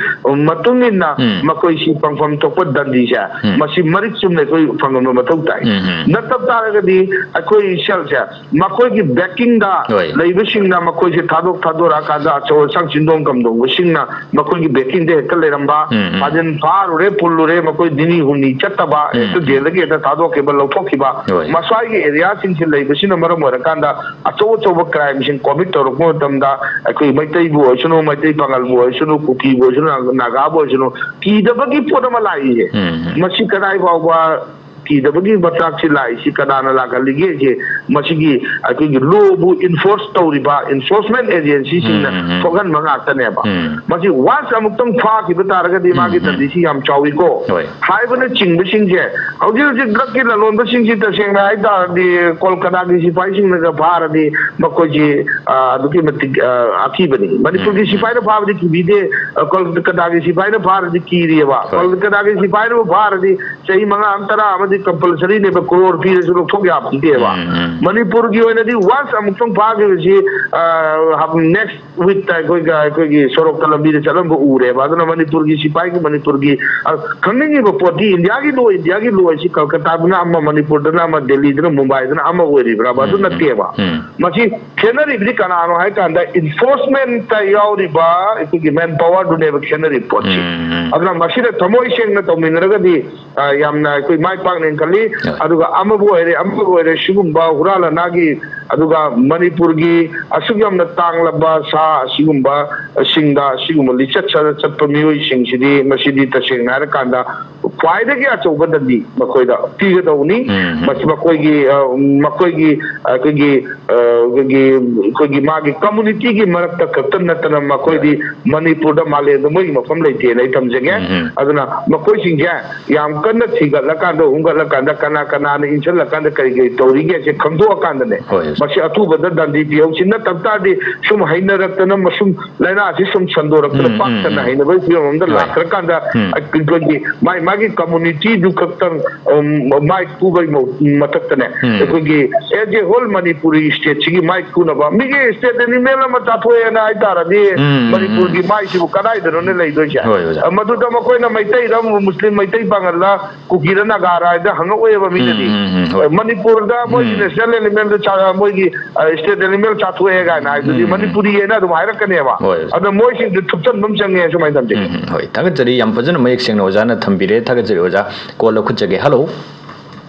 ꯃꯇꯨꯡ ꯏꯟꯅ ꯎꯝ꯫ ꯃꯈꯣꯏꯁꯤ ꯐꯪꯐꯝ ꯊꯣꯛꯄ ꯗꯟꯗꯤꯁꯦ, ꯎꯝ꯫ ꯃꯁꯤ ꯃꯔꯤꯛ ꯆꯨꯝꯅ ꯑꯩꯈꯣꯏ ꯐꯪꯍꯟꯕ ꯃꯊꯧ ꯇꯥꯏ꯫ ꯎꯝ, ꯎꯝ꯫ ꯅꯠꯇꯕ ꯇꯥꯔꯒꯗꯤ ꯑꯩꯈꯣꯏ ꯁꯦꯜꯁꯦ ꯃꯈꯣꯏꯒꯤ ꯕꯦꯀꯤꯡꯗ ꯍꯣꯏ꯫ ꯂꯩꯕꯁꯤꯡꯅ ꯃꯈꯣꯏꯁꯦ ꯊꯥꯗꯣꯛ ꯊꯥꯗꯣꯔꯛꯑꯀꯥꯟꯗ ꯑꯆꯧ ꯑꯁꯥꯡ ꯆꯤꯟꯗꯣꯡ ꯀꯝꯗꯣꯡꯕꯁꯤꯡꯅ ꯃꯈꯣꯏꯒꯤ ꯕꯦꯀꯤꯡꯗ ꯍꯦꯛꯇ ꯂꯩꯔꯝꯕ, ꯎꯝ, ꯎꯝ꯫ ꯐꯥꯖꯤꯟ ꯐꯥꯔꯨꯔꯦ, ꯄꯨꯜꯂꯨꯔꯦ, ꯃꯈꯣꯏ ꯅꯤꯅꯤ ꯍꯨꯝꯅꯤ ꯆꯠꯇꯕ, ꯎꯝ, ꯍꯦꯛꯇ ꯎꯝ꯫ ꯖꯦꯜꯗꯒꯤ ꯍꯦꯛꯇ ꯊꯥꯗꯣꯛꯈꯤꯕ, ꯂꯧꯊꯣꯛꯈꯤꯕ, ꯍꯣꯏ꯫ ꯃꯁ꯭ꯋꯥꯏꯒꯤ ꯑꯦꯔꯤꯌꯥꯁꯤꯡꯁꯤ ꯂꯩꯕꯁꯤꯅ ꯃꯔꯝ ꯑꯣꯏꯔꯀꯥꯟꯗ ꯑꯆꯧ ꯑꯆꯧꯕ ꯀ꯭ꯔꯥꯏꯝꯁꯤꯡ ꯀꯣꯃꯤꯠ ꯇꯧꯔꯛꯄ ꯃꯇꯝꯗ ꯑꯩꯈꯣꯏ ꯃꯩꯇꯩꯕꯨ ꯑꯣꯏꯁꯅꯨ, ꯃꯩꯇꯩ ꯄꯥꯉꯜꯕꯨ ꯑꯣꯏꯁꯅꯨ, ꯀꯨꯀꯤꯕꯨ ꯑꯣꯏꯁꯅꯨ, ꯅꯥꯒꯥꯕꯨ ꯑꯣꯏꯁꯅꯨ, ꯀꯤꯗꯕꯒꯤ ꯄꯣꯠ ꯑꯃ ꯂꯥꯛꯏꯁꯦ꯫ ꯎꯝ, ꯎꯝ꯫ ꯃꯁꯤ ꯀꯗꯥꯏ ꯐꯥꯎꯕ ꯀꯤꯗꯕꯒꯤ ꯃꯆꯥꯛꯁꯤ ꯂꯥꯛꯏꯁꯤ ꯀꯅꯥꯅ ꯂꯥꯛꯍꯜꯂꯤꯒꯦꯁꯦ, ꯃꯁꯤꯒꯤ ꯑꯩꯈꯣꯏꯒꯤ ꯂꯣꯕꯨ ꯏꯟꯐꯣꯔꯁ ꯇꯧꯔꯤꯕ ꯏꯟꯐꯣꯔꯁꯃꯦꯟ ꯑꯦꯖꯦꯟꯁꯤꯁꯤꯡꯅ ꯎꯝ, ꯎꯝ, ꯎꯝ꯫ ꯊꯣꯛꯍꯟꯕ ꯉꯥꯛꯇꯅꯦꯕ꯫ ꯎꯝ꯫ ꯃꯁꯤ ꯋꯥꯟꯁ ꯑꯃꯨꯛꯇꯪ ꯐꯥꯈꯤꯕ ꯇꯥꯔꯒꯗꯤ ꯃꯥꯒꯤ ꯎꯝ, ꯎꯝ꯫ ꯗꯟꯗꯤꯁꯤ ꯌꯥꯝ ꯆꯥꯎꯏꯀꯣ꯫ ꯍꯣꯏ꯫ ꯍꯥꯏꯕꯅꯆꯤꯡꯕꯁꯤꯡꯁꯦ ꯍꯧꯖꯤꯛ ꯍꯧꯖꯤꯛ ꯗ꯭ꯔꯛꯀꯤ ꯂꯂꯣꯟꯕꯁꯤꯡꯁꯤ ꯇꯁꯦꯡꯅ ꯍꯥꯏ ꯇꯥꯔꯗꯤ ꯀꯣꯜꯀꯇꯥꯒꯤ ꯁꯤꯐꯥꯏꯁꯤꯡꯅꯒ ꯐꯥꯔꯗꯤ ꯃꯈꯣꯏꯁꯤ, ꯑ, ꯑꯗꯨꯛꯀꯤ ꯃꯇꯤꯛ, ꯑ, ꯑꯀꯤꯕꯅꯤ꯫ ꯃꯅꯤꯄꯨꯔꯒꯤ ꯎꯝ, ꯎꯝ꯫ ꯁꯤꯐꯥꯏꯅ ꯐꯥꯕꯗꯤ ꯀꯤꯕꯤꯗꯦ, ꯑ, ꯀꯣꯜꯀꯇꯥꯒꯤ ꯁꯤꯐꯥꯏꯅ ꯐꯥꯔꯗꯤ ꯀꯤꯔꯤꯑꯕ꯫ ꯍꯣꯏ꯫ ꯀꯣꯜꯀꯇꯥꯒꯤ ꯁꯤꯐꯥꯏꯅꯕꯨ ꯐꯥꯔꯗꯤ ꯆꯍꯤ ꯃꯉꯥ ꯑꯃ, ꯇꯔꯥ ꯑꯃꯗꯤ ꯀꯝꯄꯜꯁꯔꯤꯅꯦꯕ, ꯀ꯭ꯔꯣꯔ ꯄꯤꯔꯁꯨ ꯂꯧꯊꯣꯛ ꯌꯥꯄꯣꯟꯇꯦꯕ꯫ ꯎꯝ, ꯎꯝ꯫ ꯃꯅꯤꯄꯨꯔꯒꯤ ꯑꯣꯏꯅꯗꯤ ꯋꯥꯟꯁ ꯑꯃꯨꯛꯇꯪ ꯐꯥꯈꯤꯕꯁꯤ, ꯑ, ꯍꯞ-, ꯅꯦꯛꯁ ꯋꯤꯛꯇ ꯑꯩꯈꯣꯏꯒ, ꯑꯩꯈꯣꯏꯒꯤ ꯁꯣꯔꯣꯛꯇ ꯂꯝꯕꯤꯗ ꯆꯠꯂꯝꯕ ꯎꯔꯦꯕ꯫ ꯑꯗꯨꯅ ꯃꯅꯤꯄꯨꯔꯒꯤ ꯁꯤꯐꯥꯏꯒꯤ, ꯃꯅꯤꯄꯨꯔꯒꯤ, ꯑ, ꯈꯪꯅꯤꯡꯉꯤꯕ ꯄꯣꯠꯇꯤ ꯏꯟꯗꯤꯌꯥꯒꯤ ꯂꯣ, ꯏꯟꯗꯤꯌꯥꯒꯤ ꯂꯣ ꯍꯥꯏꯁꯤ ꯀꯜꯀꯇꯥꯗꯅ ꯑꯃ, ꯃꯅꯤꯄꯨꯔꯗꯅ ꯑꯃ, ꯗꯦꯜꯂꯤꯗꯅ, ꯃꯨꯝꯕꯥꯏꯗꯅ ꯑꯃ ꯑꯣꯏꯔꯤꯕ꯭ꯔꯕ? ꯑꯗꯨ ꯎꯝ, ꯎꯝ, ꯅꯠꯇꯦꯕ꯫ ꯎꯝ꯫ ꯃꯁꯤ ꯈꯦꯠꯅꯔꯤꯕꯗꯤ ꯀꯅꯥꯅꯣ ꯍꯥꯏ ꯀꯥꯟꯗ ꯏꯟꯐꯣꯔꯁꯃꯦꯟꯇ ꯌꯥꯎꯔꯤꯕ ꯑꯩꯈꯣꯏꯒꯤ ꯃꯦꯟ ꯄꯥꯋꯔꯗꯨꯅꯦꯕ ꯈꯦꯠꯅꯔꯤꯕ ꯄꯣꯠꯁꯤ꯫ ꯎꯝ, ꯎꯝ꯫ ꯑꯗꯨꯅ ꯃꯁꯤꯗ ꯊꯃꯣꯏ ꯁꯦꯡꯅ ꯇꯧꯃꯤꯟꯅꯔꯒꯗꯤ, ꯑ, ꯌꯥꯝꯅ ꯑꯩꯈꯣꯏ ꯃꯥꯏ ꯄꯥꯛꯅ ꯈꯜꯂꯤ꯫ ꯍꯣꯏ꯫ ꯑꯗꯨꯒ ꯑꯃꯕꯨ ꯑꯣꯏꯔꯦ, ꯑꯃꯕꯨ ꯑꯣꯏꯔꯦ, ꯁꯤꯒꯨꯝꯕ ꯍꯨꯔꯥꯟ ꯂꯅꯥꯒꯤ, ꯑꯗꯨꯒ ꯃꯅꯤꯄꯨꯔꯒꯤ ꯑꯁꯨꯛ ꯌꯥꯝꯅ ꯇꯥꯡꯂꯕ ꯁꯥ ꯑꯁꯤꯒꯨꯝꯕ ꯁꯤꯡꯗ ꯑꯁꯤꯒꯨꯝꯕ ꯂꯤꯆꯠ ꯁꯥꯖꯠ ꯆꯠꯄ ꯃꯤꯑꯣꯏꯁꯤꯡꯁꯤꯗꯤ, ꯃꯁꯤꯗꯤ ꯇꯁꯦꯡꯅ ꯍꯥꯏꯔꯀꯥꯟꯗ ꯈ꯭ꯋꯥꯏꯗꯒꯤ ꯑꯆꯧꯕ ꯗꯟꯗꯤ ꯃꯈꯣꯏꯗ ꯄꯤꯒꯗꯧꯕꯅꯤ꯫ ꯎꯝ꯫ ꯃꯁꯤ ꯃꯈꯣꯏꯒꯤ, ꯑ, ꯃꯈꯣꯏꯒꯤ, ꯑꯩꯈꯣꯏꯒꯤ, ꯑ, ꯑꯩꯈꯣꯏꯒꯤ, ꯑꯩꯈꯣꯏꯒꯤ ꯃꯥꯒꯤ ꯀꯝꯃꯨꯅꯤꯇꯤꯒꯤ ꯃꯔꯛꯇ ꯈꯛꯇ ꯅꯠꯇꯅ ꯃꯈꯣꯏꯗꯤ ꯃꯅꯤꯄꯨꯔꯗ, ꯃꯥꯂꯦꯝꯗ ꯃꯣꯏꯒꯤ ꯃꯐꯝ ꯂꯩꯇꯦꯅ ꯑꯩ ꯊꯝꯖꯒꯦ꯫ ꯎꯝ, ꯎꯝ꯫ ꯑꯗꯨꯅ ꯃꯈꯣꯏꯁꯤꯡꯁꯦ ꯌꯥꯝ ꯀꯟꯅ ꯊꯤꯒꯠꯂꯀꯥꯟꯗ, ꯍꯨꯝꯒꯠꯂꯀꯥꯟꯗ, ꯀꯅꯥ ꯀꯅꯥꯅ ꯏꯟꯁꯤꯜꯂꯀꯥꯟꯗ ꯀꯔꯤ ꯀꯔꯤ ꯇꯧꯔꯤꯒꯦꯁꯦ ꯈꯪꯗꯣꯛꯑꯀꯥꯟꯗꯅꯦ, ꯍꯣꯏ꯫ ꯃꯁꯤ ꯑꯊꯨꯕꯗ ꯗꯟꯗꯤ ꯄꯤꯍꯧꯁꯤ꯫ ꯅꯠꯇꯕ ꯇꯥꯔꯗꯤ ꯁꯨꯝ ꯍꯩꯅꯔꯛꯇꯅ ꯃꯁꯨꯝ ꯂꯥꯏꯅꯥꯁꯤ ꯁꯨꯝ ꯁꯟꯗꯣꯔꯛꯇꯅ ꯎꯝ, ꯎꯝ, ꯄꯥꯛꯇꯅ ꯎꯝ꯫ ꯍꯩꯅꯕꯒꯤ ꯐꯤꯕꯝ ꯑꯃꯗ ꯍꯣꯏ꯫ ꯂꯥꯛꯈ꯭ꯔꯀꯥꯟꯗ ꯎꯝ꯫ ꯑꯩꯈꯣꯏꯒꯤ ꯃꯥꯏ ꯃꯥꯒꯤ ꯀꯝꯃꯨꯅꯤꯇꯤꯗꯨ ꯈꯛꯇꯪ, ꯎꯝ, ꯃꯥꯏ ꯄꯨꯕꯒꯤ ꯃ-, ꯃꯊꯛꯇꯅꯦ, ꯎꯝ꯫ ꯑꯩꯈꯣꯏꯒꯤ as a whole ꯃꯅꯤꯄꯨꯔꯤ ꯁ꯭ꯇꯦꯠꯁꯤꯒꯤ ꯃꯥꯏ ꯄꯨꯅꯕ, ꯃꯤꯒꯤ ꯁ꯭ꯇꯦꯠ ꯑꯦꯅꯤꯃꯦꯜ ꯑꯃ ꯆꯥꯊꯣꯛꯑꯦꯅ ꯍꯥꯏꯇꯥꯔꯗꯤ, ꯎꯝ, ꯎꯝ, ꯃꯅꯤꯄꯨꯔꯒꯤ ꯎꯝ꯫ ꯃꯥꯏꯁꯤꯕꯨ ꯀꯗꯥꯏꯗꯅꯣꯅꯦ ꯂꯩꯗꯣꯏꯁꯦ? ꯍꯣꯏ, ꯑꯣꯖꯥ꯫ ꯑ, ꯃꯗꯨꯗ ꯃꯈꯣꯏꯅ ꯃꯩꯇꯩꯔ, ꯃꯨꯁꯂꯤꯝ, ꯃꯩꯇꯩ, ꯄꯥꯉꯜꯂ, ꯀꯨꯀꯤꯔ, ꯅꯥꯒꯥꯔ ꯍꯥꯏꯗ ꯍꯪꯉꯛꯑꯣꯏꯕ ꯃꯤꯅꯗꯤ꯫ ꯎꯝ, ꯎꯝ, ꯎꯝ, ꯍꯣꯏ꯫ ꯑ, ꯃꯅꯤꯄꯨꯔꯗ ꯃꯣꯏꯒꯤ ꯎꯝ꯫ ꯅꯦꯁꯅꯦꯜ ꯑꯦꯅꯤꯃꯦꯜꯗ ꯆꯥ-, ꯃꯣꯏꯒꯤ, ꯑ, ꯁ꯭ꯇꯦꯠ ꯑꯦꯅꯤꯃꯦꯜ ꯆꯥꯊꯣꯛꯑꯦ ꯀꯥꯏꯅ ꯍꯥꯏꯗꯨꯗꯤ ꯎꯝ, ꯎꯝ꯫ ꯃꯅꯤꯄꯨꯔꯤ ꯍꯥꯏꯅ ꯑꯗꯨꯝ ꯍꯥꯏꯔꯛꯀꯅꯦꯕ꯫ ꯍꯣꯏ, ꯑꯣꯖꯥ꯫ ꯑꯗ ꯃꯣꯏꯁꯤꯡꯗꯨ ꯊꯨꯞꯆꯟꯕ ꯑꯃ ꯆꯪꯉꯦ, ꯁꯨꯃꯥꯏꯅ ꯊꯝꯖꯒꯦ꯫ ꯎꯝ, ꯎꯝ, ꯍꯣꯏ꯫ ꯊꯥꯒꯠꯆꯔꯤ, ꯌꯥꯝ ꯐꯖꯅ ꯃꯌꯦꯛ ꯁꯦꯡꯅ ꯑꯣꯖꯥꯅ ꯊꯝꯕꯤꯔꯦ꯫ ꯊꯥꯒꯠꯆꯔꯤ ꯑꯣꯖꯥ꯫ ꯀꯣꯜ ꯂꯧꯈꯠꯆꯒꯦ꯫ ꯍꯜꯂꯣ꯫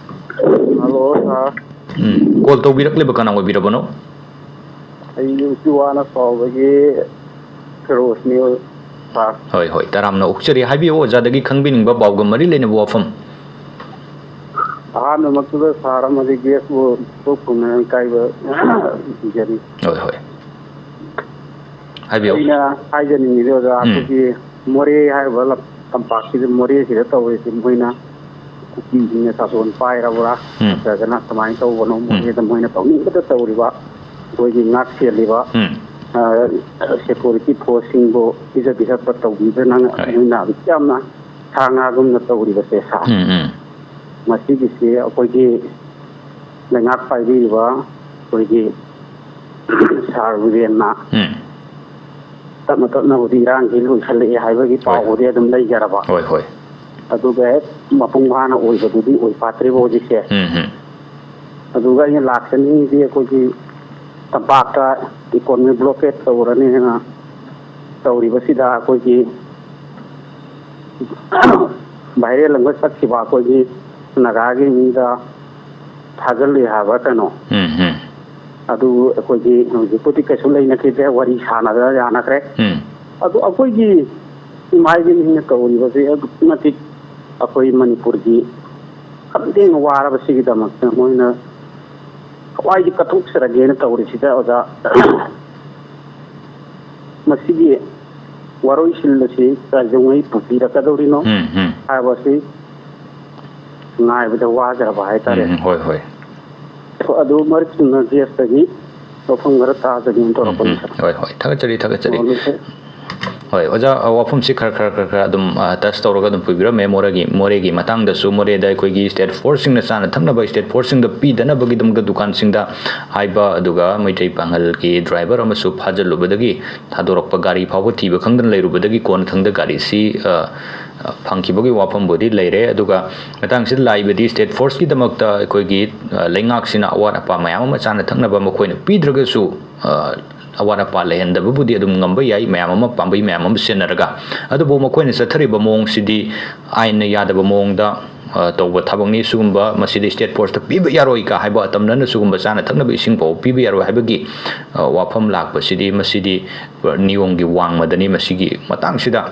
ꯍꯜꯂꯣ, ꯁꯥꯔ꯫ ꯎꯝ, ꯀꯣꯜ ꯇꯧꯕꯤꯔꯛꯂꯤꯕ ꯀꯅꯥ ꯑꯣꯏꯕꯤꯔꯕꯅꯣ? ꯑꯩ ꯎꯆꯤꯋꯥꯅ ꯁꯥꯎꯕꯒꯤ ꯐꯤꯔꯣꯖꯅꯤ, ꯁꯥꯔ꯫ ꯍꯣꯏ, ꯍꯣꯏ, ꯇꯔꯥꯝꯅ ꯑꯣꯛꯆꯔꯤ꯫ ꯍꯥꯏꯕꯤꯌꯨ, ꯑꯣꯖꯥꯗꯒꯤ ꯈꯪꯕꯤꯅꯤꯡꯕ ꯄꯥꯎꯒ ꯃꯔꯤ ꯂꯩꯅꯕ ꯋꯥꯐꯝ꯫ ꯑꯍꯥꯟꯕꯃꯛꯇꯗ ꯁꯥꯔ ꯑꯃꯗꯤ ꯒꯦꯁꯄꯨ ꯏꯀꯥꯏꯕ ꯄꯤꯖꯔꯤ꯫ ꯍꯣꯏ, ꯍꯣꯏ꯫ ꯍꯥꯏꯕꯤꯌꯨ꯫ ꯑꯩꯅ ꯍꯥꯏꯖꯅꯤꯡꯉꯤꯗꯤ, ꯑꯣꯖꯥ, ꯎꯝ꯫ ꯑꯩꯈꯣꯏꯒꯤ ꯃꯣꯔꯦ ꯍꯥꯏꯔꯤꯕ ꯂꯝ-, ꯇꯝꯄꯥꯛꯁꯤꯗ, ꯃꯣꯔꯦꯁꯤꯗ ꯇꯧꯔꯤꯁꯤ ꯃꯣꯏꯅ ꯀꯨꯀꯤꯁꯤꯡꯅ ꯁꯥꯁꯣꯟ ꯄꯥꯏꯔꯕ꯭ꯔꯥ? ꯎꯝ꯫ ꯅꯠꯇ꯭ꯔꯒꯅ ꯀꯃꯥꯏꯅ ꯇꯧꯕꯅꯣ? ꯎꯝ꯫ ꯃꯣꯔꯦꯗ ꯃꯣꯏꯅ ꯇꯧꯅꯤꯡꯕꯗ ꯇꯧꯔꯤꯕ ꯑꯩꯈꯣꯏꯒꯤ ꯉꯥꯛ ꯁꯦꯜꯂꯤꯕ, ꯎꯝ꯫ ꯑ, ꯁꯦꯀꯨꯔꯤꯇꯤ ꯐꯣꯔꯁꯁꯤꯡꯕꯨ ꯄꯤꯖ ꯄꯤꯊꯛꯄ ꯇꯧꯕꯤꯗꯅ ꯍꯣꯏ꯫ ꯃꯣꯏꯅ ꯑꯗꯨꯛ ꯌꯥꯝꯅ ꯁꯥ ꯉꯥꯒꯨꯝꯅ ꯇꯧꯔꯤꯕꯁꯦ, ꯁꯥꯔ꯫ ꯎꯝ, ꯎꯝ꯫ ꯃꯁꯤꯒꯤꯁꯤ ꯑꯩꯈꯣꯏꯒꯤ ꯂꯩꯉꯥꯛ ꯄꯥꯏꯕꯤꯔꯤꯕ ꯑꯩꯈꯣꯏꯒꯤ ꯁꯥꯔ ꯕꯤꯔꯦꯟꯅ ꯎꯝ꯫ ꯇꯞꯅ ꯇꯞꯅꯕꯨꯗꯤ ꯏꯔꯥꯡꯁꯤ ꯂꯣꯏꯁꯜꯂꯛꯑꯦ ꯍꯥꯏꯕꯒꯤ ꯍꯣꯏ꯫ ꯄꯥꯎꯕꯨꯗꯤ ꯑꯗꯨꯝ ꯂꯩꯖꯔꯕ꯫ ꯍꯣꯏ, ꯍꯣꯏ꯫ ꯑꯗꯨꯒ ꯍꯦꯛ ꯃꯄꯨꯡ ꯐꯥꯅ ꯑꯣꯏꯕꯗꯨꯗꯤ ꯑꯣꯏꯐꯥꯠꯇ꯭ꯔꯤꯕ ꯍꯧꯖꯤꯛꯁꯦ꯫ ꯎꯝ, ꯎꯝ꯫ ꯑꯗꯨꯒ ꯑꯩꯅ ꯂꯥꯛꯆꯅꯤꯡꯉꯤꯗꯤ ꯑꯩꯈꯣꯏꯒꯤ ꯇꯝꯄꯥꯛꯇ ꯏꯀꯣꯅꯣꯃꯤꯛ ꯕ꯭ꯂꯣꯀꯦꯠ ꯇꯧꯔꯅꯤꯅ ꯇꯧꯔꯤꯕꯁꯤꯗ ꯑꯩꯈꯣꯏꯒꯤ ꯚꯥꯏꯔꯦꯜ ꯑꯃ ꯆꯠꯈꯤꯕ ꯑꯩꯈꯣꯏꯒꯤ ꯅꯥꯒꯥꯒꯤ ꯃꯤꯗ ꯊꯥꯖꯤꯜꯂꯤ ꯍꯥꯏꯕ ꯀꯩꯅꯣ꯫ ꯎꯝ, ꯎꯝ꯫ ꯑꯗꯨ ꯑꯩꯈꯣꯏꯗꯤ ꯍꯧꯖꯤꯛꯄꯨꯗꯤ ꯀꯩꯁꯨ ꯂꯩꯅꯈꯤꯗ꯭ꯔꯦ, ꯋꯥꯔꯤ ꯁꯥꯟꯅꯗꯅ ꯌꯥꯅꯈ꯭ꯔꯦ꯫ ꯎꯝ꯫ ꯑꯗꯨ ꯑꯩꯈꯣꯏꯒꯤ ꯏꯃꯥ ꯏꯕꯦꯟꯁꯤꯡꯅ ꯇꯧꯔꯤꯕꯁꯦ ꯑꯗꯨꯛꯀꯤ ꯃꯇꯤꯛ ꯑꯩꯈꯣꯏ ꯃꯅꯤꯄꯨꯔꯒꯤ ꯈꯝꯊꯦꯡꯅ ꯋꯥꯔꯕꯁꯤꯒꯤꯗꯃꯛꯇ ꯃꯣꯏꯅ ꯊꯋꯥꯏꯁꯤ ꯀꯠꯊꯣꯛꯆꯔꯒꯦꯅ ꯇꯧꯔꯤꯁꯤꯗ ꯑꯣꯖꯥ, ꯃꯁꯤꯒꯤ ꯋꯥꯔꯣꯏꯁꯤꯟ ꯑꯁꯤ ꯀꯩꯗꯧꯉꯩ ꯄꯨꯕꯤꯔꯛꯀꯗꯧꯔꯤꯅꯣ ꯎꯝ, ꯎꯝ꯫ ꯍꯥꯏꯕꯁꯤ ꯉꯥꯏꯕꯗ ꯋꯥꯖꯔꯕ ꯍꯥꯏꯇꯥꯔꯦ꯫ ꯎꯝ, ꯍꯣꯏ, ꯍꯣꯏ꯫ ꯑꯗꯨ ꯃꯔꯨꯞꯁꯤꯡꯅ ꯒꯦꯁꯇꯒꯤ ꯋꯥꯐꯝ ꯈꯔ ꯇꯥꯖꯒꯦꯅ ꯎꯝ, ꯇꯧꯔꯛꯄꯅꯤ, ꯎꯝ꯫ ꯁꯥꯔ꯫ ꯍꯣꯏ, ꯍꯣꯏ꯫ ꯊꯥꯒꯠꯆꯔꯤ, ꯊꯥꯒꯠꯆꯔꯤ꯫ ꯑꯣ, ꯂꯣꯏꯁꯤꯜ- ꯍꯣꯏ, ꯑꯣꯖꯥ, ꯑ, ꯋꯥꯐꯝꯁꯤ ꯈꯔ, ꯈꯔ, ꯈꯔ, ꯈꯔ ꯑꯗꯨꯝ, ꯑ, ꯇꯆ ꯇꯧꯔꯒ ꯑꯗꯨꯝ ꯄꯨꯕꯤꯔꯝꯃꯦ꯫ ꯃꯣꯔꯦꯒꯤ, ꯃꯣꯔꯦꯒꯤ ꯃꯇꯥꯡꯗꯁꯨ, ꯃꯣꯔꯦꯗ ꯑꯩꯈꯣꯏꯒꯤ ꯁ꯭ꯇꯦꯠ ꯐꯣꯔꯁꯁꯤꯡꯅ ꯆꯥꯅ ꯊꯛꯅꯕ ꯁ꯭ꯇꯦꯠ ꯐꯣꯔꯁꯁꯤꯡꯗ ꯄꯤꯗꯅꯕꯒꯤꯗꯃꯛꯇ ꯗꯨꯀꯥꯟꯁꯤꯡꯗ ꯍꯥꯏꯕ, ꯑꯗꯨꯒ ꯃꯩꯇꯩ ꯄꯥꯉꯜꯒꯤ ꯗ꯭ꯔꯥꯏꯚꯔ ꯑꯃꯁꯨ ꯐꯥꯖꯤꯜꯂꯨꯕꯗꯒꯤ ꯊꯥꯗꯣꯔꯛꯄ ꯒꯥꯔꯤ ꯐꯥꯎꯕ ꯊꯤꯕ ꯈꯪꯗꯅ ꯂꯩꯔꯨꯕꯗꯒꯤ ꯀꯣꯟꯅꯊꯪꯗ ꯒꯥꯔꯤꯁꯤ, ꯑ, ꯑ, ꯐꯪꯈꯤꯕꯒꯤ ꯋꯥꯐꯝꯕꯨꯗꯤ ꯂꯩꯔꯦ꯫ ꯑꯗꯨꯒ ꯃꯇꯥꯡꯁꯤꯗ ꯂꯥꯛꯏꯕꯗꯤ ꯁ꯭ꯇꯦꯠ ꯐꯣꯔꯁꯀꯤꯗꯃꯛꯇ ꯑꯩꯈꯣꯏꯒꯤ, ꯑ, ꯂꯩꯉꯥꯛꯁꯤꯅ ꯑꯋꯥꯠ ꯑꯄꯥ ꯃꯌꯥꯝ ꯑꯃ ꯆꯥꯅ ꯊꯛꯅꯕ ꯃꯈꯣꯏꯅ ꯄꯤꯗ꯭ꯔꯒꯁꯨ, ꯑ, ꯑꯋꯥꯠ ꯑꯄꯥ ꯂꯩꯍꯟꯗꯕꯕꯨꯗꯤ ꯑꯗꯨꯝ ꯉꯝꯕ ꯌꯥꯏ, ꯃꯌꯥꯝ ꯑꯃ ꯄꯥꯝꯕꯩ ꯃꯌꯥꯝ ꯑꯃ ꯁꯤꯖꯤꯟꯅꯔꯒ꯫ ꯑꯗꯨꯕꯨ ꯃꯈꯣꯏꯅ ꯆꯠꯊꯔꯤꯕ ꯃꯑꯣꯡꯁꯤꯗꯤ ꯑꯥꯏꯟꯅ ꯌꯥꯗꯕ ꯃꯑꯣꯡꯗ, ꯑ, ꯇꯧꯕ ꯊꯕꯛꯅꯤ꯫ ꯁꯤꯒꯨꯝꯕ ꯃꯁꯤꯗꯤ ꯁ꯭ꯇꯦꯠ ꯐꯣꯔꯁꯇ ꯄꯤꯕ ꯌꯥꯔꯣꯏ ꯀ ꯍꯥꯏꯕ, ꯑꯇꯝꯅꯅ ꯁꯤꯒꯨꯝꯕ ꯆꯥꯅ ꯊꯛꯅꯕ ꯏꯁꯤꯡ ꯐꯥꯎꯕ ꯄꯤꯕ ꯌꯥꯔꯣꯏ ꯍꯥꯏꯕꯒꯤ, ꯑ, ꯋꯥꯐꯝ ꯂꯥꯛꯄꯁꯤꯗꯤ, ꯃꯁꯤꯗꯤ ꯅꯤꯌꯣꯝꯒꯤ ꯋꯥꯡꯃꯗꯅꯤ꯫ ꯃꯁꯤꯒꯤ ꯃꯇꯥꯡꯁꯤꯗ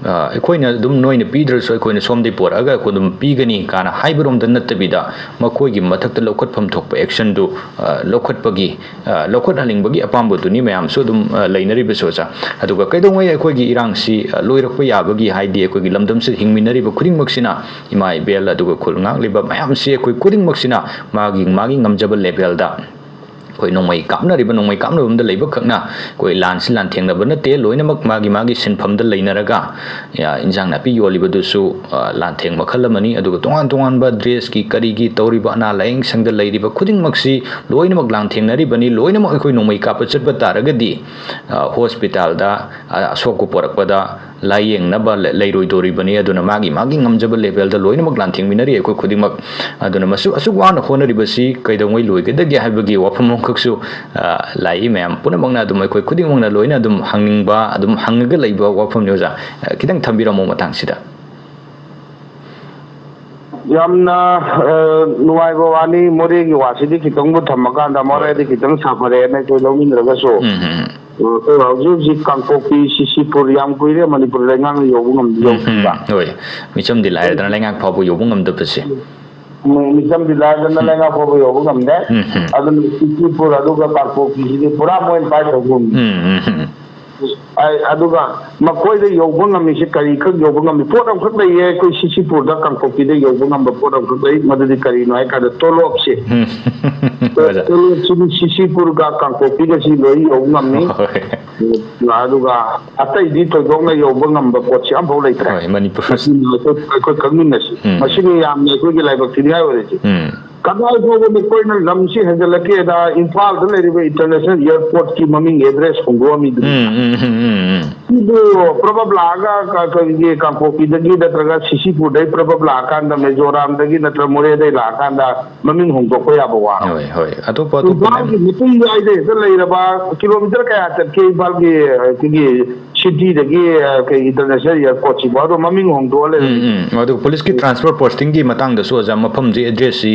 ꯑ, ꯑꯩꯈꯣꯏꯅ ꯑꯗꯨꯝ ꯅꯣꯏꯅ ꯄꯤꯗ꯭ꯔꯁꯨ ꯑꯩꯈꯣꯏꯅ ꯁꯣꯝꯗꯒꯤ ꯄꯨꯔꯛꯑꯒ ꯑꯩꯈꯣꯏ ꯑꯗꯨꯝ ꯄꯤꯒꯅꯤ ꯀꯥꯏꯅ ꯍꯥꯏꯕꯔꯣꯝꯗ ꯅꯠꯇꯕꯤꯗ, ꯃꯈꯣꯏꯒꯤ ꯃꯊꯛꯇ ꯂꯧꯈꯠꯐꯝ ꯊꯣꯛꯄ actionꯗꯨ, ꯑ, ꯂꯧꯈꯠꯄꯒꯤ, ꯑ, ꯂꯧꯈꯠꯍꯟꯅꯤꯡꯕꯒꯤ ꯑꯄꯥꯝꯕꯗꯨꯅꯤ ꯃꯌꯥꯝꯁꯨ ꯑꯗꯨꯝ, ꯑ, ꯂꯩꯅꯔꯤꯕꯁꯨ, ꯑꯣꯖꯥ꯫ ꯑꯗꯨꯒ ꯀꯩꯗꯧꯉꯩ ꯑꯩꯈꯣꯏꯒꯤ ꯏꯔꯥꯡꯁꯤ, ꯑ, ꯂꯣꯏꯔꯛꯄ ꯌꯥꯕꯒꯤ, ꯍꯥꯏꯗꯤ ꯑꯩꯈꯣꯏꯒꯤ ꯂꯝꯗꯝꯁꯤꯗ ꯍꯤꯡꯃꯤꯟꯅꯔꯤꯕ ꯈꯨꯗꯤꯡꯃꯛꯁꯤꯅ, ꯏꯃꯥ ꯏꯕꯦꯜ ꯑꯗꯨꯒ ꯈꯨꯜ ꯉꯥꯛꯂꯤꯕ ꯃꯌꯥꯝꯁꯤ ꯑꯩꯈꯣꯏ ꯈꯨꯗꯤꯡꯃꯛꯁꯤꯅ ꯃꯥꯒꯤ, ꯃꯥꯒꯤ ꯉꯝꯖꯕ levelꯗ ꯑꯩꯈꯣꯏ ꯅꯣꯡꯃꯩ ꯀꯥꯞꯅꯔꯤꯕ, ꯅꯣꯡꯃꯩ ꯀꯥꯞꯅꯕ ꯑꯃꯗ ꯂꯩꯕ ꯈꯛꯅ ꯑꯩꯈꯣꯏ ꯂꯥꯟꯁꯤ ꯂꯥꯟꯊꯦꯡꯅꯕ ꯅꯠꯇꯦ꯫ ꯂꯣꯏꯅꯃꯛ ꯃꯥꯒꯤ ꯃꯥꯒꯤ ꯁꯤꯟꯐꯝꯗ ꯂꯩꯅꯔꯒ, ꯑ, ꯏꯟꯖꯥꯡ ꯅꯥꯄꯤ ꯌꯣꯜꯂꯤꯕꯗꯨꯁꯨ, ꯑ, ꯂꯥꯟꯊꯦꯡ ꯃꯈꯜ ꯑꯃꯅꯤ꯫ ꯑꯗꯨꯒ ꯇꯣꯉꯥꯟ ꯇꯣꯉꯥꯟꯕ dressꯀꯤ ꯀꯔꯤꯒꯤ ꯇꯧꯔꯤꯕ, ꯑꯅꯥ ꯂꯥꯌꯦꯡ ꯁꯪꯗ ꯂꯩꯔꯤꯕ ꯈꯨꯗꯤꯡꯃꯛꯁꯤ ꯂꯣꯏꯅꯃꯛ ꯂꯥꯟꯊꯦꯡꯅꯔꯤꯕꯅꯤ꯫ ꯂꯣꯏꯅꯃꯛ ꯑꯩꯈꯣꯏ ꯅꯣꯡꯃꯩ ꯀꯥꯞꯄ ꯆꯠꯄ ꯇꯥꯔꯒꯗꯤ, ꯑ, hospitalꯗ, ꯑ, ꯑꯁꯣꯛꯄ ꯄꯣꯔꯛꯄꯗ ꯂꯥꯌꯦꯡꯅꯕ ꯂꯩ-, ꯂꯩꯔꯣꯏꯗꯣꯔꯤꯕꯅꯤ꯫ ꯑꯗꯨꯅ ꯃꯥꯒꯤ, ꯃꯥꯒꯤ ꯉꯝꯖꯕ levelꯗ ꯂꯣꯏꯅꯃꯛ ꯂꯥꯟꯊꯦꯡꯃꯤꯟꯅꯔꯤ ꯑꯩꯈꯣꯏ ꯈꯨꯗꯤꯡꯃꯛ꯫ ꯑꯗꯨꯅ ꯃꯁꯨ-, ꯑꯁꯨꯛ ꯋꯥꯅ ꯍꯣꯠꯅꯔꯤꯕꯁꯤ ꯀꯩꯗꯧꯉꯩ ꯂꯣꯏꯒꯗꯒꯦ ꯍꯥꯏꯕꯒꯤ ꯋꯥꯐꯝ ꯑꯃꯈꯛꯁꯨ, ꯑ, ꯂꯥꯛꯏ꯫ ꯃꯌꯥꯝ ꯄꯨꯝꯅꯃꯛꯅ ꯑꯗꯨꯝ, ꯑꯩꯈꯣꯏ ꯈꯨꯗꯤꯡꯃꯛꯅ ꯂꯣꯏꯅ ꯑꯗꯨꯝ ꯍꯪꯅꯤꯡꯕ, ꯑꯗꯨꯝ ꯍꯪꯉꯒ ꯂꯩꯕ ꯋꯥꯐꯝꯅꯤ, ꯑꯣꯖꯥ꯫ ꯑ, ꯈꯤꯇꯪ ꯊꯝꯕꯤꯔꯝꯃꯣ ꯃꯇꯥꯡꯁꯤꯗ꯫ ꯌꯥꯝꯅ, ꯑ, ꯅꯨꯡꯉꯥꯏꯕ ꯋꯥꯅꯤ꯫ ꯃꯣꯔꯦꯒꯤ ꯋꯥꯁꯤꯗꯤ ꯈꯤꯇꯪꯕꯨ ꯊꯝꯃꯀꯥꯟꯗ, ꯃꯣꯔꯦꯗꯤ ꯈꯤꯇꯪ ꯁꯥꯐꯔꯦꯅ ꯑꯩꯈꯣꯏ ꯂꯧꯃꯤꯟꯅꯔꯒꯁꯨ, ꯎꯝ, ꯎꯝ, ꯎꯝ꯫ ꯑ, ꯑꯩꯈꯣꯏ ꯍꯧꯖꯤꯛ ꯍꯧꯖꯤꯛ ꯀꯥꯡꯄꯣꯛꯄꯤ, ꯁꯤꯁꯤꯄꯨꯔ ꯌꯥꯝ ꯀꯨꯏꯔꯦ ꯃꯅꯤꯄꯨꯔ ꯂꯩꯉꯥꯛꯅ ꯌꯧꯕ ꯉꯝꯗꯤ ꯎꯝ, ꯎꯝ, ꯌꯧꯗ꯭ꯔꯤꯕ꯫ ꯍꯣꯏ꯫ ꯃꯤꯆꯝꯗꯤ ꯂꯥꯏꯔꯗꯅ ꯂꯩꯉꯥꯛ ꯐꯥꯎꯕ ꯌꯧꯕ ꯉꯝꯗꯕꯁꯦ꯫ ꯃꯤ-, ꯃꯤꯆꯝꯗꯤ ꯂꯥꯏꯔꯗꯅ ꯎꯝ꯫ ꯂꯩꯉꯥꯛ ꯐꯥꯎꯕ ꯌꯧꯕ ꯉꯝꯗꯦ꯫ ꯎꯝ, ꯎꯝ꯫ ꯑꯗꯨꯅ ꯁꯤꯁꯤꯄꯨꯔ ꯑꯗꯨꯒ ꯀꯥꯡꯄꯣꯛꯄꯤꯁꯤꯗꯤ ꯄꯨꯔꯥ ꯃꯣꯏꯅ ꯄꯥꯏꯈ꯭ꯔꯒꯨꯝ꯫ ꯎꯝ, ꯎꯝ, ꯎꯝ꯫ ꯑꯩ-, ꯑꯗꯨꯒ ꯃꯈꯣꯏꯗ ꯌꯧꯕ ꯉꯝꯃꯤꯁꯦ ꯀꯔꯤꯈꯛ ꯌꯧꯕ ꯉꯝꯃꯤ? ꯄꯣꯠ ꯑꯃꯈꯛ ꯂꯩꯌꯦ, ꯑꯩꯈꯣꯏ ꯁꯤꯁꯤꯄꯨꯔꯗ ꯀꯥꯡꯄꯣꯛꯄꯤꯗ ꯌꯧꯕ ꯉꯝꯕ ꯄꯣꯠ ꯑꯃꯈꯛ ꯂꯩ, ꯃꯗꯨꯗꯤ ꯀꯔꯤꯅꯣ ꯍꯥꯏ ꯀꯥꯟꯗ ꯇꯣꯂꯣꯞꯁꯦ꯫ ꯎꯝ꯫ ꯇꯣ-, ꯑꯣꯖꯥ꯫ ꯇꯣꯂꯣꯞꯁꯤꯗꯤ ꯁꯤꯁꯤꯄꯨꯔꯒ ꯀꯥꯡꯄꯣꯛꯄꯤꯒꯁꯤ ꯂꯣꯏ ꯌꯧꯕ ꯉꯝꯃꯤ꯫ ꯍꯣꯏ꯫ ꯑꯗꯨꯒ ꯑꯇꯩꯗꯤ ꯊꯣꯏꯗꯣꯛꯅ ꯌꯧꯕ ꯉꯝꯕ ꯄꯣꯠꯁꯤ ꯑꯃꯐꯥꯎ ꯂꯩꯇ꯭ꯔꯦ꯫ ꯍꯣꯏ, ꯃꯅꯤꯄꯨꯔ꯫ ꯃꯁꯤꯅ ꯑꯩꯈꯣꯏ, ꯑꯩꯈꯣꯏ ꯈꯪꯃꯤꯟꯅꯁꯤ꯫ ꯎꯝ꯫ ꯃꯁꯤꯅ ꯌꯥꯝꯅ ꯑꯩꯈꯣꯏꯒꯤ ꯂꯥꯏꯕꯛ ꯊꯤꯅꯤꯡꯉꯥꯏ ꯑꯣꯏꯔꯤꯁꯤ꯫ ꯎꯝ꯫ ꯀꯗꯥꯏ ꯐꯥꯎꯕ ꯃꯈꯣꯏꯅ ꯂꯝꯁꯤ ꯍꯦꯟꯖꯜꯂꯛꯀꯦꯗ, ꯏꯝꯐꯥꯜꯗ ꯂꯩꯔꯤꯕ international airportꯀꯤ ꯃꯃꯤꯡ address ꯍꯣꯡꯗꯣꯛꯑꯝꯃꯤꯗꯨꯅꯤ꯫ ꯎꯝ, ꯎꯝ, ꯎꯝ, ꯎꯝ, ꯎꯝ꯫ ꯁꯤꯕꯨ ꯄ꯭ꯔꯕꯞ ꯂꯥꯛꯑꯒ ꯀ-, ꯀ-, ꯀꯥꯡꯄꯣꯛꯄꯤꯗꯒꯤ ꯅꯠꯇ꯭ꯔꯒ ꯁꯤꯁꯤꯄꯨꯔꯗꯒꯤ ꯄ꯭ꯔꯕꯞ ꯂꯥꯛꯑꯀꯥꯟꯗ ꯃꯤꯖꯣꯔꯥꯝꯗꯒꯤ ꯅꯠꯇ꯭ꯔꯒ ꯃꯣꯔꯦꯗꯒꯤ ꯂꯥꯛꯑꯀꯥꯟꯗ ꯃꯃꯤꯡ ꯍꯣꯡꯗꯣꯛꯄ ꯌꯥꯕ ꯋꯥꯔꯣ? ꯍꯣꯏ, ꯍꯣꯏ꯫ ꯑꯇꯣꯞꯄ, ꯑꯇꯣꯞꯄ ꯃꯌꯥꯝ ꯏꯝꯐꯥꯜꯒꯤ ꯃꯇꯨꯡꯗ ꯑꯩꯗꯤ ꯍꯦꯛꯇ ꯂꯩꯔꯕ ꯀꯤꯂꯣꯃꯤꯇꯔ ꯀꯌꯥ ꯆꯠꯀꯦ ꯏꯝꯐꯥꯜꯒꯤ, ꯑ, ꯑꯩꯈꯣꯏꯒꯤ cityꯗꯒꯤ, ꯑ, ꯀꯩ international airportꯁꯤꯕꯨ ꯑꯗꯣ ꯃꯃꯤꯡ ꯍꯣꯡꯗꯣꯛꯑ ꯂꯩꯔꯝꯃꯤ꯫ ꯎꯝ, ꯎꯝ꯫ ꯑꯗꯨ policeꯀꯤ transfer postingꯒꯤ ꯃꯇꯥꯡꯗꯁꯨ, ꯑꯣꯖꯥ, ꯃꯐꯝꯁꯤ addressꯁꯤ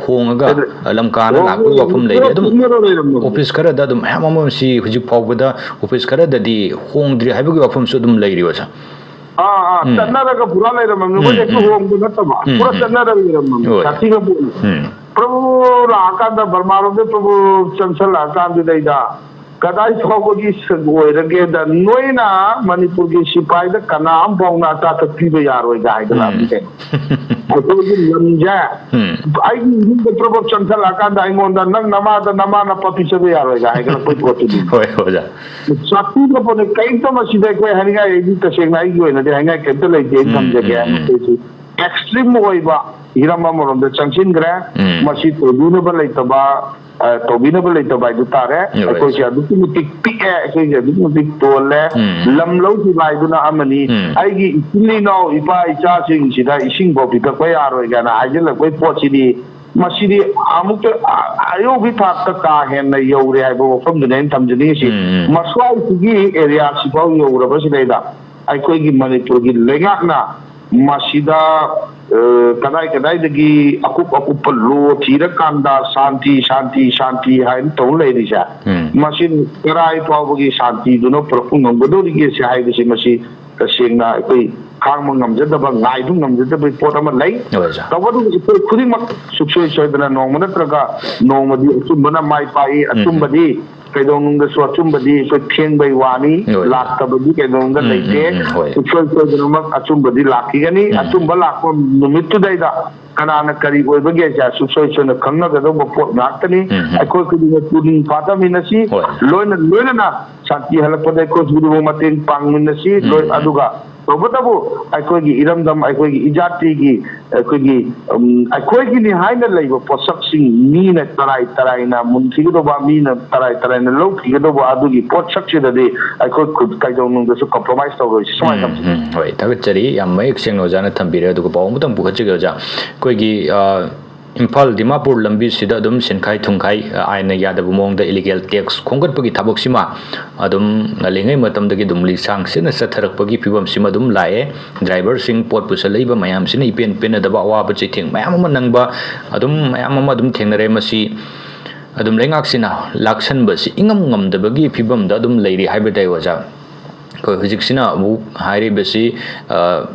ꯍꯣꯡꯉꯒ ꯑꯗꯨ ꯂꯝꯀꯥꯅ ꯍꯣꯡꯉꯒ ꯂꯥꯛꯄꯒꯤ ꯋꯥꯐꯝ ꯂꯩꯔꯤ꯫ ꯑꯗꯨꯝ ꯄꯨꯟꯅ ꯂꯩꯔꯝꯃꯕꯅꯤ꯫ Office ꯈꯔꯗ ꯑꯗꯨꯝ ꯃꯌꯥꯝ ꯑꯃ ꯁꯤ ꯍꯧꯖꯤꯛ ꯐꯥꯎꯕꯗ office ꯈꯔꯗꯗꯤ ꯍꯣꯡꯗ꯭ꯔꯤ ꯍꯥꯏꯕꯒꯤ ꯋꯥꯐꯝꯁꯨ ꯑꯗꯨꯝ ꯂꯩꯔꯤ, ꯑꯣꯖꯥ꯫ ꯑꯥ, ꯑꯥ, ꯎꯝ꯫ ꯆꯠꯅꯔꯒ ꯄꯨꯔꯥ ꯂꯩꯔꯝꯃꯕꯅꯤ꯫ ꯎꯝ, ꯃꯣꯏ ꯍꯦꯛꯇ ꯎꯝ꯫ ꯍꯣꯡꯕ ꯅꯠꯇꯕ, ꯎꯝ, ꯄꯨꯔꯥ ꯎꯝ꯫ ꯆꯠꯅꯔꯒ ꯂꯩꯔꯝꯃꯕꯅꯤ꯫ ꯍꯣꯏ꯫ ꯁꯥꯊꯤꯈ꯭ꯔ ꯄꯣꯠꯅꯤ꯫ ꯎꯝ꯫ ꯄ꯭ꯔꯚꯨ ꯂꯥꯛꯑꯀꯥꯟꯗ, ꯕꯔꯃꯥꯔꯣꯝꯗ ꯄ꯭ꯔꯚꯨ ꯆꯪꯁꯜꯂꯛꯑꯀꯥꯟꯗꯨꯗꯩꯗ ꯀꯗꯥꯏ ꯐꯥꯎꯕꯒꯤ ꯁ-, ꯑꯣꯏꯔꯒꯦꯗ, ꯅꯣꯏꯅ ꯃꯅꯤꯄꯨꯔꯒꯤ ꯁꯤꯐꯥꯏꯗ ꯀꯅꯥ ꯑꯃ ꯐꯥꯎꯅ ꯑꯆꯥ ꯑꯊꯛ ꯄꯤꯕ ꯌꯥꯔꯣꯏꯒ ꯍꯥꯏꯒꯠꯂꯛꯑꯕꯅꯤ ꯎꯝ꯫ ꯀꯩꯅꯣ꯫ ꯑꯩꯈꯣꯏꯒꯤ ꯂꯝꯁꯦ, ꯎꯝ꯫ ꯑꯩꯒꯤ ꯏꯃꯨꯡꯗ ꯄ꯭ꯔꯚꯨ ꯆꯪꯁꯜꯂꯛꯑꯀꯥꯟꯗ ꯑꯩꯉꯣꯟꯗ, "ꯅꯪ ꯅꯃꯥꯗ ꯅꯃꯥ ꯅꯄꯥ ꯄꯤꯖꯕ ꯌꯥꯔꯣꯏꯒ" ꯍꯥꯏꯒꯠꯂꯛꯄꯩ ꯄꯣꯠꯇꯨꯅꯤ꯫ ꯍꯣꯏ, ꯑꯣꯖꯥ꯫ ꯆꯥꯛꯄꯤꯕ ꯄꯣꯠꯅꯤ꯫ ꯀꯩꯝꯇ ꯃꯁꯤꯗ ꯑꯩꯈꯣꯏ ꯍꯥꯏꯅꯤꯡꯉꯥꯏ, ꯑꯩꯗꯤ ꯇꯁꯦꯡꯅ ꯑꯩꯒꯤ ꯑꯣꯏꯅꯗꯤ ꯍꯥꯏꯅꯤꯡꯉꯥꯏ ꯀꯩꯝꯇ ꯂꯩꯇꯦ꯫ ꯑꯩ ꯎꯝ, ꯊꯝꯖꯒꯦ꯫ ꯎꯝ, ꯎꯝ꯫ ꯑꯩꯈꯣꯏꯁꯤ extreme ꯑꯣꯏꯕ ꯍꯤꯔꯝ ꯑꯃꯔꯣꯝꯗ ꯆꯪꯁꯤꯟꯈ꯭ꯔꯦ꯫ ꯎꯝ꯫ ꯃꯁꯤ ꯇꯧꯕꯤꯅꯕ ꯂꯩꯇꯕ, ꯑ, ꯇꯧꯕꯤꯅꯕ ꯂꯩꯇꯕ ꯍꯥꯏꯗꯨ ꯇꯥꯔꯦ꯫ ꯍꯣꯏ꯫ ꯑꯩꯈꯣꯏꯁꯦ ꯑꯗꯨꯛꯀꯤ ꯃꯇꯤꯛ ꯄꯤꯛꯑꯦ, ꯑꯩꯈꯣꯏꯁꯦ ꯑꯗꯨꯛꯀꯤ ꯃꯇꯤꯛ ꯇꯣꯜꯂꯦ꯫ ꯎꯝ꯫ ꯂꯝ ꯂꯧꯈꯤꯕ ꯍꯥꯏꯗꯨꯅ ꯑꯃꯅꯤ꯫ ꯎꯝ꯫ ꯑꯩꯒꯤ ꯏꯆꯤꯜ ꯏꯅꯥꯎ ꯏꯄꯥ ꯏꯆꯥꯁꯤꯡꯁꯤꯗ ꯏꯁꯤꯡꯐꯥꯎ ꯄꯤꯊꯛꯄ ꯌꯥꯔꯣꯏ ꯀꯥꯏꯅ ꯍꯥꯏꯖꯤꯜꯂꯛꯄꯒꯤ ꯄꯣꯠꯁꯤꯗꯤ, ꯃꯁꯤꯗꯤ ꯑꯃꯨꯛꯇ ꯑ-, ꯑꯌꯧꯕꯒꯤ ꯊꯥꯛꯇ ꯀꯥ ꯍꯦꯟꯅ ꯌꯧꯔꯦ ꯍꯥꯏꯕ ꯋꯥꯐꯝꯗꯨꯅꯦ ꯑꯩꯅ ꯊꯝꯖꯅꯤꯡꯉꯤꯁꯤ꯫ ꯎꯝ, ꯎꯝ꯫ ꯃꯁ꯭ꯋꯥꯏꯁꯤꯒꯤ areaꯁꯤꯐꯥꯎ ꯌꯧꯔꯕꯁꯤꯗꯩꯗ ꯑꯩꯈꯣꯏꯒꯤ ꯃꯅꯤꯄꯨꯔꯒꯤ ꯂꯩꯉꯥꯛꯅ ꯃꯁꯤꯗ, ꯑ, ꯀꯗꯥꯏ ꯀꯗꯥꯏꯗꯒꯤ ꯑꯀꯨꯞ ꯑꯀꯨꯞꯄ ꯂꯣ ꯊꯤꯔꯀꯥꯟꯗ ꯁꯥꯟꯇꯤ, ꯁꯥꯟꯇꯤ, ꯁꯥꯟꯇꯤ ꯍꯥꯏꯅ ꯇꯧ ꯂꯩꯔꯤꯁꯦ, ꯎꯝ꯫ ꯃꯁꯤ ꯀꯗꯥꯏ ꯐꯥꯎꯕꯒꯤ ꯁꯥꯟꯇꯤꯗꯨꯅ ꯄꯨꯔꯛꯄ ꯉꯝꯒꯗꯧꯔꯤꯒꯦꯁꯦ ꯍꯥꯏꯕꯁꯤ, ꯃꯁꯤ ꯇꯁꯦꯡꯅ ꯑꯩꯈꯣꯏ ꯈꯥꯡꯕ ꯉꯝꯖꯗꯕ, ꯉꯥꯏꯕ ꯉꯝꯖꯗꯕꯒꯤ ꯄꯣꯠ ꯑꯃ ꯂꯩ꯫ ꯍꯣꯏ, ꯑꯣꯖꯥ꯫ ꯇꯧꯕꯇꯕꯨ ꯑꯩꯈꯣꯏ ꯈꯨꯗꯤꯡꯃꯛ ꯁꯨꯡꯁꯣꯏ ꯁꯣꯏꯗꯅ ꯅꯣꯡꯃ ꯅꯠꯇ꯭ꯔꯒ ꯅꯣꯡꯃꯗꯤ ꯑꯆꯨꯝꯕꯅ ꯃꯥꯏ ꯄꯥꯛꯏ, ꯎꯝ, ꯎꯝ꯫ ꯑꯆꯨꯝꯕꯗꯤ ꯀꯩꯗꯧꯅꯨꯡꯗꯁꯨ ꯑꯆꯨꯝꯕꯗꯤ ꯑꯩꯈꯣꯏ ꯊꯦꯡꯕꯩ ꯋꯥꯅꯤ, ꯍꯣꯏ꯫ ꯂꯥꯛꯇꯕꯗꯤ ꯀꯩꯗꯧꯅꯨꯡꯗ ꯎꯝ, ꯂꯩꯇꯦ꯫ ꯎꯝ, ꯎꯝ, ꯍꯣꯏ꯫ ꯁꯨꯡꯁꯣꯏ ꯁꯣꯏꯗꯅꯃꯛ ꯑꯆꯨꯝꯕꯗꯤ ꯂꯥꯛꯈꯤꯒꯅꯤ꯫ ꯎꯝ꯫ ꯑꯆꯨꯝꯕ ꯂꯥꯛꯄ ꯅꯨꯃꯤꯠꯇꯨꯗꯩꯗ ꯀꯅꯥꯅ ꯀꯔꯤ ꯑꯣꯏꯕꯒꯦꯁꯦ ꯁꯨꯡꯁꯣꯏ ꯁꯣꯏꯗꯅ ꯈꯪꯅꯒꯗꯧꯕ ꯄꯣꯠ ꯉꯥꯛꯇꯅꯤ꯫ ꯎꯝ, ꯎꯝ꯫ ꯑꯩꯈꯣꯏ ꯈꯨꯗꯤꯡꯃꯛ ꯄꯨꯛꯅꯤꯡ ꯐꯥꯊꯃꯤꯟꯅꯁꯤ꯫ ꯍꯣꯏ꯫ ꯂꯣꯏꯅ ꯂꯣꯏꯅꯅ ꯁꯥꯟꯇꯤ ꯍꯜꯂꯛꯄꯗ ꯑꯩꯈꯣꯏ ꯈꯨꯗꯤꯡꯃꯛ ꯃꯇꯦꯡ ꯄꯥꯡꯃꯤꯟꯅꯁꯤ꯫ ꯎꯝ, ꯂꯣꯏ-, ꯎꯝ꯫ ꯑꯗꯨꯒ ꯇꯧꯕꯇꯕꯨ ꯑꯩꯈꯣꯏꯒꯤ ꯏꯔꯝꯗꯝ, ꯑꯩꯈꯣꯏꯒꯤ ꯏꯖꯥꯇꯤꯒꯤ, ꯑꯩꯈꯣꯏꯒꯤ, ꯎꯝ, ꯑꯩꯈꯣꯏꯒꯤꯅꯤ ꯍꯥꯏꯅ ꯂꯩꯕ ꯄꯣꯠꯁꯛꯁꯤꯡ ꯃꯤꯅ ꯇꯔꯥꯏ ꯇꯔꯥꯏꯅ ꯃꯨꯟꯈꯤꯒꯗꯧꯕ, ꯃꯤꯅ ꯇꯔꯥꯏ ꯇꯔꯥꯏꯅ ꯂꯧꯈꯤꯒꯗꯧꯕ ꯑꯗꯨꯒꯤ ꯄꯣꯠꯁꯛꯁꯤꯗꯗꯤ ꯑꯩꯈꯣꯏ ꯈꯨꯠ ꯀꯩꯗꯧꯅꯨꯡꯗꯁꯨ compromise ꯇꯧꯔꯣꯏꯁꯤ꯫ ꯁꯨꯃꯥꯏꯅ ꯎꯝ, ꯇꯧꯁꯤ꯫ ꯎꯝ, ꯍꯣꯏ, ꯊꯥꯒꯠꯆꯔꯤ꯫ ꯌꯥꯝ ꯃꯌꯦꯛ ꯁꯦꯡꯅ ꯑꯣꯖꯥꯅ ꯊꯝꯕꯤꯔꯦ꯫ ꯑꯗꯨꯒ ꯄꯥꯎ ꯑꯃꯇꯪ ꯄꯨꯈꯠꯆꯒꯦ ꯑꯣꯖꯥ꯫ ꯑꯩꯈꯣꯏꯒꯤ, ꯑ, ꯏꯝꯐꯥꯜ ꯗꯤꯃꯥꯄꯨꯔ ꯂꯝꯕꯤꯁꯤꯗ ꯑꯗꯨꯝ ꯁꯦꯟꯈꯥꯏ ꯊꯨꯝꯈꯥꯏ, ꯑ, ꯑꯥꯏꯟꯅ ꯌꯥꯗꯕ ꯃꯑꯣꯡꯗ illegal tax ꯈꯣꯝꯒꯠꯄꯒꯤ ꯊꯕꯛꯁꯤꯃ ꯑꯗꯨꯝ ꯉꯜꯂꯤꯉꯩ ꯃꯇꯝꯗꯒꯤ ꯑꯗꯨꯝ ꯂꯤꯁꯥꯡ ꯁꯤꯠꯅ ꯆꯠꯊꯔꯛꯄꯒꯤ ꯐꯤꯕꯝꯁꯤꯃ ꯑꯗꯨꯝ ꯂꯥꯛꯑꯦ꯫ Driverꯁꯤꯡ, ꯄꯣꯠ ꯄꯨꯁꯜꯂꯛꯏꯕ ꯃꯌꯥꯝꯁꯤꯅ ꯏꯄꯦꯟ ꯄꯦꯟꯅꯗꯕ, ꯑꯋꯥꯕ ꯆꯩꯊꯦꯡ ꯃꯌꯥꯝ ꯑꯃ ꯅꯪꯕ, ꯑꯗꯨꯝ ꯃꯌꯥꯝ ꯑꯃ ꯑꯗꯨꯝ ꯊꯦꯡꯅꯔꯦ꯫ ꯃꯁꯤ ꯑꯗꯨꯝ ꯂꯩꯉꯥꯛꯁꯤꯅ ꯂꯥꯛꯁꯟꯕꯁꯤ ꯏꯉꯝ ꯉꯝꯗꯕꯒꯤ ꯐꯤꯕꯝꯗ ꯑꯗꯨꯝ ꯂꯩꯔꯤ ꯍꯥꯏꯕ ꯇꯥꯏ, ꯑꯣꯖꯥ꯫ ꯑꯩꯈꯣꯏ ꯍꯧꯖꯤꯛꯁꯤꯅ ꯑꯃꯨꯛ ꯍꯥꯏꯔꯤꯕꯁꯤ, ꯑ,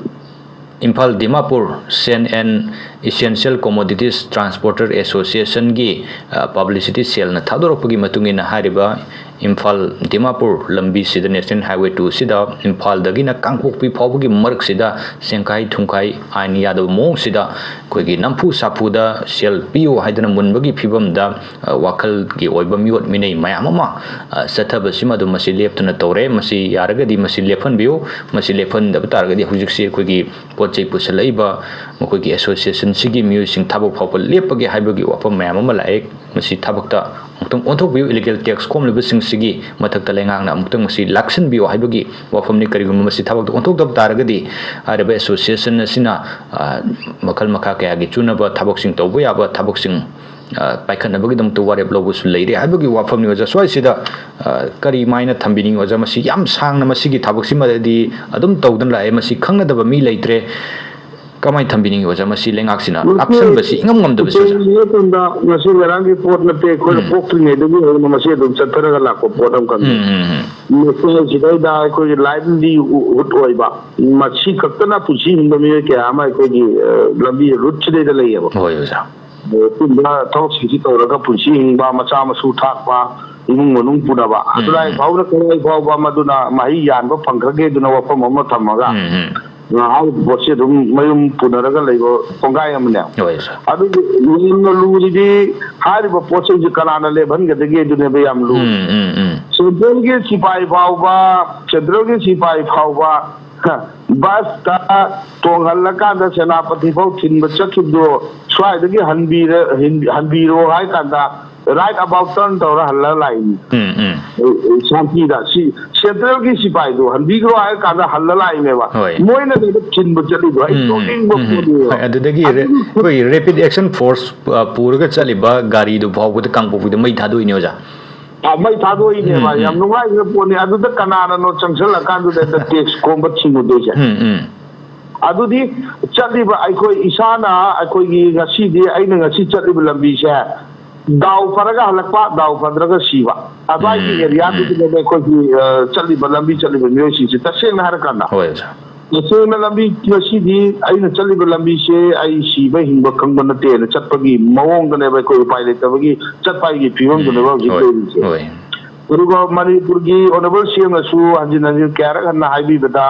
Imphal Dimapur Sand and Essential Commodities Transporter Associationꯒꯤ, ꯑ, publicity cellꯅ ꯊꯥꯗꯣꯔꯛꯄꯒꯤ ꯃꯇꯨꯡ ꯏꯟꯅ, ꯍꯥꯏꯔꯤꯕ ꯏꯝꯐꯥꯜ ꯗꯤꯃꯥꯄꯨꯔ ꯂꯝꯕꯤꯁꯤꯗ, National Highway two ꯁꯤꯗ, ꯏꯝꯐꯥꯜꯗꯒꯤꯅ ꯀꯥꯡꯄꯣꯛꯄꯤ ꯐꯥꯎꯕꯒꯤ ꯃꯔꯛꯁꯤꯗ ꯁꯦꯡꯈꯥꯏ ꯊꯨꯝꯈꯥꯏ, ꯑꯥꯏꯟ ꯌꯥꯗꯕ ꯃꯑꯣꯡꯁꯤꯗ ꯑꯩꯈꯣꯏꯒꯤ ꯅꯝꯐꯨ ꯁꯥꯐꯨꯗ ꯁꯦꯜ ꯄꯤꯌꯨ ꯍꯥꯏꯗꯅ ꯃꯨꯟꯕꯒꯤ ꯐꯤꯕꯝꯗ, ꯑ, ꯋꯥꯈꯜꯒꯤ ꯑꯣꯏꯕ ꯃꯤꯑꯣꯠ ꯃꯤꯅꯩ ꯃꯌꯥꯝ ꯑꯃ, ꯑ, ꯆꯠꯊꯕꯁꯤꯃ ꯑꯗꯨꯝ ꯃꯁꯤ ꯂꯦꯞꯇꯅ ꯇꯧꯔꯦ꯫ ꯃꯁꯤ ꯌꯥꯔꯒꯗꯤ ꯃꯁꯤ ꯂꯦꯞꯍꯟꯕꯤꯌꯨ꯫ ꯃꯁꯤ ꯂꯦꯞꯍꯟꯗꯕ ꯇꯥꯔꯒꯗꯤ ꯍꯧꯖꯤꯛꯁꯤ ꯑꯩꯈꯣꯏꯒꯤ ꯄꯣꯠ ꯆꯩ ꯄꯨꯁꯜꯂꯛꯏꯕ ꯃꯈꯣꯏꯒꯤ associationꯁꯤꯒꯤ ꯃꯤꯑꯣꯏꯁꯤꯡ ꯊꯕꯛ ꯐꯥꯎꯕ ꯂꯦꯞꯄꯒꯦ ꯍꯥꯏꯕꯒꯤ ꯋꯥꯐꯝ ꯃꯌꯥꯝ ꯑꯃ ꯂꯥꯛꯑꯦ꯫ ꯃꯁꯤ ꯊꯕꯛꯇ ꯑꯃꯨꯛꯇꯪ ꯑꯣꯟꯊꯣꯛꯄꯤꯌꯨ꯫ Illegal tax ꯈꯣꯝꯂꯤꯕꯁꯤꯡꯁꯤꯒꯤ ꯃꯊꯛꯇ ꯂꯩꯉꯥꯛꯅ ꯑꯃꯨꯛꯇꯪ ꯃꯁꯤ ꯂꯥꯛꯁꯤꯟꯕꯤꯌꯨ ꯍꯥꯏꯕꯒꯤ ꯋꯥꯐꯝꯅꯤ꯫ ꯀꯔꯤꯒꯨꯝꯕ ꯃꯁꯤ ꯊꯕꯛꯇ ꯑꯣꯟꯊꯣꯛꯇꯕ ꯇꯥꯔꯒꯗꯤ ꯍꯥꯏꯔꯤꯕ association ꯑꯁꯤꯅ, ꯑ, ꯃꯈꯜ ꯃꯈꯥ ꯀꯌꯥꯒꯤ ꯆꯨꯅꯕ ꯊꯕꯛꯁꯤꯡ ꯇꯧꯕ ꯌꯥꯕ ꯊꯕꯛꯁꯤꯡ, ꯑ, ꯄꯥꯏꯈꯠꯅꯕꯒꯤꯗꯃꯛꯇ ꯋꯥꯔꯦꯞ ꯂꯧꯕꯁꯨ ꯂꯩꯔꯦ ꯍꯥꯏꯕꯒꯤ ꯋꯥꯐꯝꯅꯤ꯫ ꯑꯣꯖꯥ, ꯁ꯭ꯋꯥꯏꯁꯤꯗ, ꯑ, ꯀꯔꯤꯃꯥꯏꯅ ꯊꯝꯕꯤꯅꯤꯡꯉꯤ? ꯑꯣꯖꯥ, ꯃꯁꯤ ꯌꯥꯝ ꯁꯥꯡꯅ ꯃꯁꯤꯒꯤ ꯊꯕꯛꯁꯤꯃꯗꯤ ꯑꯗꯨꯝ ꯇꯧꯗꯨꯅ ꯂꯥꯛꯑꯦ꯫ ꯃꯁꯤ ꯈꯪꯅꯗꯕ ꯃꯤ ꯂꯩꯇ꯭ꯔꯦ꯫ ꯀꯃꯥꯏꯅ ꯊꯝꯕꯤꯅꯤꯡꯉꯤ, ꯑꯣꯖꯥ? ꯃꯁꯤ ꯂꯩꯉꯥꯛꯁꯤꯅ ꯃꯁꯤ ꯑꯥꯛꯁꯟꯕꯁꯤ ꯏꯉꯝ ꯉꯝꯗꯕꯁꯦ, ꯑꯣꯖꯥ꯫ ꯑꯩꯈꯣꯏ ꯃꯇꯝꯗ ꯃꯁꯤ ꯉꯔꯥꯡꯒꯤ ꯄꯣꯠ ꯅꯠꯇꯦ, ꯑꯩꯈꯣꯏꯅ ꯎꯝ꯫ ꯄꯣꯛꯇ꯭ꯔꯤꯉꯩꯗꯒꯤ ꯍꯧꯅ ꯃꯁꯤ ꯑꯗꯨꯝ ꯆꯠꯊꯔꯒ ꯂꯥꯛꯄ ꯄꯣꯠ ꯑꯃꯈꯛꯅꯤ꯫ ꯎꯝ, ꯎꯝ, ꯎꯝ꯫ ꯃꯁꯤꯗꯩꯗ ꯑꯩꯈꯣꯏꯒꯤ ꯂꯥꯏꯚꯂꯤꯍꯨꯗ ꯑꯣꯏꯕ, ꯃꯁꯤ ꯈꯛꯇꯅ ꯄꯨꯟꯁꯤ ꯍꯤꯡꯕ ꯃꯤꯑꯣꯏ ꯀꯌꯥ ꯑꯃ ꯑꯩꯈꯣꯏꯒꯤ, ꯑ, ꯂꯝꯕꯤ ꯔꯨꯠꯁꯤꯗꯩꯗ ꯂꯩꯌꯦꯕ꯫ ꯍꯣꯏ, ꯑꯣꯖꯥ꯫ ꯑ, ꯑꯗꯨꯝꯕ ꯊꯕꯛꯁꯤꯡꯁꯤ ꯇꯧꯔꯒ ꯄꯨꯟꯁꯤ ꯍꯤꯡꯕ, ꯃꯆꯥ ꯃꯁꯨ ꯊꯥꯛꯄ, ꯏꯃꯨꯡ ꯃꯅꯨꯡ ꯄꯨꯅꯕ꯫ ꯎꯝ, ꯑꯗꯨꯗ ꯎꯝ꯫ ꯐꯥꯎꯅ ꯀꯗꯥꯏ ꯐꯥꯎꯕ ꯃꯗꯨꯅ ꯃꯍꯩ ꯌꯥꯟꯕ ꯐꯪꯈ꯭ꯔꯒꯦ ꯑꯗꯨꯅ ꯋꯥꯐꯝ ꯑꯃ ꯊꯝꯃꯒ, ꯎꯝ, ꯎꯝ꯫ ꯍꯥꯏꯔꯤꯕ ꯄꯣꯠꯁꯤ ꯑꯗꯨꯝ ꯃꯌꯨꯝ ꯄꯨꯅꯔꯒ ꯂꯩꯕ ꯀꯣꯡꯒꯥꯏ ꯑꯃꯅꯦ꯫ ꯍꯣꯏ, ꯁꯥꯔ꯫ ꯑꯗꯨꯕꯨ ꯌꯥꯝꯅ ꯂꯨꯔꯤꯗꯤ ꯍꯥꯏꯔꯤꯕ ꯄꯣꯠꯁꯤꯡꯁꯦ ꯀꯅꯥꯅ ꯂꯦꯞꯍꯟꯒꯗꯒꯦ ꯑꯗꯨꯅꯦꯕ ꯌꯥꯝ ꯂꯨꯔꯤ꯫ ꯎꯝ, ꯎꯝ, ꯎꯝ꯫ ꯁꯦꯟꯇ꯭ꯔꯦꯜꯒꯤ ꯁꯤꯐꯥꯏ ꯐꯥꯎꯕ, ꯁꯦꯟꯇ꯭ꯔꯦꯜꯒꯤ ꯁꯤꯐꯥꯏ ꯐꯥꯎꯕ, ꯍ, ꯕꯁꯇ ꯇꯣꯡꯍꯜꯂꯀꯥꯟꯗ ꯁꯦꯅꯥꯄꯇꯤ ꯐꯥꯎ ꯊꯤꯟꯕ ꯆꯠꯈꯤꯕꯗꯣ ꯁ꯭ꯋꯥꯏꯗꯒꯤ ꯍꯟꯕꯤꯔ-, ꯍꯟ-, ꯍꯟꯕꯤꯔꯣ ꯍꯥꯏ ꯀꯥꯟꯗ right about turn ꯇꯧꯔ ꯍꯜꯂ ꯂꯥꯛꯏꯅꯤ꯫ ꯎꯝ, ꯎꯝ꯫ ꯁꯥꯟꯇꯤꯗ ꯁꯤ ꯁꯦꯟꯇ꯭ꯔꯦꯜꯒꯤ ꯁꯤꯐꯥꯏꯗꯣ ꯍꯟꯕꯤꯈ꯭ꯔꯣ ꯍꯥꯏꯔ ꯀꯥꯟꯗ ꯍꯜꯂ ꯂꯥꯛꯏꯅꯦꯕ꯫ ꯍꯣꯏ꯫ ꯃꯣꯏꯅ ꯀꯩꯗ ꯊꯤꯟꯕ ꯆꯠꯂꯤꯗꯣ ꯑꯩ ꯎꯝ, ꯎꯝ꯫ ꯅꯣꯛꯅꯤꯡꯕ ꯎꯝ, ꯎꯝ꯫ ꯄꯣꯠꯅꯦꯕ꯫ ꯍꯣꯏ, ꯑꯗꯨꯗꯒꯤ ꯔꯦ-, ꯑꯗꯨ ꯑꯩꯈꯣꯏ rapid action force, ꯑ, ꯄꯨꯔꯒ ꯆꯠꯂꯤꯕ ꯒꯥꯔꯤꯗꯨ ꯐꯥꯎꯕꯗ, ꯀꯥꯡꯄꯣꯛꯄꯤꯗ ꯃꯩ ꯊꯥꯗꯣꯛꯏꯅꯦ, ꯑꯣꯖꯥ꯫ ꯑ, ꯃꯩ ꯊꯥꯗꯣꯛꯏꯅꯦꯕ꯫ ꯎꯝ, ꯎꯝ꯫ ꯌꯥꯝ ꯅꯨꯡꯉꯥꯏꯈ꯭ꯔ ꯄꯣꯠꯅꯤ꯫ ꯑꯗꯨꯗ ꯀꯅꯥꯅꯅꯣ ꯆꯪꯁꯤꯜꯂꯀꯥꯟꯗꯨꯗ ꯍꯦꯛꯇ tax ꯈꯣꯝꯕ ꯊꯤꯡꯉꯨꯗꯣꯏꯁꯦ? ꯎꯝ, ꯎꯝ꯫ ꯑꯗꯨꯗꯤ ꯆꯠꯂꯤꯕ ꯑꯩꯈꯣꯏ ꯏꯁꯥꯅ, ꯑꯩꯈꯣꯏꯒꯤ ꯉꯁꯤꯗꯤ ꯑꯩꯅ ꯉꯁꯤ ꯆꯠꯂꯤꯕ ꯂꯝꯕꯤꯁꯦ ꯗꯥꯎ ꯐꯔꯒ ꯍꯜꯂꯛꯄ, ꯗꯥꯎ ꯐꯗ꯭ꯔꯒ ꯁꯤꯕ꯫ ꯑꯗꯨꯋꯥꯏꯒꯤ ꯎꯝ, areaꯗꯨꯗꯅꯦꯕ ꯎꯝ꯫ ꯑꯩꯈꯣꯏꯒꯤ, ꯑ, ꯆꯠꯂꯤꯕ ꯂꯝꯕꯤ ꯆꯠꯂꯤꯕ ꯃꯤꯑꯣꯏꯁꯤꯡꯁꯦ ꯇꯁꯦꯡꯅ ꯍꯥꯏꯔꯀꯥꯟꯗ꯫ ꯍꯣꯏ, ꯑꯣꯖꯥ꯫ ꯇꯁꯦꯡꯅ ꯂꯝꯕꯤ ꯉꯁꯤꯗꯤ ꯑꯩꯅ ꯆꯠꯂꯤꯕ ꯂꯝꯕꯤꯁꯦ ꯑꯩ ꯁꯤꯕ ꯍꯤꯡꯕ ꯈꯪꯕ ꯅꯠꯇꯦꯅ ꯆꯠꯄꯒꯤ ꯃꯑꯣꯡꯗꯅꯦꯕ ꯑꯩꯈꯣꯏ ꯎꯄꯥꯏ ꯂꯩꯇꯕꯒꯤ ꯆꯠꯄ ꯑꯩꯒꯤ ꯐꯤꯕꯝꯗꯨꯅꯦꯕ ꯎꯝ, ꯍꯧꯖꯤꯛ ꯍꯣꯏ, ꯂꯩꯔꯤꯁꯦ꯫ ꯍꯣꯏ꯫ ꯑꯗꯨꯒ ꯃꯅꯤꯄꯨꯔꯒꯤ honourable CMꯅꯁꯨ ꯍꯟꯖꯤꯟ ꯍꯟꯖꯤꯟ ꯀꯌꯥꯔꯛ ꯍꯟꯅ ꯍꯥꯏꯕꯤꯕꯗ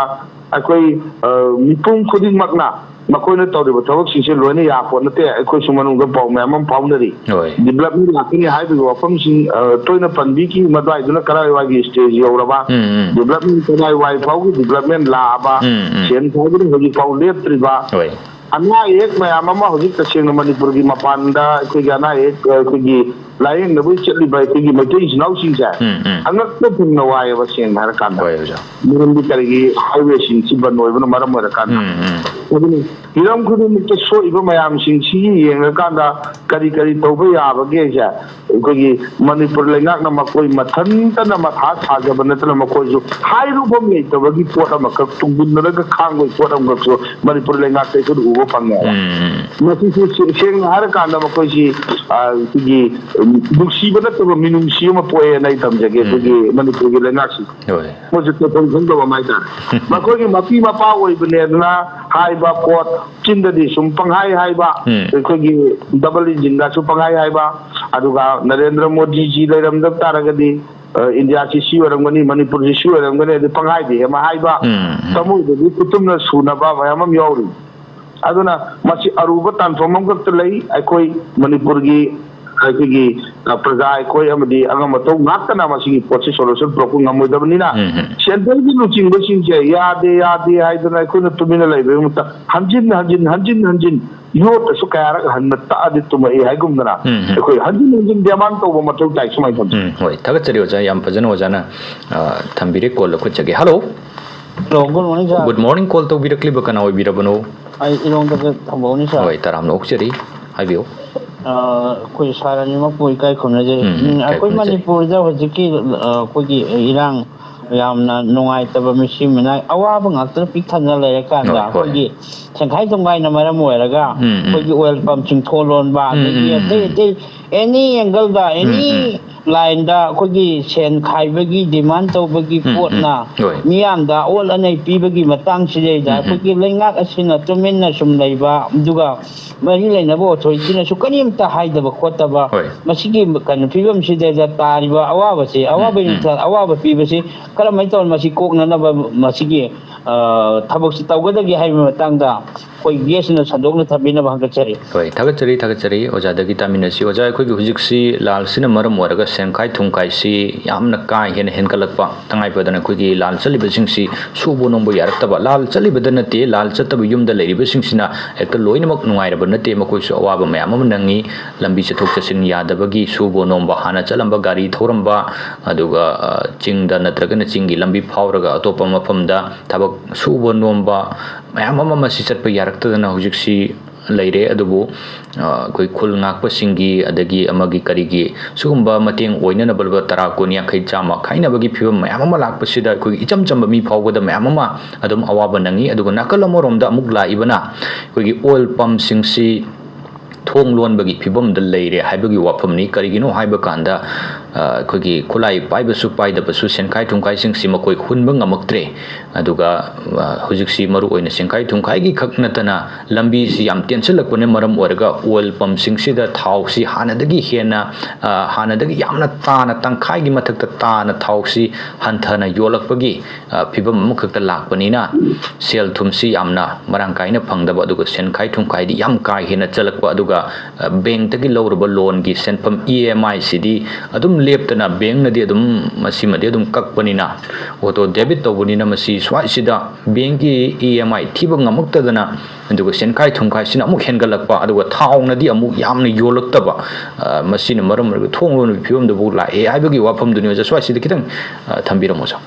ꯑꯩꯈꯣꯏ, ꯑ, ꯃꯤꯄꯨꯝ ꯈꯨꯗꯤꯡꯃꯛꯅ ꯃꯈꯣꯏꯅ ꯇꯧꯔꯤꯕ ꯊꯕꯛꯁꯤꯡꯁꯦ ꯂꯣꯏꯅ ꯌꯥꯄꯣꯠ ꯅꯠꯇꯦ꯫ ꯑꯩꯈꯣꯏꯁꯨ ꯃꯅꯨꯡꯗ ꯄꯥꯎ ꯃꯌꯥꯝ ꯑꯃ ꯐꯥꯎꯅꯔꯤ꯫ ꯍꯣꯏ꯫ Development ꯂꯥꯛꯀꯅꯤ ꯍꯥꯏꯕꯒꯤ ꯋꯥꯐꯝꯁꯤꯡ, ꯑ, ꯇꯣꯏꯅ ꯄꯟꯕꯤꯈꯤ꯫ ꯃꯗꯨꯋꯥꯏꯗꯨꯅ ꯀꯗꯥꯏꯋꯥꯏꯒꯤ stage ꯌꯧꯔꯕ? ꯎꯝ, ꯎꯝ꯫ Development ꯀꯗꯥꯏꯋꯥꯏ ꯐꯥꯎꯒꯤ development ꯂꯥꯛꯑꯕ? ꯎꯝ, ꯎꯝ꯫ ꯁꯦꯟ ꯐꯥꯎꯕꯅ ꯍꯧꯖꯤꯛ ꯐꯥꯎ ꯂꯦꯞꯇ꯭ꯔꯤꯕ? ꯍꯣꯏ꯫ ꯑꯅꯥ ꯑꯌꯦꯛ ꯃꯌꯥꯝ ꯑꯃ ꯍꯧꯖꯤꯛ ꯇꯁꯦꯡꯅ ꯃꯅꯤꯄꯨꯔꯒꯤ ꯃꯄꯥꯟꯗ ꯑꯩꯈꯣꯏꯒꯤ ꯑꯅꯥ ꯑꯌꯦꯛ, ꯑ, ꯑꯩꯈꯣꯏꯒꯤ ꯂꯥꯌꯦꯡꯅꯕꯒꯤ ꯆꯠꯂꯤꯕ ꯑꯩꯈꯣꯏꯒꯤ ꯃꯩꯇꯩ ꯏꯆꯤꯟ ꯏꯅꯥꯎꯁꯤꯡꯁꯦ ꯎꯝ, ꯎꯝ꯫ ꯑꯉꯛꯄ ꯊꯨꯡꯅ ꯋꯥꯏꯑꯦꯕ, ꯁꯦꯡꯅ ꯍꯥꯏꯔꯀꯥꯟꯗ꯫ ꯍꯣꯏ, ꯑꯣꯖꯥ꯫ ꯃꯔꯝꯗꯤ ꯀꯔꯤꯒꯤ highwayꯁꯤꯡꯁꯤ ꯕꯟ ꯑꯣꯏꯕꯅ ꯃꯔꯝ ꯑꯣꯏꯔꯀꯥꯟꯗ꯫ ꯎꯝ, ꯎꯝ꯫ ꯑꯗꯨꯅꯤ, ꯍꯤꯔꯝ ꯈꯨꯗꯤꯡꯃꯛꯇ ꯁꯣꯛꯏꯕ ꯃꯌꯥꯝꯁꯤꯡꯁꯤꯒꯤ ꯌꯦꯡꯉꯀꯥꯟꯗ ꯀꯔꯤ ꯀꯔꯤ ꯇꯧꯕ ꯌꯥꯕꯒꯦꯁꯦ ꯑꯩꯈꯣꯏꯒꯤ ꯃꯅꯤꯄꯨꯔ ꯂꯩꯉꯥꯛꯅ ꯃꯈꯣꯏ ꯃꯊꯟꯇꯅ ꯃꯊꯥ ꯁꯥꯖꯕ ꯅꯠꯇꯅ ꯃꯈꯣꯏꯁꯨ ꯍꯥꯏꯔꯨꯐꯝ ꯂꯩꯇꯕꯒꯤ ꯄꯣꯠ ꯑꯃꯈꯛ, ꯇꯨꯡꯒꯨꯟꯅꯔꯒ ꯈꯥꯡꯕꯒꯤ ꯄꯣꯠ ꯑꯃꯈꯛꯁꯨ ꯃꯅꯤꯄꯨꯔ ꯂꯩꯉꯥꯛꯇ ꯑꯩꯈꯣꯏꯅ ꯎꯕ ꯐꯪꯉꯦꯕ꯫ ꯎꯝ꯫ ꯃꯁꯤꯁꯨ ꯁꯦ-, ꯁꯦꯡꯅ ꯍꯥꯏꯔꯀꯥꯟꯗ ꯃꯈꯣꯏꯁꯤ, ꯑ, ꯑꯩꯈꯣꯏꯒꯤ, ꯎꯝ, ꯅꯨꯡꯁꯤꯕ ꯅꯠꯇꯕ ꯃꯤꯅꯨꯡꯁꯤ ꯑꯃ ꯄꯣꯛꯑꯦꯅ ꯑꯩ ꯊꯝꯖꯒꯦ ꯎꯝ꯫ ꯑꯩꯈꯣꯏꯒꯤ ꯃꯅꯤꯄꯨꯔꯒꯤ ꯂꯩꯉꯥꯛꯁꯤ꯫ ꯍꯣꯏ꯫ ꯃꯣꯏꯁꯨ ꯇꯧꯐꯝ ꯈꯪꯗꯕ ꯑꯃ ꯍꯥꯏꯇꯥꯔꯦ꯫ ꯃꯈꯣꯏꯒꯤ ꯃꯄꯤ ꯃꯄꯥ ꯑꯣꯏꯕꯅꯦꯗꯅ ꯍꯥꯏꯕ ꯄꯣꯠ, ꯆꯤꯟꯗꯗꯤ ꯁꯨꯝ ꯄꯪꯍꯥꯏ ꯍꯥꯏꯕ, ꯎꯝ꯫ ꯑꯩꯈꯣꯏꯒꯤ ꯗꯕꯜ ꯏꯟꯖꯤꯟꯒꯁꯨ ꯄꯪꯍꯥꯏ ꯍꯥꯏꯕ, ꯑꯗꯨꯒ ꯅꯔꯦꯟꯗ꯭ꯔ ꯃꯣꯗꯤꯖꯤ ꯂꯩꯔꯝꯗꯕ ꯇꯥꯔꯒꯗꯤ, ꯑ, ꯏꯟꯗꯤꯌꯥꯁꯤ ꯁꯤ ꯑꯣꯏꯔꯝꯒꯅꯤ, ꯃꯅꯤꯄꯨꯔꯁꯤ ꯁꯤ ꯑꯣꯏꯔꯝꯒꯅꯤ, ꯑꯗꯨ ꯄꯪꯍꯥꯏꯗꯤ ꯑꯃ ꯍꯥꯏꯕ, ꯎꯝ, ꯎꯝ꯫ ꯊꯃꯣꯏꯗꯗꯤ ꯈꯨꯇꯨꯝꯅ ꯁꯨꯅꯕ ꯃꯌꯥꯝ ꯑꯃ ꯌꯥꯎꯔꯤ꯫ ꯑꯗꯨꯅ ꯃꯁꯤ ꯑꯔꯨꯕ ꯇꯥꯟꯐꯝ ꯑꯃꯈꯛꯇ ꯂꯩ꯫ ꯑꯩꯈꯣꯏ ꯃꯅꯤꯄꯨꯔꯒꯤ, ꯑꯩꯈꯣꯏꯒꯤ, ꯑ, ꯄ꯭ꯔꯖꯥ ꯑꯩꯈꯣꯏ ꯑꯃꯗꯤ ꯑꯉꯝ ꯑꯊꯧ ꯉꯥꯛꯇꯅ ꯃꯁꯤꯒꯤ ꯄꯣꯠꯁꯤ solution ꯄꯨꯔꯛꯄ ꯉꯝꯃꯣꯏꯗꯕꯅꯤꯅ, ꯎꯝ, ꯎꯝ꯫ ꯁꯦꯟꯇꯔꯒꯤ ꯂꯨꯆꯤꯡꯕꯁꯤꯡꯁꯦ ꯌꯥꯗꯦ, ꯌꯥꯗꯦ ꯍꯥꯏꯗꯅ ꯑꯩꯈꯣꯏꯅ ꯇꯨꯃꯤꯟꯅ ꯂꯩꯕꯒꯤ ꯃꯍꯨꯠꯇ ꯍꯟꯖꯤꯟ, ꯍꯟꯖꯤꯟ, ꯍꯟꯖꯤꯟ, ꯍꯟꯖꯤꯟ ꯌꯣꯠꯇꯁꯨ ꯀꯌꯥꯔꯛ ꯍꯟꯅ ꯇꯛꯑꯗꯤ ꯇꯨꯝꯃꯛꯏ ꯍꯥꯏꯒꯨꯝꯗꯅ ꯎꯝ, ꯎꯝ꯫ ꯑꯩꯈꯣꯏ ꯍꯟꯖꯤꯟ ꯍꯟꯖꯤꯟ demand ꯇꯧꯕ ꯃꯊꯧ ꯇꯥꯏ ꯁꯨꯃꯥꯏꯅ ꯇꯧꯗꯅ꯫ ꯎꯝ, ꯍꯣꯏ, ꯊꯥꯒꯠꯆꯔꯤ ꯑꯣꯖꯥ, ꯌꯥꯝ ꯐꯖꯅ ꯑꯣꯖꯥꯅ, ꯑ, ꯊꯝꯕꯤꯔꯦ꯫ Call ꯂꯧꯈꯠꯆꯒꯦ꯫ Hello꯫ Hello, good morning, sir꯫ Good morning, call ꯇꯧꯕꯤꯔꯛꯂꯤꯕ ꯀꯅꯥ ꯑꯣꯏꯕꯤꯔꯕꯅꯣ? ꯑꯩ ꯏꯔꯣꯡꯗꯒꯤ ꯊꯧꯕꯥꯜꯅꯤ, sir꯫ ꯍꯣꯏ, ꯇꯔꯥꯝꯅ ꯑꯣꯛꯆꯔꯤ, ꯍꯥꯏꯕꯤꯌꯨ꯫ ꯑ, ꯑꯩꯈꯣꯏ sir ꯑꯅꯤꯃꯛꯄꯨ ꯏꯀꯥꯏ ꯈꯨꯝꯅꯖꯔꯤ꯫ ꯎꯝ, ꯎꯝ, ꯏꯀꯥꯏ ꯑꯩꯈꯣꯏ ꯈꯨꯝꯅꯖꯔꯤ꯫ ꯃꯅꯤꯄꯨꯔꯗ ꯍꯧꯖꯤꯛꯀꯤ, ꯑ, ꯑꯩꯈꯣꯏꯒꯤ ꯏꯔꯥꯡ ꯌꯥꯝꯅ ꯅꯨꯡꯉꯥꯏꯇꯕ, ꯃꯤꯁꯤ ꯃꯤꯅꯥꯏ ꯑꯋꯥꯕ ꯉꯥꯛꯇꯅ ꯄꯤꯛ ꯊꯟꯅ ꯂꯩꯔꯀꯥꯟꯗ ꯍꯣꯏ, ꯍꯣꯏ꯫ ꯑꯩꯈꯣꯏꯒꯤ ꯁꯦꯡꯈꯥꯏ ꯇꯨꯝꯈꯥꯏꯅ ꯃꯔꯝ ꯑꯣꯏꯔꯒ ꯎꯝ, ꯎꯝ꯫ ꯑꯩꯈꯣꯏꯒꯤ oil pumpꯁꯤꯡ ꯊꯣꯜ ꯂꯣꯟꯕ, ꯎꯝ, ꯑꯗꯒꯤ ꯎꯝ, ꯑꯇꯩ ꯎꯝ꯫ ꯑꯇꯩ any angleꯗ, ꯎꯝ, any ꯎꯝ꯫ Lineꯗ ꯑꯩꯈꯣꯏꯒꯤ ꯁꯦꯟ ꯈꯥꯏꯕꯒꯤ, demand ꯇꯧꯕꯒꯤ ꯎꯝ, ꯎꯝ꯫ ꯄꯣꯠꯅ ꯍꯣꯏ꯫ ꯃꯤꯌꯥꯝꯗ ꯑꯑꯣꯠ ꯑꯅꯩ ꯄꯤꯕꯒꯤ ꯃꯇꯥꯡꯁꯤꯗꯩꯗ ꯎꯝ, ꯎꯝ꯫ ꯑꯩꯈꯣꯏꯒꯤ ꯂꯩꯉꯥꯛ ꯑꯁꯤꯅ ꯇꯨꯃꯤꯟꯅ ꯁꯨꯝ ꯂꯩꯕ, ꯑꯗꯨꯒ ꯃꯔꯤ ꯂꯩꯅꯕ authorityꯅꯁꯨ ꯀꯔꯤꯝꯇ ꯍꯥꯏꯗꯕ ꯈꯣꯠꯇꯕ, ꯍꯣꯏ꯫ ꯃꯁꯤꯒꯤ ꯀꯩꯅꯣ ꯐꯤꯕꯝꯁꯤꯗꯩꯗ ꯇꯥꯔꯤꯕ ꯑꯋꯥꯕꯁꯤ, ꯎꯝ, ꯑꯋꯥꯕ ꯎꯝ꯫ ꯏꯊ-, ꯑꯋꯥꯕ ꯄꯤꯕꯁꯤ ꯀꯔꯝꯍꯥꯏꯅ ꯇꯧꯔ ꯃꯁꯤ ꯀꯣꯛꯅꯅꯕ ꯃꯁꯤꯒꯤ, ꯑ, ꯊꯕꯛꯁꯤ ꯇꯧꯒꯗꯒꯦ ꯍꯥꯏꯕꯒꯤ ꯃꯇꯥꯡꯗ ꯑꯩꯈꯣꯏ guestꯅ ꯁꯟꯗꯣꯛꯅ ꯊꯝꯕꯤꯅꯕ ꯍꯪꯒꯠꯆꯔꯤ꯫ ꯍꯣꯏ, ꯊꯥꯒꯠꯆꯔꯤ, ꯊꯥꯒꯠꯆꯔꯤ꯫ ꯑꯣꯖꯥꯗꯒꯤ ꯇꯥꯃꯤꯟꯅꯁꯤ꯫ ꯑꯣꯖꯥ, ꯑꯩꯈꯣꯏꯒꯤ ꯍꯧꯖꯤꯛꯁꯤ ꯂꯥꯜꯁꯤꯅ ꯃꯔꯝ ꯑꯣꯏꯔꯒ ꯁꯦꯟꯈꯥꯏ ꯊꯨꯝꯈꯥꯏꯁꯤ ꯌꯥꯝꯅ ꯀꯥ ꯍꯦꯟꯅ ꯍꯦꯟꯒꯠꯂꯛꯄ, ꯇꯉꯥꯏ ꯐꯗꯅ ꯑꯩꯈꯣꯏꯒꯤ ꯂꯥꯜ ꯆꯠꯂꯤꯕꯁꯤꯡꯁꯤ ꯁꯨꯕ ꯅꯣꯝꯕ ꯌꯥꯔꯛꯇꯕ, ꯂꯥꯜ ꯆꯠꯂꯤꯕꯗ ꯅꯠꯇꯦ, ꯂꯥꯜ ꯆꯠꯇꯕ ꯌꯨꯝꯗ ꯂꯩꯔꯤꯕꯁꯤꯡꯁꯤꯅ ꯍꯦꯛꯇ ꯂꯣꯏꯅꯃꯛ ꯅꯨꯡꯉꯥꯏꯔꯕ ꯅꯠꯇꯦ, ꯃꯈꯣꯏꯁꯨ ꯑꯋꯥꯕ ꯃꯌꯥꯝ ꯑꯃ ꯅꯪꯉꯤ꯫ ꯂꯝꯕꯤ ꯆꯠꯊꯣꯛ ꯆꯠꯁꯤꯟ ꯌꯥꯗꯕꯒꯤ ꯁꯨꯕ ꯅꯣꯝꯕ, ꯍꯥꯟꯅ ꯆꯠꯂꯝꯕ ꯒꯥꯔꯤ ꯊꯧꯔꯝꯕ, ꯑꯗꯨꯒ, ꯑ, ꯆꯤꯡꯗ ꯅꯠꯇ꯭ꯔꯒꯅ ꯆꯤꯡꯒꯤ ꯂꯝꯕꯤ ꯐꯥꯎꯔꯒ ꯑꯇꯣꯞꯄ ꯃꯐꯝꯗ ꯊꯕꯛ ꯁꯨꯕ ꯅꯣꯝꯕ, ꯃꯌꯥꯝ ꯑꯃ ꯃꯁꯤ ꯆꯠꯄ ꯌꯥꯔꯛꯇꯗꯅ ꯍꯧꯖꯤꯛꯁꯤ ꯂꯩꯔꯦ꯫ ꯑꯗꯨꯕꯨ ꯑ, ꯑꯩꯈꯣꯏ ꯈꯨꯜ ꯉꯥꯛꯄꯁꯤꯡꯒꯤ, ꯑꯗꯒꯤ ꯑꯃꯒꯤ ꯀꯔꯤꯒꯤ, ꯁꯤꯒꯨꯝꯕ ꯃꯇꯦꯡ ꯑꯣꯏꯅꯅꯕ ꯂꯨꯄꯥ ꯇꯔꯥ, ꯀꯨꯟ, ꯌꯥꯡꯈꯩ, ꯆꯥꯝꯃ ꯈꯥꯏꯅꯕꯒꯤ ꯐꯤꯕꯝ ꯃꯌꯥꯝ ꯑꯃ ꯂꯥꯛꯄꯁꯤꯗ ꯑꯩꯈꯣꯏꯒꯤ ꯏꯆꯝ ꯆꯝꯕ ꯃꯤ ꯐꯥꯎꯕꯗ ꯃꯌꯥꯝ ꯑꯃ ꯑꯗꯨꯝ ꯑꯋꯥꯕ ꯅꯪꯉꯤ꯫ ꯑꯗꯨꯒ ꯅꯥꯀꯜ ꯑꯃꯔꯣꯝꯗ ꯑꯃꯨꯛ ꯂꯥꯛꯏꯕꯅ ꯑꯩꯈꯣꯏꯒꯤ ꯑꯣꯏꯜ ꯄꯝꯁꯤꯡꯁꯤ ꯊꯣꯡ ꯂꯣꯟꯕꯒꯤ ꯐꯤꯕꯝꯗ ꯂꯩꯔꯦ ꯍꯥꯏꯕꯒꯤ ꯋꯥꯐꯝꯅꯤ꯫ ꯀꯔꯤꯒꯤꯅꯣ ꯍꯥꯏꯕ ꯀꯥꯟꯗ, ꯑ, ꯑꯩꯈꯣꯏꯒꯤ ꯈꯨꯠꯂꯥꯏ ꯄꯥꯏꯕꯁꯨ ꯄꯥꯏꯗꯕꯁꯨ ꯁꯦꯟꯈꯥꯏ ꯊꯨꯝꯈꯥꯏꯁꯤꯡꯁꯤ ꯃꯈꯣꯏ ꯍꯨꯟꯕ ꯉꯝꯃꯛꯇ꯭ꯔꯦ꯫ ꯑꯗꯨꯒ, ꯑ, ꯍꯧꯖꯤꯛꯁꯤ ꯃꯔꯨ ꯑꯣꯏꯅ ꯁꯦꯟꯈꯥꯏ ꯊꯨꯝꯈꯥꯏꯒꯤ ꯈꯛ ꯅꯠꯇꯅ ꯂꯝꯕꯤꯁꯤ ꯌꯥꯝ ꯇꯦꯟꯁꯤꯜꯂꯛꯄꯅ ꯃꯔꯝ ꯑꯣꯏꯔꯒ ꯑꯣꯏꯜ ꯄꯝꯁꯤꯡꯁꯤꯗ ꯊꯥꯎꯁꯤ ꯍꯥꯟꯅꯗꯒꯤ ꯍꯦꯟꯅ, ꯑ, ꯍꯥꯟꯅꯗꯒꯤ ꯌꯥꯝꯅ ꯇꯥꯅ, ꯇꯪꯈꯥꯏꯒꯤ ꯃꯊꯛꯇ ꯇꯥꯅ ꯊꯥꯎꯁꯤ ꯍꯟꯊꯅ ꯌꯣꯜꯂꯛꯄꯒꯤ, ꯑ, ꯐꯤꯕꯝ ꯑꯃꯈꯛꯇ ꯂꯥꯛꯄꯅꯤꯅ ꯁꯦꯜ ꯊꯨꯝꯁꯤ ꯌꯥꯝꯅ ꯃꯔꯥꯡ ꯀꯥꯏꯅ ꯐꯪꯗꯕ, ꯑꯗꯨꯒ ꯁꯦꯟꯈꯥꯏ ꯊꯨꯝꯈꯥꯏꯗꯤ ꯌꯥꯝ ꯀꯥ ꯍꯦꯟꯅ ꯆꯠꯂꯛꯄ, ꯑꯗꯨꯒ, ꯑ, ꯕꯦꯡꯛꯇꯒꯤ ꯂꯧꯔꯨꯕ ꯂꯣꯟꯒꯤ ꯁꯦꯟꯐꯝ ꯏ ꯑꯦꯝ ꯑꯥꯏꯁꯤꯗꯤ ꯑꯗꯨꯝ ꯂꯦꯞꯇꯅ ꯕꯦꯡꯛꯅꯗꯤ ꯑꯗꯨꯝ ꯃꯁꯤꯃꯗꯤ ꯑꯗꯨꯝ ꯀꯛꯄꯅꯤꯅ, ꯑꯣꯇꯣ ꯗꯦꯕꯤꯠ ꯇꯧꯕꯅꯤꯅ ꯃꯁꯤ ꯁ꯭ꯋꯥꯏꯁꯤꯗ ꯕꯦꯡꯛꯀꯤ ꯏ ꯑꯦꯝ ꯑꯥꯏ ꯊꯤꯕ ꯉꯝꯃꯛꯇꯗꯅ, ꯑꯗꯨꯒ ꯁꯦꯟꯈꯥꯏ ꯊꯨꯝꯈꯥꯏꯁꯤꯅ ꯑꯃꯨꯛ ꯍꯦꯟꯒꯠꯂꯛꯄ, ꯑꯗꯨꯒ ꯊꯥꯎꯅꯗꯤ ꯑꯃꯨꯛ ꯌꯥꯝꯅ ꯌꯣꯜꯂꯛꯇꯕ, ꯑ, ꯃꯁꯤꯅ ꯃꯔꯝ ꯑꯣꯏꯔꯒ ꯊꯣꯡ ꯂꯣꯟꯕꯒꯤ ꯐꯤꯕꯝꯗꯨꯐꯥꯎ ꯂꯥꯛꯑꯦ ꯍꯥꯏꯕꯒꯤ ꯋꯥꯐꯝꯗꯨꯅꯤ ꯑꯣꯖꯥ ꯁ꯭ꯋꯥꯏꯁꯤꯗ ꯈꯤꯇꯪ, ꯑ, ꯊꯝꯕꯤꯔꯝꯃꯣ ꯑꯣꯖꯥ꯫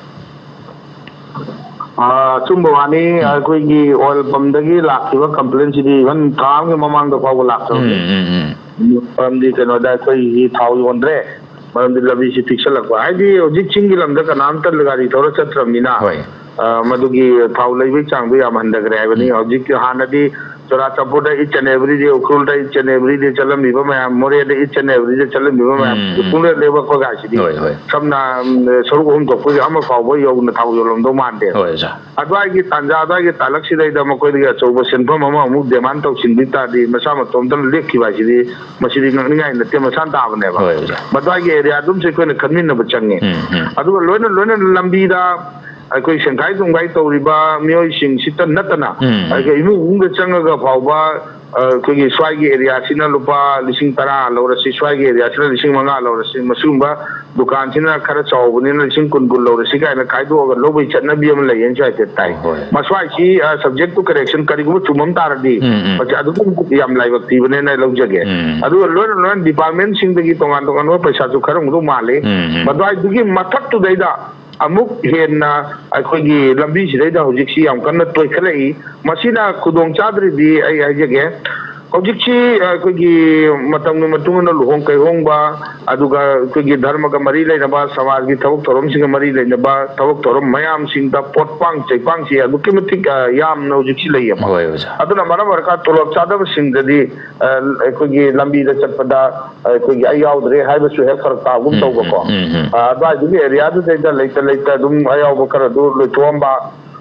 ꯑ, ꯑꯆꯨꯝꯕ ꯋꯥꯅꯤ꯫ ꯎꯝ꯫ ꯑꯩꯈꯣꯏꯒꯤ ꯑꯣꯏꯜ ꯄꯝꯗꯒꯤ ꯂꯥꯛꯈꯤꯕ ꯀꯝꯄ꯭ꯂꯦꯟꯁꯤꯗꯤ ꯏꯚꯟ ꯊꯥ ꯑꯃꯒꯤ ꯃꯃꯥꯡꯗ ꯐꯥꯎꯕ ꯎꯝ, ꯂꯥꯛꯈ꯭ꯔꯕꯅꯤ꯫ ꯎꯝ, ꯎꯝ꯫ ꯃꯔꯝꯗꯤ ꯀꯩꯅꯣꯗ ꯑꯩꯈꯣꯏꯒꯤ ꯊꯥꯎ ꯌꯣꯟꯗ꯭ꯔꯦ, ꯃꯔꯝꯗꯤ ꯂꯝꯕꯤꯁꯤ ꯄꯤꯛꯁꯜꯂꯛꯄ꯫ ꯍꯥꯏꯗꯤ ꯍꯧꯖꯤꯛ ꯆꯤꯡꯒꯤ ꯂꯝꯗ ꯀꯅꯥꯝꯇ ꯒꯥꯔꯤ ꯊꯧꯔ ꯆꯠꯇ꯭ꯔꯕꯅꯤꯅ, ꯍꯣꯏ꯫ ꯑ, ꯃꯗꯨꯒꯤ ꯊꯥꯎ ꯂꯩꯕꯒꯤ ꯆꯥꯡꯗꯣ ꯌꯥꯝ ꯍꯟꯊꯈ꯭ꯔꯦ ꯍꯥꯏꯕꯅꯤ꯫ ꯎꯝ꯫ ꯍꯧꯖꯤꯛꯇꯤ ꯍꯥꯟꯅꯗꯤ ꯆꯨꯔꯥꯆꯥꯟꯄꯨꯔꯗ each and every day, ꯎꯈ꯭ꯔꯨꯜꯗ each and every day ꯆꯠꯂꯝꯃꯤꯕ ꯃꯌꯥꯝ, ꯃꯣꯔꯦꯗ each and every day ꯆꯠꯂꯝꯃꯤꯕ ꯃꯌꯥꯝ, ꯎꯝ, ꯎꯝ꯫ ꯄꯨꯡꯂꯦꯞ ꯂꯦꯞꯄꯛꯄ ꯀꯥꯏꯁꯤꯗꯤ ꯍꯣꯏ, ꯍꯣꯏ꯫ ꯁꯝꯅ, ꯎꯝ, ꯁꯔꯨꯛ ꯑꯍꯨꯝ ꯊꯣꯛꯄꯒꯤ ꯑꯃ ꯐꯥꯎꯕ ꯌꯧꯅ ꯊꯥꯎ ꯌꯣꯜꯂꯝꯗꯧ ꯃꯥꯟꯗꯦ꯫ ꯍꯣꯏ, ꯑꯣꯖꯥ꯫ ꯑꯗꯨꯋꯥꯏꯒꯤ ꯇꯥꯟꯖꯥ, ꯑꯗꯨꯋꯥꯏꯒꯤ ꯇꯥꯂꯛꯁꯤꯗꯩꯗ ꯃꯈꯣꯏꯗꯒꯤ ꯑꯆꯧꯕ ꯁꯦꯟꯐꯝ ꯑꯃ ꯑꯃꯨꯛ demand ꯇꯧꯁꯤꯟꯕꯤ ꯇꯥꯔꯗꯤ, ꯃꯁꯥ ꯃꯇꯣꯝꯇꯅ ꯂꯦꯞꯈꯤꯕ ꯍꯥꯏꯁꯤꯗꯤ, ꯃꯁꯤꯗꯤ ꯉꯛꯅꯤꯡꯉꯥꯏ ꯅꯠꯇꯦ, ꯃꯁꯥꯅ ꯇꯥꯕꯅꯦꯕ꯫ ꯍꯣꯏ, ꯑꯣꯖꯥ꯫ ꯃꯗꯨꯋꯥꯏꯒꯤ area ꯑꯗꯨꯝꯁꯨ ꯑꯩꯈꯣꯏꯅ ꯈꯟꯃꯤꯟꯅꯕ ꯆꯪꯉꯤ꯫ ꯎꯝ, ꯎꯝ꯫ ꯑꯗꯨꯒ ꯂꯣꯏꯅ ꯂꯣꯏꯅꯅ ꯂꯝꯕꯤꯗ ꯑꯩꯈꯣꯏ ꯁꯦꯟꯈꯥꯏ ꯊꯨꯝꯈꯥꯏ ꯇꯧꯔꯤꯕ ꯃꯤꯑꯣꯏꯁꯤꯡꯁꯤꯇ ꯅꯠꯇꯅ, ꯎꯝ, ꯎꯝ꯫ ꯑꯩꯈꯣꯏ ꯏꯃꯨꯡ ꯏꯃꯨꯡꯗ ꯆꯪꯉꯒ ꯐꯥꯎꯕ, ꯑ, ꯑꯩꯈꯣꯏꯒꯤ ꯁ꯭ꯋꯥꯏꯒꯤ areaꯁꯤꯅ ꯂꯨꯄꯥ ꯂꯤꯁꯤꯡ ꯇꯔꯥ ꯂꯧꯔꯁꯤ, ꯁ꯭ꯋꯥꯏꯒꯤ areaꯁꯤꯅ ꯂꯤꯁꯤꯡ ꯃꯉꯥ ꯂꯧꯔꯁꯤ, ꯃꯁꯤꯒꯨꯝꯕ ꯗꯨꯀꯥꯟꯁꯤꯅ ꯈꯔ ꯆꯥꯎꯕꯅꯤꯅ ꯂꯤꯁꯤꯡ ꯀꯨꯟ ꯀꯨꯟ ꯂꯧꯔꯁꯤ ꯀꯥꯏꯅ ꯈꯥꯏꯗꯣꯛꯑꯒ ꯂꯧꯕꯒꯤ ꯆꯠꯅꯕꯤ ꯑꯃ ꯂꯩꯌꯦꯅ ꯁ꯭ꯋꯥꯏꯗ ꯇꯥꯏ꯫ ꯍꯣꯏ꯫ ꯃꯁ꯭ꯋꯥꯏꯁꯤ, ꯑ, subject to correction, ꯀꯔꯤꯒꯨꯝꯕ ꯆꯨꯝꯃꯝ ꯇꯥꯔꯗꯤ, ꯎꯝ, ꯎꯝ꯫ ꯃꯁꯤ ꯑꯗꯨꯛꯀꯤ ꯃꯇꯤꯛ ꯌꯥꯝ ꯂꯥꯏꯕꯛ ꯊꯤꯕꯅꯦꯅ ꯂꯧꯖꯒꯦ꯫ ꯎꯝ꯫ ꯑꯗꯨꯒ ꯂꯣꯏꯅ ꯂꯣꯏꯅ departmentꯁꯤꯡꯗꯒꯤ ꯇꯣꯉꯥꯟ ꯇꯣꯉꯥꯟꯕ ꯄꯩꯁꯥꯁꯨ ꯈꯔ ꯑꯃꯨꯛ ꯃꯥꯜꯂꯤ꯫ ꯎꯝ, ꯎꯝ꯫ ꯃꯗꯨꯋꯥꯏꯗꯨꯒꯤ ꯃꯊꯛꯇꯨꯗꯩꯗ ꯑꯃꯨꯛ ꯍꯦꯟꯅ ꯑꯩꯈꯣꯏꯒꯤ ꯂꯝꯕꯤꯁꯤꯗꯩꯗ ꯍꯧꯖꯤꯛꯁꯤ ꯌꯥꯝ ꯀꯟꯅ ꯇꯣꯏꯈꯠꯂꯛꯏ꯫ ꯃꯁꯤꯅ ꯈꯨꯗꯣꯡ ꯆꯥꯗ꯭ꯔꯤꯗꯤ ꯑꯩ ꯍꯥꯏꯖꯒꯦ, ꯍꯧꯖꯤꯛꯁꯤ ꯑꯩꯈꯣꯏꯒꯤ ꯃꯇꯝꯒꯤ ꯃꯇꯨꯡ ꯏꯟꯅ ꯂꯨꯍꯣꯡ ꯀꯩꯍꯣꯡꯕ, ꯑꯗꯨꯒ ꯑꯩꯈꯣꯏꯒꯤ ꯙꯔꯃꯒ ꯃꯔꯤ ꯂꯩꯅꯕ, ꯁꯃꯥꯖꯒꯤ ꯊꯕꯛ ꯊꯧꯔꯝꯁꯤꯡꯒ ꯃꯔꯤ ꯂꯩꯅꯕ ꯊꯕꯛ ꯊꯧꯔꯝ ꯃꯌꯥꯝꯁꯤꯡꯗ ꯄꯣꯠꯄꯥꯡ ꯆꯩꯄꯥꯡꯁꯤ ꯑꯗꯨꯛꯀꯤ ꯃꯇꯤꯛ, ꯑ, ꯌꯥꯝꯅ ꯍꯧꯖꯤꯛꯁꯤ ꯂꯩꯌꯦꯕ꯫ ꯍꯣꯏ, ꯑꯣꯖꯥ꯫ ꯑꯗꯨꯅ ꯃꯔꯝ ꯑꯣꯏꯔꯀꯥꯟꯗ ꯇꯣꯂꯣꯞ ꯆꯥꯗꯕꯁꯤꯡꯗꯗꯤ, ꯑ, ꯑꯩꯈꯣꯏꯒꯤ ꯂꯝꯕꯤꯗ ꯆꯠꯄꯗ, ꯑ, ꯑꯩꯈꯣꯏꯒꯤ ꯑꯩ ꯌꯥꯎꯗ꯭ꯔꯦ ꯍꯥꯏꯕꯁꯨ ꯍꯦꯛ ꯐꯔꯛ ꯇꯥꯕꯒꯨꯝ ꯎꯝ, ꯇꯧꯕꯀꯣ꯫ ꯎꯝ, ꯎꯝ, ꯎꯝ꯫ ꯑ, ꯑꯗꯨꯋꯥꯏꯗꯨꯒꯤ ꯑꯦꯔꯤꯌꯥꯗꯨꯗꯩꯗ ꯂꯩꯇ ꯂꯩꯇ ꯑꯗꯨꯝ ꯑꯌꯥꯎꯕ ꯈꯔ ꯑꯗꯨ ꯂꯣꯏꯊꯣꯛꯑꯝꯕ,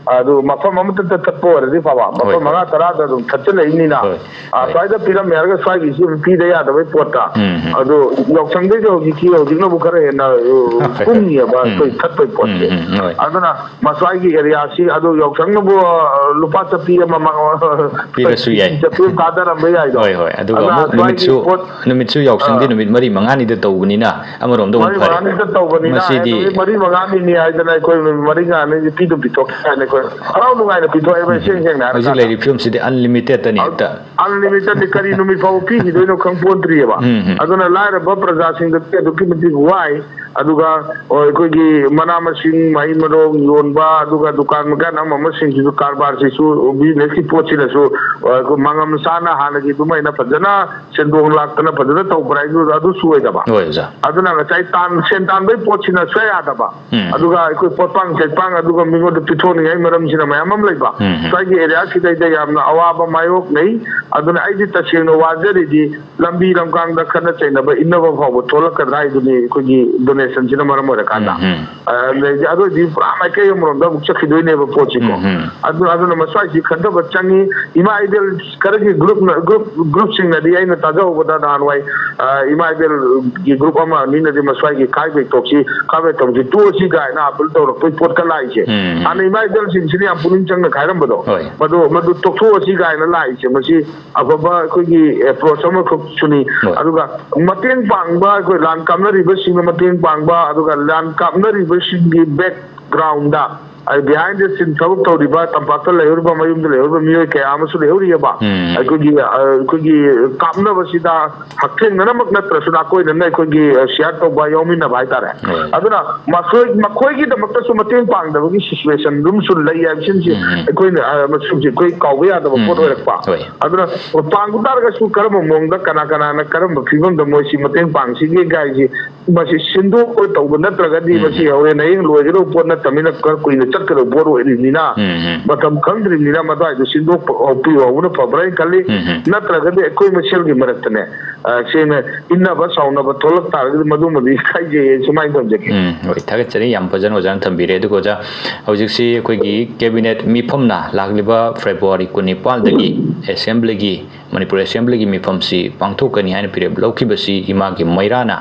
ꯑꯗꯨ ꯃꯐꯝ ꯑꯃꯠꯇꯗ ꯊꯠꯄ ꯑꯣꯏꯔꯗꯤ ꯐꯕ, ꯃꯐꯝ ꯍꯣꯏ, ꯍꯣꯏ꯫ ꯃꯉꯥ ꯇꯔꯥꯗ ꯑꯗꯨꯝ ꯊꯠꯆꯜꯂꯛꯏꯅꯤꯅ, ꯍꯣꯏ, ꯑ, ꯍꯣꯏ꯫ ꯁ꯭ꯋꯥꯏꯗ ꯄꯤꯔꯝꯃꯦ ꯍꯥꯏꯔꯒ ꯁ꯭ꯋꯥꯏꯒꯤꯁꯤ ꯑꯗꯨꯝ ꯄꯤꯗ ꯌꯥꯗꯕꯩ ꯄꯣꯠꯇ꯫ ꯎꯝ, ꯎꯝ꯫ ꯑꯗꯨ ꯌꯥꯎꯁꯪꯗꯩꯗꯤ ꯍꯧꯖꯤꯛꯀꯤ, ꯍꯧꯖꯤꯛꯅꯕꯨ ꯈꯔ ꯍꯦꯟꯅ, ꯑ, ꯍꯣꯏ, ꯍꯣꯏ꯫ ꯀꯨꯝꯅꯤꯑꯕ ꯎꯝ, ꯑꯩꯈꯣꯏ ꯎꯝ꯫ ꯊꯠꯄꯩ ꯄꯣꯠꯁꯦ꯫ ꯎꯝ, ꯎꯝ, ꯍꯣꯏ꯫ ꯑꯗꯨꯅ ꯃꯁ꯭ꯋꯥꯏꯒꯤ ꯑꯦꯔꯤꯌꯥꯁꯤ ꯑꯗꯨ ꯌꯥꯎꯁꯪꯅꯕꯨ, ꯑ, ꯂꯨꯄꯥ ꯆꯠꯄꯤ ꯑꯃ ꯃ-, ꯄꯤꯔꯁꯨ ꯌꯥꯏ꯫ ꯆꯠꯄꯤ ꯑꯃ ꯊꯥꯗꯔꯝꯕ ꯌꯥꯏꯗꯣ꯫ ꯍꯣꯏ, ꯍꯣꯏ꯫ ꯑꯗꯨꯒ ꯑꯗꯨꯅ ꯑꯃꯨꯛ ꯁ꯭ꯋꯥꯏꯒꯤ ꯅꯨꯃꯤꯠꯁꯨ, ꯄꯣꯠ, ꯅꯨꯃꯤꯠꯁꯨ ꯌꯥꯎꯁꯪꯗꯤ ꯑ, ꯅꯨꯃꯤꯠ ꯃꯔꯤ ꯃꯉꯥꯅꯤꯗ ꯇꯧꯕꯅꯤꯅ ꯑꯃꯔꯣꯝꯗ ꯑꯃꯨꯛ ꯃꯔꯤ ꯐꯔꯦ꯫ ꯃꯉꯥꯅꯤꯗ ꯇꯧꯕꯅꯤꯅ, ꯃꯁꯤꯗꯤ ꯅꯨꯃꯤꯠ ꯃꯔꯤ ꯃꯉꯥꯅꯤꯅꯤ ꯍꯥꯏꯗꯅ ꯑꯩꯈꯣꯏ ꯅꯨꯃꯤꯠ ꯃꯔꯤ ꯃꯉꯥꯅꯤꯁꯤ ꯄꯤꯗꯨꯝ ꯄꯤꯊꯣꯛꯀꯦ ꯍꯥꯏꯅ ꯑꯩꯈꯣꯏ ꯍꯔꯥꯎ ꯅꯨꯡꯉꯥꯏꯅ ꯄꯤꯊꯣꯛꯑꯦꯕ, ꯎꯝ꯫ ꯏꯁꯦꯡ ꯁꯦꯡꯅ ꯍꯧꯖꯤꯛ ꯍꯥꯏꯔꯀꯥꯟꯗ꯫ ꯂꯩꯔꯤꯕ ꯐꯤꯕꯝꯁꯤꯗꯤ unlimitedꯇꯅꯤ ꯍꯦꯛꯇ꯫ Unlimitedꯗꯤ ꯀꯔꯤ ꯅꯨꯃꯤꯠ ꯐꯥꯎꯕ ꯄꯤꯈꯤꯗꯣꯏꯅꯣ ꯈꯪꯄꯣꯟꯇ꯭ꯔꯤꯑꯕ꯫ ꯎꯝ, ꯎꯝ꯫ ꯑꯗꯨꯅ ꯂꯥꯏꯔꯕ ꯄ꯭ꯔꯖꯥꯁꯤꯡꯗꯗꯤ ꯑꯗꯨꯛꯀꯤ ꯃꯇꯤꯛ ꯋꯥꯏ꯫ ꯑꯗꯨꯒ, ꯑ, ꯑꯩꯈꯣꯏꯒꯤ ꯃꯅꯥ ꯃꯁꯤꯡ, ꯃꯍꯩ ꯃꯔꯣꯡ ꯌꯣꯟꯕ, ꯑꯗꯨꯒ ꯗꯨꯀꯥꯟ ꯃꯀꯥꯟ ꯑꯃ ꯑꯃꯁꯤꯡꯁꯤꯁꯨ, ꯀꯔꯕꯥꯔꯁꯤꯁꯨ, businessꯀꯤ ꯄꯣꯠꯁꯤꯅꯁꯨ, ꯑ, ꯑꯩꯈꯣꯏ ꯃꯉꯝ ꯆꯥꯅ ꯍꯥꯟꯅꯒꯤ ꯑꯗꯨꯃꯥꯏꯅ ꯐꯖꯅ ꯁꯦꯟꯗꯣꯡ ꯂꯥꯛꯇꯅ ꯐꯖꯅ ꯇꯧꯕ꯭ꯔꯥ ꯍꯥꯏꯗꯨ ꯑꯗꯨꯁꯨ ꯑꯣꯏꯗꯕ꯫ ꯍꯣꯏ, ꯑꯣꯖꯥ꯫ ꯑꯗꯨꯅ ꯉꯁꯥꯏ ꯇꯥꯟ-, ꯁꯦꯟ ꯇꯥꯟꯕꯒꯤ ꯄꯣꯠꯁꯤꯅ ꯁꯨꯌꯥ ꯌꯥꯗꯕ꯫ ꯎꯝ꯫ ꯑꯗꯨꯒ ꯑꯩꯈꯣꯏ ꯄꯣꯠꯄꯥꯡ ꯆꯩꯄꯥꯡ ꯑꯗꯨꯒ ꯃꯤꯉꯣꯟꯗ ꯄꯤꯊꯣꯛꯅꯤꯡꯉꯥꯏ ꯃꯔꯝꯁꯤꯅ ꯃꯌꯥꯝ ꯑꯃ ꯂꯩꯕ꯫ ꯎꯝ, ꯎꯝ꯫ ꯁ꯭ꯋꯥꯏꯒꯤ ꯑꯦꯔꯤꯌꯥꯁꯤꯗꯩꯗ ꯌꯥꯝꯅ ꯑꯋꯥꯕ ꯃꯥꯌꯣꯛꯅꯩ꯫ ꯑꯗꯨꯅ ꯑꯩꯗꯤ ꯇꯁꯦꯡꯅ ꯋꯥꯖꯔꯤꯗꯤ ꯂꯝꯕꯤ ꯂꯝꯈꯥꯡꯗ ꯈꯠꯅ ꯆꯩꯅꯕ ꯏꯟꯅꯕ ꯐꯥꯎꯕ ꯊꯣꯛꯂꯛꯀꯗ꯭ꯔꯥ ꯍꯥꯏꯗꯨꯅꯤ ꯑꯩꯈꯣꯏꯒꯤ donationꯁꯤꯅ ꯃꯔꯝ ꯑꯣꯏꯔꯀꯥꯟꯗ꯫ ꯎꯝ, ꯎꯝ꯫ ꯑ, ꯑꯗꯩꯗꯤ ꯑꯗꯨ ꯑꯣꯏꯗꯤ ꯄꯨꯔꯥ ꯃꯥꯏꯀꯩ ꯑꯃꯔꯣꯝꯗ ꯑꯃꯨꯛ ꯆꯠꯈꯤꯗꯣꯏꯅꯦꯕ ꯄꯣꯠꯁꯤꯀꯣ꯫ ꯎꯝ, ꯎꯝ꯫ ꯑꯗꯨ, ꯑꯗꯨꯅ ꯃꯁ꯭ꯋꯥꯏꯁꯤ ꯈꯟꯊꯕ ꯆꯪꯉꯤ꯫ ꯏꯃꯥ ꯏꯕꯦꯜ ꯈꯔꯒꯤ groupꯅ, group, groupꯁꯤꯡꯅꯗꯤ ꯑꯩꯅ ꯇꯥꯖꯍꯧꯕꯗ ꯅꯍꯥꯟꯋꯥꯏ, ꯑ, ꯏꯃꯥ ꯏꯕꯦꯜꯒꯤ group ꯑꯃ ꯑꯅꯤꯅꯗꯤ ꯃꯁ꯭ꯋꯥꯏꯒꯤ ꯈꯥꯏꯕꯩ ꯇꯣꯛꯁꯤ, ꯈꯥꯏꯕꯩ ꯇꯣꯛꯁꯤ ꯇꯣꯛꯑꯁꯤ ꯀꯥꯏꯅ appeal ꯇꯧꯔꯛꯄꯩ ꯄꯣꯠꯀ ꯂꯥꯛꯏꯁꯦ꯫ ꯎꯝ꯫ ꯍꯥꯟꯅ ꯏꯃꯥ ꯏꯕꯦꯜꯁꯤꯡꯁꯤꯅ ꯌꯥꯝ ꯄꯨꯛꯅꯤꯡ ꯆꯪꯅ ꯈꯥꯏꯔꯝꯕꯗꯣ, ꯍꯣꯏ꯫ ꯃꯗꯨ, ꯃꯗꯨ ꯇꯣꯛꯊꯣꯛꯑꯁꯤ ꯀꯥꯏꯅ ꯂꯥꯛꯏꯁꯦ, ꯃꯁꯤ ꯑꯐꯕ ꯑꯩꯈꯣꯏꯒꯤ approach ꯑꯃꯈꯛꯁꯨꯅꯤ꯫ ꯍꯣꯏ꯫ ꯑꯗꯨꯒ ꯃꯇꯦꯡ ꯄꯥꯡꯕ, ꯑꯩꯈꯣꯏ ꯂꯥꯟ ꯀꯥꯞꯅꯔꯤꯕꯁꯤꯡꯅ ꯃꯇꯦꯡ ꯄꯥꯡꯕ, ꯑꯗꯨꯒ ꯂꯥꯟ ꯀꯥꯞꯅꯔꯤꯕꯁꯤꯡꯒꯤ backgroundꯗ ꯑꯩ behind the scene ꯊꯕꯛ ꯇꯧꯔꯤꯕ, ꯇꯝꯄꯥꯛꯇ ꯂꯩꯍꯧꯔꯤꯕ, ꯃꯌꯨꯝꯗ ꯂꯩꯍꯧꯔꯤꯕ ꯃꯤꯑꯣꯏ ꯀꯌꯥ ꯑꯃꯁꯨ ꯂꯩꯍꯧꯔꯤꯑꯕ꯫ ꯎꯝ꯫ ꯑꯩꯈꯣꯏꯒꯤ, ꯑ, ꯑꯩꯈꯣꯏꯒꯤ ꯀꯥꯞꯅꯕꯁꯤꯗ ꯍꯛꯊꯦꯡꯅꯅꯃꯛ ꯅꯠꯇ꯭ꯔꯁꯨ, ꯅꯥꯀꯣꯏꯅꯅ ꯑꯩꯈꯣꯏꯒꯤ, ꯑ, share ꯇꯧꯕ, ꯌꯥꯎꯃꯤꯟꯅꯕ ꯍꯥꯏꯇꯥꯔꯦ꯫ ꯍꯣꯏ꯫ ꯑꯗꯨꯅ ꯃꯈꯣꯏ, ꯃꯈꯣꯏꯒꯤꯗꯃꯛꯇꯁꯨ ꯃꯇꯦꯡ ꯄꯥꯡꯗꯕꯒꯤ situation ꯑꯗꯨꯝꯁꯨ ꯂꯩ ꯍꯥꯏꯕꯁꯤꯃꯁꯨ ꯎꯝ, ꯎꯝ꯫ ꯑꯩꯈꯣꯏꯅ, ꯑ, ꯃꯁꯤꯁꯦ ꯑꯩꯈꯣꯏ ꯀꯥꯎꯕ ꯌꯥꯗꯕ ꯎꯝ, ꯄꯣꯠ ꯎꯝ꯫ ꯑꯣꯏꯔꯛꯄ꯫ ꯍꯣꯏ꯫ ꯑꯗꯨꯅ ꯄꯥꯡꯕ ꯇꯥꯔꯒꯁꯨ ꯀꯔꯝꯕ ꯃꯑꯣꯡꯗ, ꯀꯅꯥ ꯀꯅꯥꯅ ꯀꯔꯝꯕ ꯐꯤꯕꯝꯗ ꯃꯣꯏꯁꯤ ꯃꯇꯦꯡ ꯄꯥꯡꯁꯤꯒꯦ ꯀꯥꯏꯁꯤ ꯃꯁꯤ ꯁꯤꯟꯗꯣꯛꯄ ꯇꯧꯕ ꯅꯠꯇ꯭ꯔꯒꯗꯤ ꯎꯝ, ꯃꯁꯤ ꯎꯝ꯫ ꯍꯣꯔꯦꯟ ꯍꯌꯦꯡ ꯂꯣꯏꯒꯗꯧꯕ ꯄꯣꯠ ꯅꯠꯇꯕꯅꯤꯅ, ꯈꯔ ꯀꯨꯏꯅ ꯆꯠꯀꯗꯧꯕ ꯄꯣꯠ ꯑꯣꯏꯔꯤꯕꯅꯤꯅ, ꯎꯝ, ꯎꯝ꯫ ꯃꯇꯝ ꯈꯪꯗ꯭ꯔꯤꯕꯅꯤꯅ ꯃꯗꯨꯋꯥꯏꯗꯣ ꯁꯤꯟꯗꯣꯛꯄ ꯍꯧꯕꯅ ꯐꯕ꯭ꯔꯥ ꯍꯥꯏꯅ ꯈꯜꯂꯤ꯫ ꯎꯝ, ꯎꯝ꯫ ꯅꯠꯇ꯭ꯔꯒꯗꯤ ꯑꯩꯈꯣꯏ ꯃꯁꯦꯜꯒꯤ ꯃꯔꯛꯇꯅꯦ, ꯑ, ꯁꯦꯡꯅ ꯏꯟꯅꯕ ꯁꯥꯎꯅꯕ ꯊꯣꯛꯂꯛ ꯇꯥꯔꯒꯗꯤ ꯃꯗꯨꯃꯗꯤ ꯏꯀꯥꯏꯖꯩ, ꯁꯨꯃꯥꯏꯅ ꯊꯝꯖꯒꯦ꯫ ꯎꯝ, ꯍꯣꯏ, ꯊꯥꯒꯠꯆꯔꯤ꯫ ꯌꯥꯝ ꯐꯖꯅ ꯑꯣꯖꯥꯅ ꯊꯝꯕꯤꯔꯦ꯫ ꯑꯗꯨꯒ ꯑꯣꯖꯥ, ꯍꯧꯖꯤꯛꯁꯤ ꯑꯩꯈꯣꯏꯒꯤ cabinet ꯃꯤꯐꯝꯅ ꯂꯥꯛꯂꯤꯕ February ꯀꯨꯟꯅꯤꯄꯥꯜꯗꯒꯤ assemblyꯒꯤ, ꯃꯅꯤꯄꯨꯔ assemblyꯒꯤ ꯃꯤꯐꯝꯁꯤ ꯄꯥꯡꯊꯣꯛꯀꯅꯤ ꯍꯥꯏꯅ ꯐꯤꯔꯦꯞ ꯂꯧꯈꯤꯕꯁꯤ ꯏꯃꯥꯒꯤ ꯃꯩꯔꯥꯅ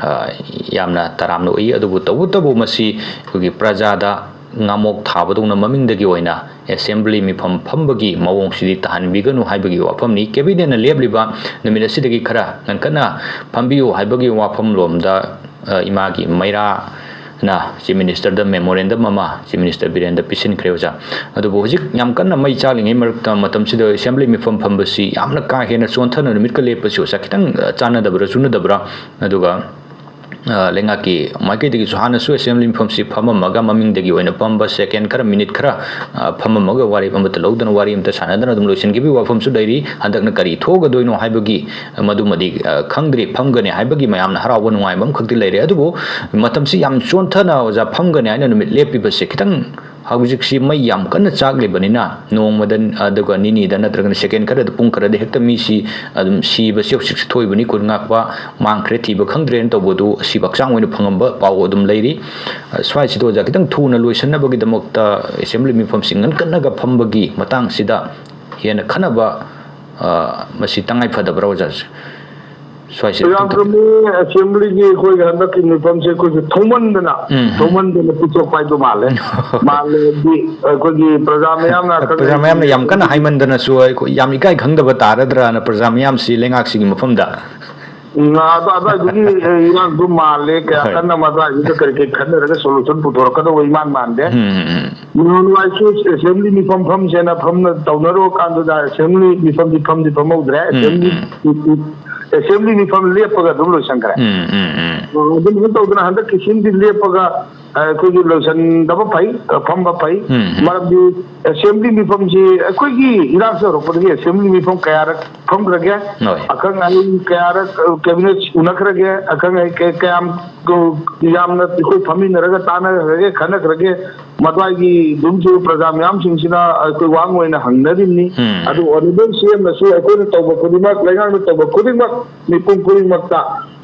ꯑ, ꯌꯥꯝꯅ ꯇꯔꯥꯝꯅ ꯎꯏ꯫ ꯑꯗꯨꯕꯨ ꯇꯧꯕꯇꯕꯨ ꯃꯁꯤ ꯑꯩꯈꯣꯏꯒꯤ ꯄ꯭ꯔꯖꯥꯗ ꯉꯥꯃꯣꯛ ꯊꯥꯕꯗꯧꯅ ꯃꯃꯤꯡꯗꯒꯤ ꯑꯣꯏꯅ assembly ꯃꯤꯐꯝ ꯐꯝꯕꯒꯤ ꯃꯑꯣꯡꯁꯤꯗꯤ ꯇꯥꯍꯟꯕꯤꯒꯅꯨ ꯍꯥꯏꯕꯒꯤ ꯋꯥꯐꯝꯅꯤ꯫ Cabinetꯅ ꯂꯦꯞꯂꯤꯕ ꯅꯨꯃꯤꯠ ꯑꯁꯤꯗꯒꯤ ꯈꯔ ꯉꯟꯈꯠꯅ ꯐꯝꯕꯤꯌꯨ ꯍꯥꯏꯕꯒꯤ ꯋꯥꯐꯝꯂꯣꯝꯗ, ꯑ, ꯏꯃꯥꯒꯤ ꯃꯩꯔꯥꯅ Chief Ministerꯗ memorandum ꯑꯃ Chief Minister ꯕꯤꯔꯦꯟꯗ ꯄꯤꯁꯤꯟꯈ꯭ꯔꯦ, ꯑꯣꯖꯥ꯫ ꯑꯗꯨꯕꯨ ꯍꯧꯖꯤꯛ ꯌꯥꯝ ꯀꯟꯅ ꯃꯩ ꯆꯥꯛꯂꯤꯉꯩ ꯃꯔꯛꯇ, ꯃꯇꯝꯁꯤꯗ assembly ꯃꯤꯐꯝ ꯐꯝꯕꯁꯤ ꯌꯥꯝꯅ ꯀꯥ ꯍꯦꯟꯅ ꯆꯣꯟꯊꯅ ꯅꯨꯃꯤꯠꯀ ꯂꯦꯞꯄꯁꯤ, ꯑꯣꯖꯥ, ꯈꯤꯇꯪ, ꯑ, ꯆꯥꯟꯅꯗꯕ꯭ꯔꯥ, ꯆꯨꯅꯗꯕ꯭ꯔꯥ? ꯑꯗꯨꯒ, ꯑ, ꯂꯩꯉꯥꯛꯀꯤ ꯃꯥꯏꯀꯩꯗꯒꯤꯁꯨ ꯍꯥꯟꯅꯁꯨ assembly ꯃꯤꯐꯝꯁꯤ ꯐꯝꯃꯝꯃꯒ ꯃꯃꯤꯡꯗꯒꯤ ꯑꯣꯏꯅ ꯐꯝꯕ, second ꯈꯔ, minute ꯈꯔ, ꯑ, ꯐꯝꯃꯝꯃꯒ ꯋꯥꯔꯦꯞ ꯑꯃꯠꯇ ꯂꯧꯗꯅ, ꯋꯥꯔꯤ ꯑꯃꯠꯇ ꯁꯥꯟꯅꯗꯅ ꯑꯗꯨꯝ ꯂꯣꯏꯁꯤꯟꯈꯤꯕꯒꯤ ꯋꯥꯐꯝꯁꯨ ꯂꯩꯔꯤ꯫ ꯍꯟꯗꯛꯅ ꯀꯔꯤ ꯊꯣꯛꯀꯗꯣꯏꯅꯣ ꯍꯥꯏꯕꯒꯤ ꯃꯗꯨꯃꯗꯤ, ꯑ, ꯈꯪꯗ꯭ꯔꯤ꯫ ꯐꯝꯒꯅꯤ ꯍꯥꯏꯕꯒꯤ ꯃꯌꯥꯝꯅ ꯍꯔꯥꯎꯕ ꯅꯨꯡꯉꯥꯏꯕ ꯑꯃꯈꯛꯇꯤ ꯂꯩꯔꯦ꯫ ꯑꯗꯨꯕꯨ ꯃꯇꯝꯁꯤ ꯌꯥꯝ ꯆꯣꯟꯊꯅ ꯑꯣꯖꯥ ꯐꯝꯒꯅꯤ ꯍꯥꯏꯅ ꯅꯨꯃꯤꯠ ꯂꯦꯞꯄꯤꯕꯁꯦ ꯈꯤꯇꯪ ꯍꯧꯖꯤꯛꯁꯤ ꯃꯩ ꯌꯥꯝ ꯀꯟꯅ ꯆꯥꯛꯂꯤꯕꯅꯤꯅ, ꯅꯣꯡꯃꯗ, ꯑꯗꯨꯒ ꯅꯤꯅꯤꯗ ꯅꯠꯇ꯭ꯔꯒꯅ second ꯈꯔꯗ, ꯄꯨꯡ ꯈꯔꯗ ꯍꯦꯛꯇ ꯃꯤꯁꯤ ꯑꯗꯨꯝ ꯁꯤꯕꯁꯤ ꯍꯧꯖꯤꯛꯁꯤ ꯊꯣꯛꯏꯕꯅꯤ꯫ ꯀꯨꯟ ꯉꯥꯛꯄ ꯃꯥꯡꯈ꯭ꯔꯦ, ꯊꯤꯕ ꯈꯪꯗ꯭ꯔꯦꯅ ꯇꯧꯕꯗꯨ ꯑꯁꯤꯕ ꯍꯛꯆꯥꯡ ꯑꯣꯏꯅ ꯐꯪꯉꯝꯕ ꯄꯥꯎ ꯑꯗꯨꯝ ꯂꯩꯔꯤ꯫ ꯑ, ꯁ꯭ꯋꯥꯏꯁꯤꯗ ꯑꯣꯖꯥ ꯈꯤꯇꯪ ꯊꯨꯅ ꯂꯣꯏꯁꯤꯟꯅꯕꯒꯤꯗꯃꯛꯇ assembly ꯃꯤꯐꯝꯁꯤ ꯉꯟꯈꯠꯅꯒ ꯐꯝꯕꯒꯤ ꯃꯇꯥꯡꯁꯤꯗ ꯍꯦꯟꯅ ꯈꯟꯅꯕ, ꯑ, ꯃꯁꯤ ꯇꯉꯥꯏ ꯐꯗꯕ꯭ꯔꯥ, ꯑꯣꯖꯥ? ꯁ꯭ꯋꯥꯏꯁꯤꯗ ꯌꯥꯝ ꯈꯤꯇꯪ ꯆꯨꯝꯃꯤ꯫ Assemblyꯒꯤ ꯑꯩꯈꯣꯏꯒꯤ ꯍꯟꯗꯛꯀꯤ ꯃꯤꯐꯝꯁꯦ ꯑꯩꯈꯣꯏꯁꯨ ꯊꯧꯃꯟꯗꯅ, ꯎꯝ, ꯎꯝ꯫ ꯊꯧꯃꯟꯗꯅ ꯄꯤꯊꯣꯛꯄ ꯍꯥꯏꯗꯣ ꯃꯥꯜꯂꯦ꯫ ꯃꯥꯜꯂꯦ ꯍꯥꯏꯗꯤ ꯑꯩꯈꯣꯏꯒꯤ ꯄ꯭ꯔꯖꯥ ꯃꯌꯥꯝꯅ ꯄ꯭ꯔꯖꯥ ꯃꯌꯥꯝꯅ ꯌꯥꯝ ꯀꯟꯅ ꯍꯥꯏꯃꯟꯗꯅꯁꯨ ꯑꯩꯈꯣꯏ ꯌꯥꯝ ꯏꯀꯥꯏ ꯈꯪꯗꯕ ꯇꯥꯔꯗ꯭ꯔꯥꯅ ꯄ꯭ꯔꯖꯥ ꯃꯌꯥꯝꯁꯤ ꯂꯩꯉꯥꯛꯁꯤꯒꯤ ꯃꯐꯝꯗ꯫ ꯎꯝ, ꯑꯗ-, ꯑꯗꯨꯋꯥꯏꯗꯨꯒꯤ, ꯑꯦ, ꯏꯔꯥꯡꯗꯣ ꯃꯥꯜꯂꯦ, ꯀꯌꯥ ꯍꯣꯏ꯫ ꯀꯟꯅ ꯃꯗꯨꯋꯥꯏꯗꯨꯗ ꯀꯔꯤ ꯀꯔꯤ ꯈꯟꯅꯔꯒ solution ꯄꯨꯊꯣꯔꯛꯀꯗꯧꯕ ꯏꯃꯥꯟ ꯃꯥꯟꯗꯦ꯫ ꯎꯝ, ꯎꯝ, ꯎꯝ꯫ ꯅꯍꯥꯟꯋꯥꯏꯁꯨ assembly ꯃꯤꯐꯝ ꯐꯝꯁꯦꯅ ꯐꯝꯅ ꯇꯧꯅꯔꯨꯔ ꯀꯥꯟꯗꯨꯗ assembly ꯃꯤꯐꯝꯗꯤ ꯐꯝꯗꯤ ꯐꯝꯍꯧꯗ꯭ꯔꯦ꯫ ꯎꯝ, assembly, ꯎꯝ꯫ assembly ꯃꯤꯐꯝ ꯂꯦꯞꯄꯒ ꯑꯗꯨꯝ ꯂꯣꯏꯁꯟꯈ꯭ꯔꯦ꯫ ꯎꯝ, ꯎꯝ, ꯎꯝ꯫ ꯑꯗꯨꯃꯥꯏꯅ ꯇꯧꯗꯅ ꯍꯟꯗꯛꯀꯤ ꯁꯤꯝꯗꯤ ꯂꯦꯞꯄꯒ, ꯑ, ꯑꯩꯈꯣꯏꯒꯤ ꯂꯣꯏꯁꯟꯗꯕ ꯐꯩ, ꯑ, ꯐꯝꯕ ꯐꯩ꯫ ꯎꯝ, ꯎꯝ꯫ ꯃꯔꯝꯗꯤ assembly ꯃꯤꯐꯝꯁꯤ ꯑꯩꯈꯣꯏꯒꯤ ꯏꯔꯥꯡꯁꯦ ꯍꯧꯔꯛꯄꯗꯒꯤ assembly ꯃꯤꯐꯝ ꯀꯌꯥꯔꯛ ꯐꯝꯈ꯭ꯔꯒꯦ꯫ ꯍꯣꯏ꯫ ꯑꯈꯪ ꯑꯍꯩ ꯀꯌꯥꯔꯛ, ꯑ, cabinet ꯎꯅꯈ꯭ꯔꯒꯦ꯫ ꯑꯈꯪ ꯑꯍꯩ ꯀꯌꯥ-, ꯀꯌꯥꯝ, ꯑ, ꯌꯥꯝꯅ ꯑꯩꯈꯣꯏ ꯐꯝꯃꯤꯟꯅꯔꯒ ꯇꯥꯟꯅꯈ꯭ꯔꯒꯦ, ꯈꯟꯅꯈ꯭ꯔꯒꯦ꯫ ꯃꯗꯨꯋꯥꯏꯒꯤ ꯑꯗꯨꯝꯁꯨ ꯄ꯭ꯔꯖꯥ ꯃꯌꯥꯝꯁꯤꯡꯁꯤꯅ ꯑꯩꯈꯣꯏ ꯋꯥꯡ ꯑꯣꯏꯅ ꯍꯪꯅꯔꯤꯕꯅꯤ꯫ ꯎꯝ꯫ ꯑꯗꯨ honourable ꯁꯤ ꯑꯦꯝꯅꯁꯨ ꯑꯩꯈꯣꯏꯅ ꯇꯧꯕ ꯈꯨꯗꯤꯡꯃꯛ, ꯂꯩꯉꯥꯛꯅ ꯇꯧꯕ ꯈꯨꯗꯤꯡꯃꯛ ꯃꯤꯄꯨꯝ ꯈꯨꯗꯤꯡꯃꯛꯇ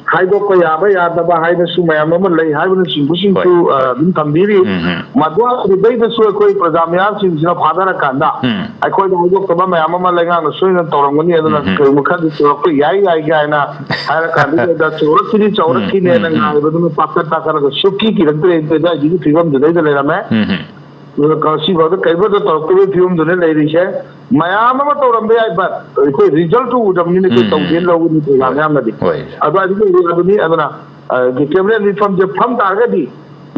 ꯍꯥꯏꯗꯣꯛꯄ ꯌꯥꯕ ꯌꯥꯗꯕ ꯍꯥꯏꯅꯁꯨ ꯃꯌꯥꯝ ꯑꯃ ꯂꯩ ꯍꯥꯏꯕꯅꯆꯤꯡꯕꯁꯤꯡꯁꯨ, ꯍꯣꯏ, ꯑ, ꯍꯣꯏ꯫ ꯑꯗꯨꯝ ꯊꯝꯕꯤꯔꯤ꯫ ꯎꯝ, ꯎꯝ꯫ ꯃꯗꯨꯗꯩꯗꯁꯨ ꯑꯩꯈꯣꯏ ꯄ꯭ꯔꯖꯥ ꯃꯌꯥꯝꯁꯤꯡꯁꯤꯅ ꯐꯥꯗꯔꯀꯥꯟꯗ ꯎꯝ꯫ ꯑꯩꯈꯣꯏꯗ ꯍꯥꯏꯗꯣꯛꯇꯕ ꯃꯌꯥꯝ ꯑꯃ ꯂꯩꯉꯥꯛꯅ ꯁꯣꯏꯗꯅ ꯇꯧꯔꯝꯒꯅꯤ꯫ ꯑꯗꯨꯅ ꯎꯝ, ꯎꯝ꯫ ꯀꯔꯤꯒꯨꯝꯕ ꯈꯔꯗꯤ ꯆꯨꯔꯛꯄ ꯌꯥꯏ, ꯌꯥꯏ ꯀꯥꯏꯅ ꯍꯥꯏꯔꯀꯥꯟꯗꯨꯗ ꯆꯥꯎꯔꯛꯈꯤꯅꯤ, ꯆꯥꯎꯔꯛꯈꯤꯅꯦꯅ ꯎꯝ, ꯎꯝ, ꯎꯝ꯫ ꯉꯥꯏꯕꯗꯨꯅ ꯄꯥꯈꯠ ꯄꯥꯈꯠꯂꯒ ꯁꯨꯛꯀꯤ ꯀꯤꯔꯛꯇ꯭ꯔꯦ꯫ ꯑꯗꯨꯋꯥꯏꯗꯨꯒꯤ ꯐꯤꯕꯝꯗꯨꯗꯩꯗ ꯂꯩꯔꯝꯃꯦ꯫ ꯎꯝ, ꯎꯝ꯫ ꯑꯗꯨꯒ ꯉꯁꯤꯐꯥꯎꯗ ꯀꯔꯤꯝꯇ ꯇꯧꯔꯛꯇꯕꯒꯤ ꯐꯤꯕꯝꯗꯨꯅ ꯂꯩꯔꯤꯁꯦ꯫ ꯃꯌꯥꯝ ꯑꯃ ꯇꯧꯔꯝꯕ ꯌꯥꯏ, but ꯑꯩꯈꯣꯏ result ꯇꯨ ꯎꯗꯕꯅꯤꯅ ꯑꯩꯈꯣꯏ ꯎꯝ, ꯎꯝ, ꯇꯧꯗꯦꯅ ꯎꯝ꯫ ꯂꯧꯒꯅꯤ ꯄ꯭ꯔꯣꯒ꯭ꯔꯥꯝ ꯍꯣꯏ, ꯃꯌꯥꯝꯅꯗꯤ꯫ ꯍꯣꯏ꯫ ꯑꯗꯣ ꯑꯗꯨꯒꯤ ꯑꯗꯨꯅꯤ꯫ ꯑꯗꯨꯅ, ꯑ, cabinet ꯃꯤꯐꯝꯁꯦ ꯐꯝ ꯇꯥꯔꯒꯗꯤ,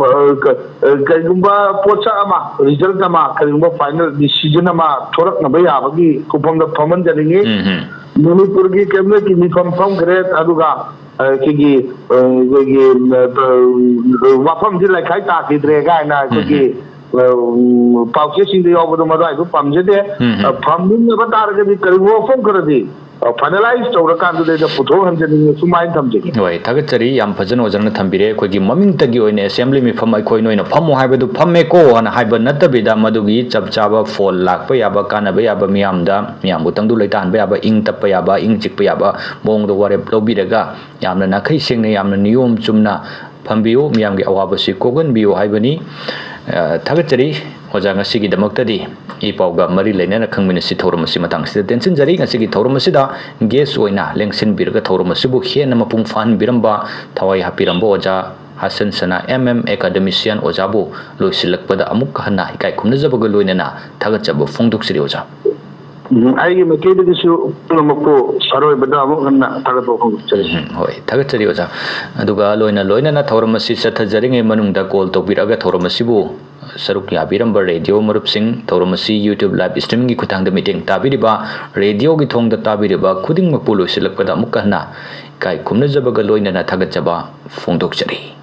ꯑ, ꯀ-, ꯑ, ꯀꯔꯤꯒꯨꯝꯕ ꯄꯣꯠꯁꯛ ꯑꯃ, result ꯑꯃ, ꯀꯔꯤꯒꯨꯝꯕ final decision ꯑꯃ ꯊꯣꯔꯛꯅꯕ ꯌꯥꯕꯒꯤ ꯈꯣꯡꯐꯝꯗ ꯐꯝꯍꯟꯖꯅꯤꯡꯉꯤ꯫ ꯎꯝ, ꯎꯝ꯫ ꯃꯅꯤꯄꯨꯔꯒꯤ cabinet ꯀꯤ ꯃꯤꯐꯝ ꯐꯝꯈ꯭ꯔꯦ, ꯑꯗꯨꯒ, ꯑ, ꯑꯩꯈꯣꯏꯒꯤ, ꯑ, ꯑꯩꯈꯣꯏꯒꯤ, ꯑ, ꯋꯥꯐꯝꯗꯤ ꯂꯩꯈꯥꯏ ꯇꯥꯈꯤꯗ꯭ꯔꯦ ꯀꯥꯏꯅ ꯑꯩꯈꯣꯏꯒꯤ, ꯎꯝ, ꯎꯝ꯫ ꯑ, ꯄꯥꯎꯆꯦꯁꯤꯡꯗ ꯌꯥꯎꯕꯗꯣ ꯃꯗꯨꯋꯥꯏꯗꯣ ꯄꯥꯝꯖꯗꯦ꯫ ꯎꯝ, ꯎꯝ꯫ ꯑ, ꯐꯝꯃꯤꯟꯅꯕ ꯇꯥꯔꯒꯗꯤ ꯀꯔꯤꯒꯨꯝꯕ ꯋꯥꯐꯝ ꯈꯔꯗꯤ, ꯑ, finalize ꯇꯧꯔꯀꯥꯟꯗꯨꯗꯩꯗ ꯄꯨꯊꯣꯛꯍꯟꯖꯅꯤꯡꯉꯤ, ꯁꯨꯃꯥꯏꯅ ꯊꯝꯖꯒꯦ꯫ ꯍꯣꯏ, ꯊꯥꯒꯠꯆꯔꯤ꯫ ꯌꯥꯝ ꯐꯖꯅ ꯑꯣꯖꯥꯅ ꯊꯝꯕꯤꯔꯦ꯫ ꯑꯩꯈꯣꯏꯒꯤ ꯃꯃꯤꯡꯇꯒꯤ ꯑꯣꯏꯅ assembly ꯃꯤꯐꯝ ꯑꯩꯈꯣꯏ ꯅꯣꯏꯅ ꯐꯝꯃꯨ ꯍꯥꯏꯕꯗꯨ ꯐꯝꯃꯦꯀꯣ ꯍꯥꯏꯅ ꯍꯥꯏꯕ ꯅꯠꯇꯕꯤꯗ, ꯃꯗꯨꯒꯤ ꯆꯞ ꯆꯥꯕ ꯐꯣꯜ ꯂꯥꯛꯄ ꯌꯥꯕ, ꯀꯥꯟꯅꯕ ꯌꯥꯕ, ꯃꯤꯌꯥꯝꯗ, ꯃꯤꯌꯥꯝꯕꯨ ꯇꯪꯗꯨ ꯂꯩꯇꯥꯍꯟꯕ ꯌꯥꯕ, ꯏꯪ ꯇꯞꯄ ꯌꯥꯕ, ꯏꯪ ꯆꯤꯛꯄ ꯌꯥꯕ ꯃꯑꯣꯡꯗ ꯋꯥꯔꯦꯞ ꯂꯧꯕꯤꯔꯒ, ꯌꯥꯝꯅ ꯅꯥꯈꯩ ꯁꯦꯡꯅ, ꯌꯥꯝꯅ ꯅꯤꯌꯣꯝ ꯆꯨꯝꯅ ꯐꯝꯕꯤꯌꯨ, ꯃꯤꯌꯥꯝꯒꯤ ꯑꯋꯥꯕꯁꯤ ꯀꯣꯛꯍꯟꯕꯤꯌꯨ ꯍꯥꯏꯕꯅꯤ꯫ ꯑ, ꯊꯥꯒꯠꯆꯔꯤ ꯑꯣꯖꯥ, ꯉꯁꯤꯒꯤꯗꯃꯛꯇꯗꯤ ꯏ ꯄꯥꯎꯒ ꯃꯔꯤ ꯂꯩꯅꯅ ꯈꯪꯃꯤꯟꯅꯁꯤ ꯊꯧꯔꯝ ꯑꯁꯤ ꯃꯇꯥꯡ ꯑꯁꯤꯗ ꯇꯦꯟꯁꯤꯟꯖꯔꯤ꯫ ꯉꯁꯤꯒꯤ ꯊꯧꯔꯝ ꯑꯁꯤꯗ guest ꯑꯣꯏꯅ ꯂꯦꯡꯁꯤꯟꯕꯤꯔꯒ ꯊꯧꯔꯝ ꯑꯁꯤꯕꯨ ꯍꯦꯟꯅ ꯃꯄꯨꯡ ꯐꯥꯍꯟꯕꯤꯔꯝꯕ, ꯊꯋꯥꯏ ꯍꯥꯞꯄꯤꯔꯝꯕ ꯑꯣꯖꯥ ꯍꯁꯟ ꯁꯅꯥ M M academician ꯑꯣꯖꯥꯕꯨ ꯂꯣꯏꯁꯤꯜꯂꯛꯄꯗ ꯑꯃꯨꯛ ꯍꯟꯅ ꯏꯀꯥꯏ ꯈꯨꯝꯅꯖꯕꯒ ꯂꯣꯏꯅꯅ ꯊꯥꯒꯠꯆꯕ ꯐꯣꯡꯗꯣꯛꯆꯔꯤ ꯑꯣꯖꯥ꯫ ꯎꯝ, ꯑꯩꯒꯤ ꯃꯥꯏꯀꯩꯗꯒꯤꯁꯨ ꯄꯨꯝꯅꯃꯛꯄꯨ ꯑꯔꯣꯏꯕꯗ ꯑꯃꯨꯛ ꯍꯟꯅ ꯊꯥꯒꯠꯄ ꯐꯣꯡꯗꯣꯛꯆꯔꯤ꯫ ꯎꯝ, ꯍꯣꯏ, ꯊꯥꯒꯠꯆꯔꯤ ꯑꯣꯖꯥ꯫ ꯑꯗꯨꯒ ꯂꯣꯏꯅ ꯂꯣꯏꯅꯅ ꯊꯧꯔꯝ ꯑꯁꯤ ꯆꯠꯊꯖꯔꯤꯉꯩ ꯃꯅꯨꯡꯗ call ꯇꯧꯕꯤꯔꯛꯑꯒ ꯊꯧꯔꯝ ꯑꯁꯤꯕꯨ ꯁꯔꯨꯛ ꯌꯥꯕꯤꯔꯝꯕ ꯔꯦꯗꯤꯑꯣ ꯃꯔꯨꯞꯁꯤꯡ, ꯊꯧꯔꯝ ꯑꯁꯤ YouTube live streamingꯒꯤ ꯈꯨꯠꯊꯥꯡꯗ ꯃꯤꯠꯌꯦꯡ ꯇꯥꯕꯤꯔꯤꯕ, ꯔꯦꯗꯤꯑꯣꯒꯤ ꯊꯣꯡꯗ ꯇꯥꯕꯤꯔꯤꯕ ꯈꯨꯗꯤꯡꯃꯛꯄꯨ ꯂꯣꯏꯁꯤꯜꯂꯛꯄꯗ ꯑꯃꯨꯛꯀ ꯍꯟꯅ ꯏꯀꯥꯏ ꯈꯨꯝꯅꯖꯕꯒ ꯂꯣꯏꯅꯅ ꯊꯥꯒꯠꯆꯕ ꯐꯣꯡꯗꯣꯛꯆꯔꯤ꯫